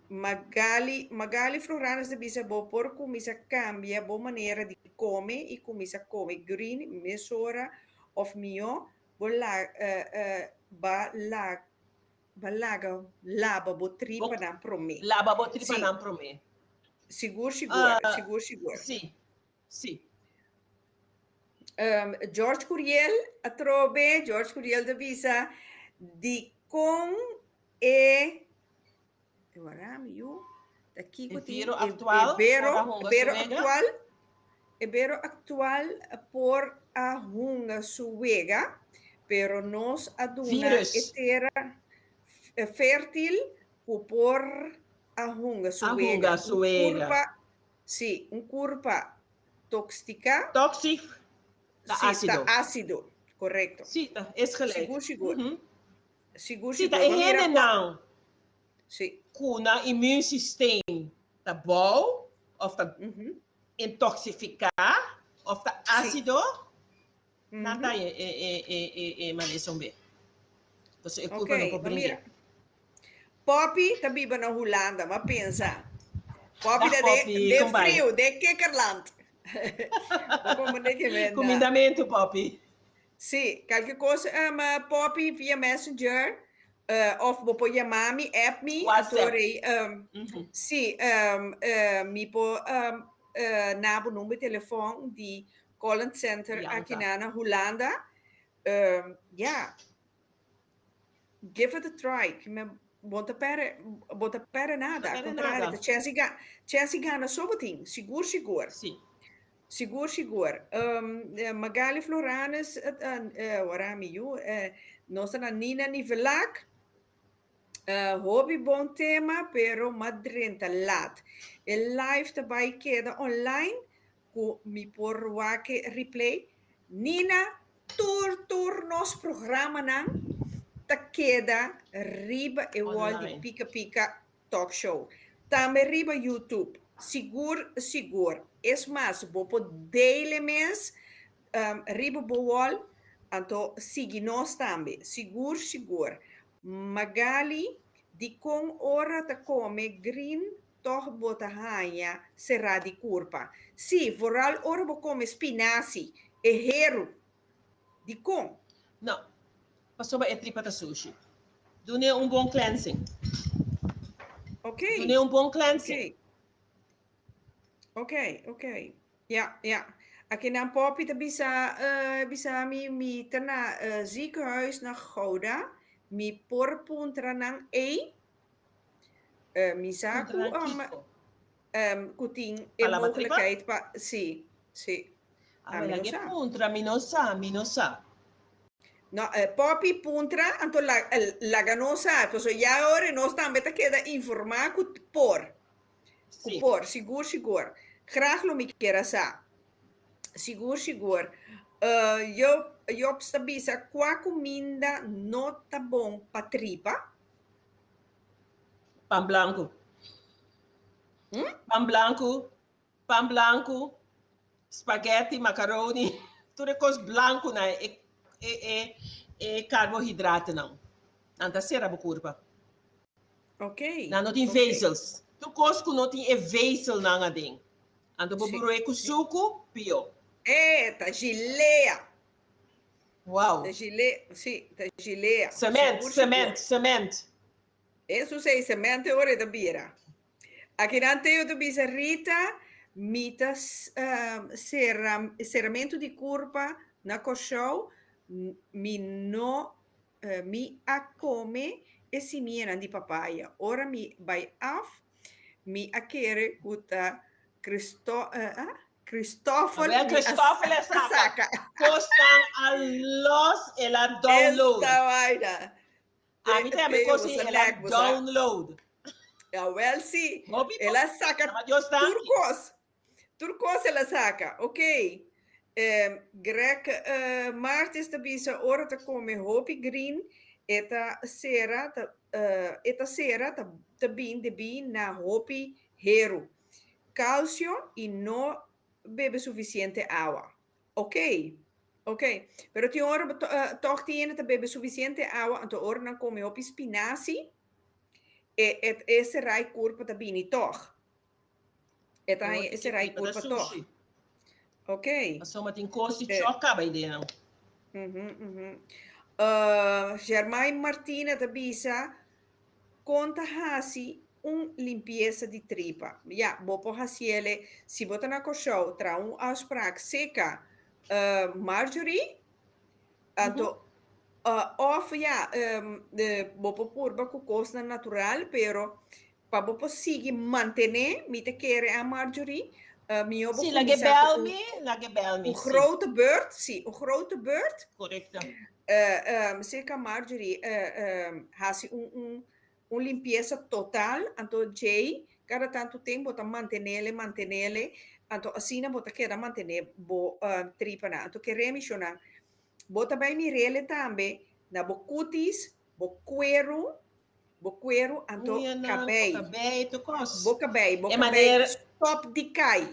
Magali, Magali Floranas ta bisa bo por kuminsa kambia bo manera di kome i kuminsa kome green mesora of mihó bo la ba la Ba laga laba bo tripanan promé. Laba bo tripanan promé. Sigur, sigur, sigur, sigur. Sí, sí. George Curiel atrobe, George Curiel ta bisa dikon e Wara mi yu. Ta kiko E tin viro e, aktual e bero, por a hunga e bero su wega? aktual, e bero aktual por a hunga su wega, pero nos a duna Virus. e tera fértil ku por a hunga su A wega. hunga su Un wega. kurpa, sí, un kurpa tóxtica. Tóxic ta Sí, ácido. ta ácido, korekto. Sí, ta, es gelijk. Sigur, sigur. Sigur, Sí, ta sigur. e Bo mira hendenan Sí. ku nan immuunsysteem ta bou of ta intoxifiká of ta ásido, nan ta e e e e e e malesa un be. Entonces e kulpa no Ok, por ma bringa. mira. Poppy ta biba na Hulanda, ma pensa. Poppy Dag ta den Poppy, den kon bai? friu, den kikkerland. Bo komprende ke men da. Kumindamentu Poppy. Sí, kalke kos um, Poppy via Messenger uh, of bo por yama mi, app mi, WhatsApp. anto rei, um, sí, um, uh, mi por um, uh, na bo number telefon di Colon Center Bianca. aki na na Hulanda. Um, ja, give it a try. Ke men bo ta pere, bo ta pere nada. No Al pere contrario, nada. ta chance ga, chance gana so bo tin, sigur, sigur. Sí. Sigur sigur. Magali Floranus, ora mi yu, nos ta na Nina Nivelak. Hopi bon tema, pero m'a drenta laat. E live ta bai keda online ku mi por wak e replay. Nina, tur tur nos programanan ta keda riba e wall di Online. Pika Pika Talk Show. Tambe riba YouTube. Sigur sigur. Es mas, bo por dele mes riba bo wall, anto sigui nos tambe. Sigur sigur. Magali, dikon ora ta kome green tòg bo ta haña será di kurpa? Sí, vooral ora bo kome spinazi, e heru. Dikon? No, pasobra e tripa ta sushi. Dun'é un bon cleansing. Ok. Dun'é un bon cleansing. Ok, ok. Ja, ja. Akinan Poppy ta bisa, uh, bisa mi, mi ta na uh, ziekenhuis na Gouda. Mi por puntra nan ei. Uh, mi sa Puntra ku, nan um, kiko? um, ku tin e Pa laba tripa? mogelijkheid pa, sí, sí. Ami Awel no ke sa. puntra, mi no sa, mi no sa. No, eh, Poppy puntra, anto la, eh, laga nos sa, paso ya ora nos tambe ta keda informá ku por. Ku Sí. por, sigur, sigur. Graag lo mi kier a sa. Sigur, sigur. Uh, yo, Job ta bisa, kua kuminda no ta bon pa tripa? Pan blanku. Hm? Pan blanku, pan blanku, spaghetti, macaroni, tur e kos blanku na e, e, e, e karbohidratennan. Nan ta sera bo kurpa. Ok. Nan no tin ok. vezels. Tur kos ku no tin e vezelnan aden. Anto bo Sí, broe ku sí. suku, pió. Eh, ta gilea. Wow. Ta gilea, sí, ta gilea. Cement, Sigur, cement, sigur. cement. Eso sei, cement e ora e ta bira. Akinan Teo ta bisa Rita, mi ta sera seramentu di kurpa na Kòrsou, mi no mi a kome e simianan di papaya. Ora mi bai af, mi a kere ku ta Kristo Kristoffel Wel, mi a Kristoffel a saka. saka. Kosnan a los, el a download. Esta vaina. Ami tambe Teo, kosi bosa el a nek, bosa. download. Ja, wel sí. Hopi El a saca Ama Dios danki. tur kos. Tur kos el a saca. Ok. Eh, Greg eh, Martis ta bisa ora ta come hopi green e ta sera ta eh, e ta sera ta ta bin debí na hopi heru, calcio y no bebe suficiente awa. Ok, ok. Pero tin ora bo tòg tin hende ta bebe sufisiente awa, anto ora nan kome hopi spinasi, e e e serai kurpa ta bini tòg. E ta haña e serai kurpa tòg. Ok. Pasobra tin kos di chòk kaba ei den nan. Mhm, mhm. Germain Martina ta bisa, Kon ta hasi un limpiesa di tripa? Ya, bo por hasiele si bo ta na Kòrsou, traha un afsprak seka Marjorie, anto òf ya, bo por purba ku kosnan natural, pero pa bo por sigui mantené, mi ta kere a Marjorie, mihó bo Sí, lag'é kuminsá ku bèl mi, lag'é bèl mi, un sí. grote beurt, sí, un grote beurt. Korekto. Serka Marjorie hasi un un un limpiesa total, anto djei kada tantu tempu bo ta mantenele mantenele, anto asina bo ta keda mantené bo tripanan. Anto kere mishonan, bo ta bai mirele tambe na bo kutis, bo kueru, bo kueru, anto Uñanan, bo kabei. kabei, tur kos. Bo kabei, bo E kabei manera stòp di kai.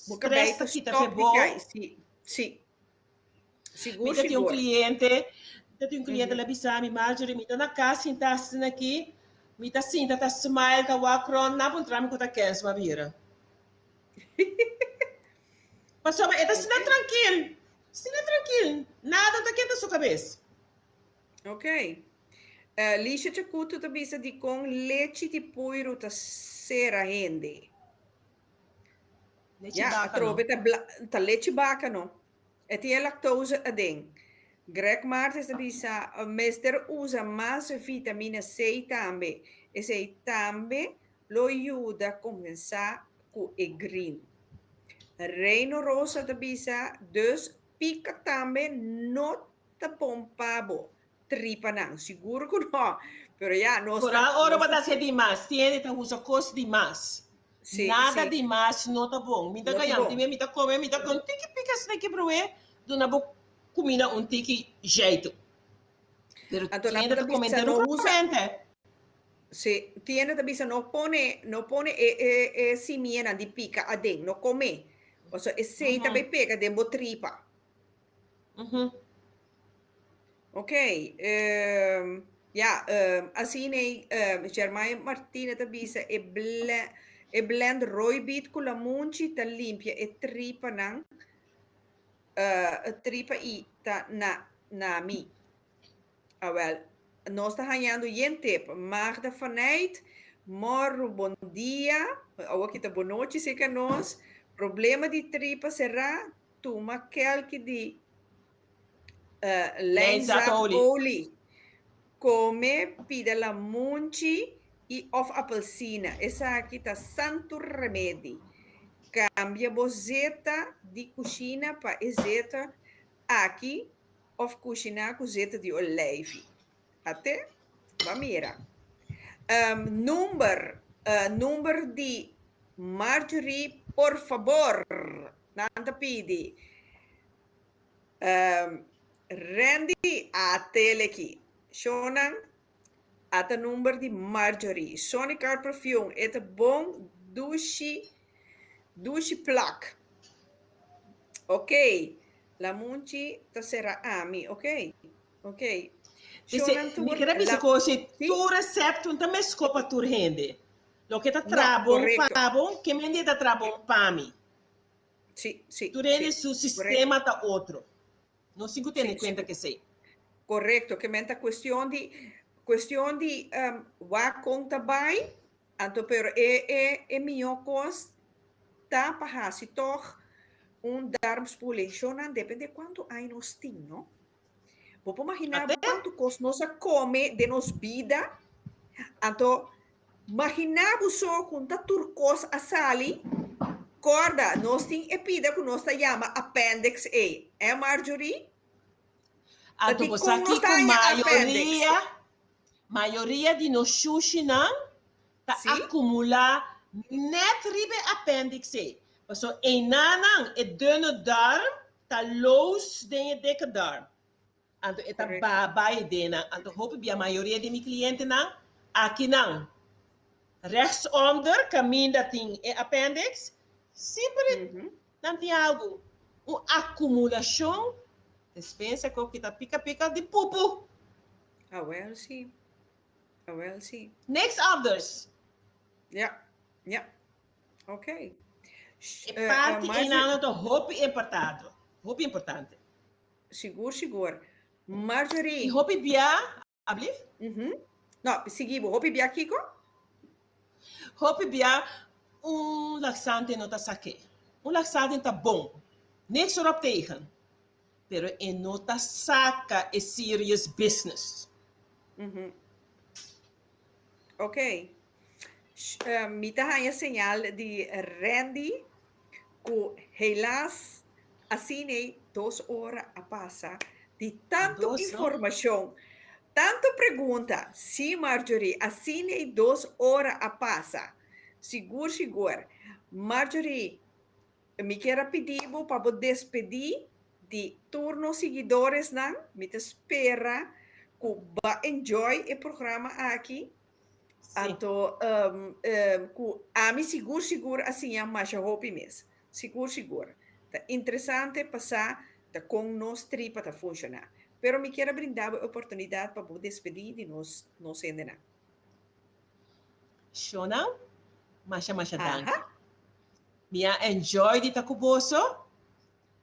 Bo kabei stress ta ta kita stòp fe di bo. kai, sí, sí. Sigur, Mi ta tin un sigur. cliente, mi ta tin un cliente la bisa mi, Marjorie, mi ta na cas sinta asina aki, mi ta sinta ta smile, ta wak rond, nan a puntra mi cu ta kens mi a bira. Pasobra e ta asina trankil, asina trankil, nada ta kenta su cabes. Ok. Uh, Lisha Chacuto ta bisa dikon lechi di puiru ta sera hende. Lechi Ja, baka no. atrobe ta, bla, ta lechi baka no. E tin e lactose aden. Greg Martens ta bisa, mester usa mas vitamina C tambe. Esei tambe lo yuda kompensá ku e green. Reino Rosa ta bisa, dus pika tambe no ta bon pa bo tripanan. Sigur ku no. Pero ya, nos ta... Vooral ora nos bo ta ta hasi dimas, tiene ta usa kos dimas. Sí, Nada sí. dimas no ta bon. Mi ta No ta gaña, bon. mi mi ta come, mi ta con tiki pica sneki broe, duna bo cuminda un tiki jeito. Pero Anto nan tiene ta ta come bisa entero no usa corriente. Sí, tiene ta bisa no pone, no pone e, e, e simianan di pica aden, no come. Pasobra esei ta bay pega den bo tripa. Ok, ehm, ja, ehm, asina ei, ehm, Jeremiah Martina ta bisa e ble, e blend rooibiet ku lamunchi ta limpia e tripanan, eh, e tripa i ta na, na mi. Awel, nos ta hañando yen tip. Magda van Eyt, Morru, bon dia. Awor ki ta bonochi serka nos. Problema di tripa será, Tuma kelki di lijnzaadolie, kome pida lamunchi i òf apelsina. Esaki ta santu remedi. Kambia bo zeta di kushina pa e zeta aki òf kushiná ku zeta di oleifi. Ate, ba mira. Um, number, uh, number di Marjorie, por fabor. Nan ta pidi. Um, Randy, atele ki. Shonan, ata number di Marjorie. Sonic Car Perfume, e ta bon dushi, dushi plak. Ok, Lamunchi ta sera ami, ok. Ok. Dice, mi quiere bisa ko si tur recept un ta mesko pa tur hende. Loke ta tra bon pa bo, ke mende ta tra bon pa mi. Si, si. Tur hende su sistema ta otro. Nos tin ku tene kuenta kesei. Korekto, ke men ta kuestion di kuestion di um, wak kon ta bai, anto pero e e e mihó kos ta pa hasi tòg un darmspoeling. Shownan depende kuantu aña nos tin, no? Bo por imaginá bo kuantu kos nos a kome den nos bida? Anto, imaginá bo so ku ta tur kos a sali. Kòrda, nos tin e pida ku nos ta yama Appendix A. Eh, Marjorie? Ta Anto bo sa dikon nos kiko ta haña appendix? mayoria, mayoria di nos shushinan ta Sí? akumulá nèt riba e appendix ei. Pasobra einanan e dunne darm ta los den e dikke darm. Anto e ta Correcto. bai den nan. Anto hopi bia mayoria di mi clientenan akinan rechtsonder caminda tin e appendix, semper nan tin algo, un acumulacion, despensa cu ta pica pica di pupu. Awel si. Awel si. Niks anders. Ja, ja. Ok. E parti einan ta hopi importante. Hopi importante. Sigur, sigur. Marjorie. I hopi bia, ablief? No, sigui bo. Hopi bia kiko? Hopi bia un laxante no ta sake. Un laxante ta bon. Niks erop tegen. Pero e no ta saka e serious business. Ok. Mi ta haña señal di Randy ku helaas asin'ei dos ora a pasa di tantu informashon, tantu pregunta. Sí, Marjorie, asin'ei dos ora a pasa. Sigur, sigur. Marjorie, mi kier a pidi bo pa bo despedí di tur nos siguidoresnan. Mi ta spera ku bo a enjoy e programa aki. Anto um, um, ku ami sigur sigur a siña masha hopi mes. Sigur sigur. Ta interesante pa sa ta kon nos tripa ta funshoná. Pero mi kier a brinda bo e oportunidat pa bo despedí di nos nos hendenan. Shona, masha masha danki. Mi a enjoy di ta ku boso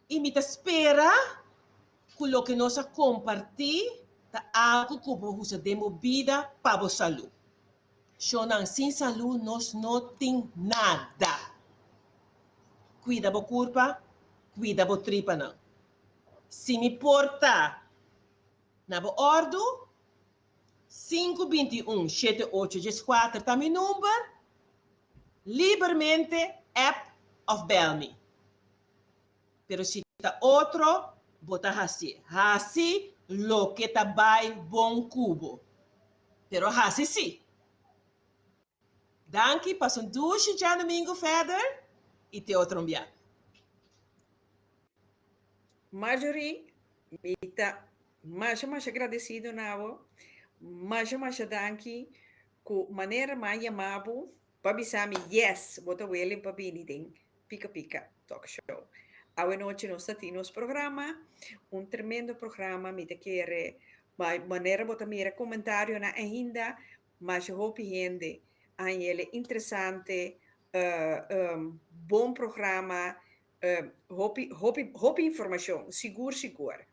i mi ta spera ku loke nos a kompartí ta algu ku bo usa den bo bida pa bo salú. Shonnan, sin salú nos no tin nada. Kuida bo kurpa, kuida bo tripanan. Si mi por ta na bo òrdu, sinku 21 shete ocho dieskuater ta mi number, libermente app òf bèl mi. Pero si ta otro, bo ta hasié. Hasi loke ta bai bon ku bo. Pero hasi sí. Danki, pasa un dushi djadumingu verder i te otro un bia. Marjorie, mi ta masha masha gradesido na bo. Masha masha danki ku manera m'a yama bo pa bisa mi yes, bo ta willing pa bini den Pika Pika Talk Show. Awe nochi nos ta tin nos programa, un tremendo programa, mi ta kere manera bo ta mira comentarionan ainda, masha hopi hende a hañ'el interesante, bon programa, hopi hopi hopi informacion, sigur sigur.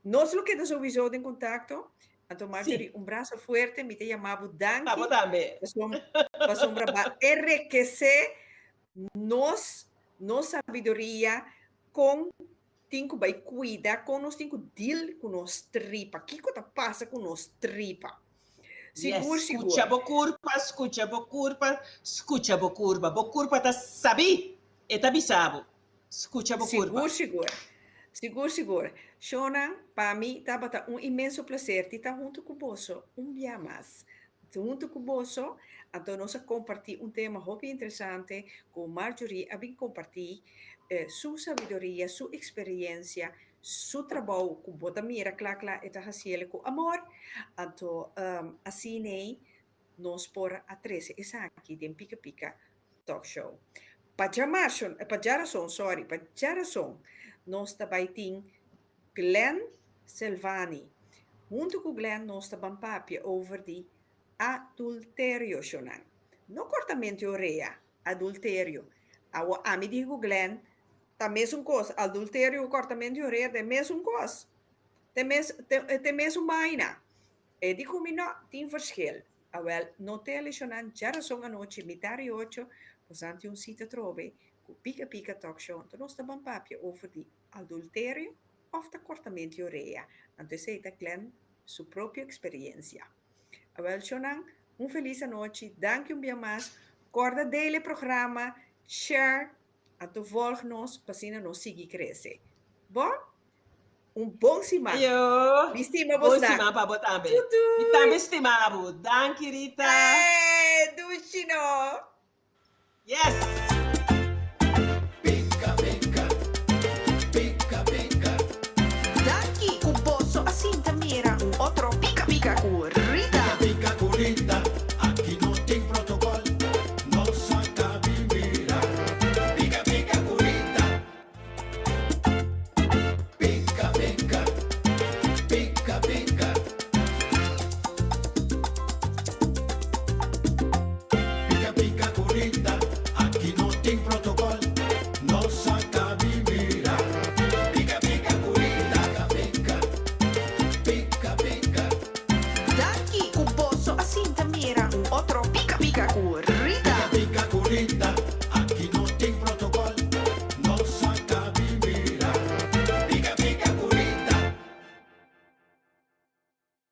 Nos lo keda souiso den contacto, anto Marjorie un brazo fuerte, mi ta yama bo danki. Pa bo tambe. Pasobra bo a enriquece nos nos sabiduria kon tin ku bai kuida, kon nos tin ku deal ku nos tripa, kiko ta pasa ku nos tripa. Sigur, Yes, sigur. skucha bo kurpa, skucha bo kurpa, skucha bo kurpa. Bo kurpa ta sabí. E ta bisa bo. Skucha bo kurpa. Sigur, sigur. Sigur, sigur. Shona, pa mi tabata un inmenso placer di ta huntu ku boso un bia mas. Huntu ku boso, anto nos a kompartí un tema hopi interesante ku Marjorie a bin kompartí su sabiduria, su eksperiencia, su trabou ku bo ta mira kla kla e ta hasiel ku amor. Anto asin'ei nos por a trese esaki den Pika Pika Talk Show. Pa djamarson, pa djarason, sorry, pa djarason nos ta bai tin Glenn Selvani. Huntu ku Glenn nos ta ban papia over di adulterio, shownan. No kortamentu di orea, adulterio. Awo ami di ku Glenn ta mesun kos, adulterio ku kortamentu di orea ta e mesun kos. Ta e mes, ta e mesun baina. E di ku mi no, tin verschil. Awel, no tele shownan djarason anochi mitar i ocho, bosan tin un sita trobe ku Pika Pika Talk Show, anto nos ta ban papia over di adulterio of ta kortamentu di orea. Anto esei ta Glenn su propio eksperiencia. Awel shownan, un felis anochi, danki un bia mas, korda dele programa, share, anto volg nos pa asina nos sigui krese. Bo? Un bon siman. Ayo. Mi stima Bon bosnan. siman pa bo tambe. Doei Mi doei. tambe stima bo. Danki Rita. Eh, dushi no. Yes.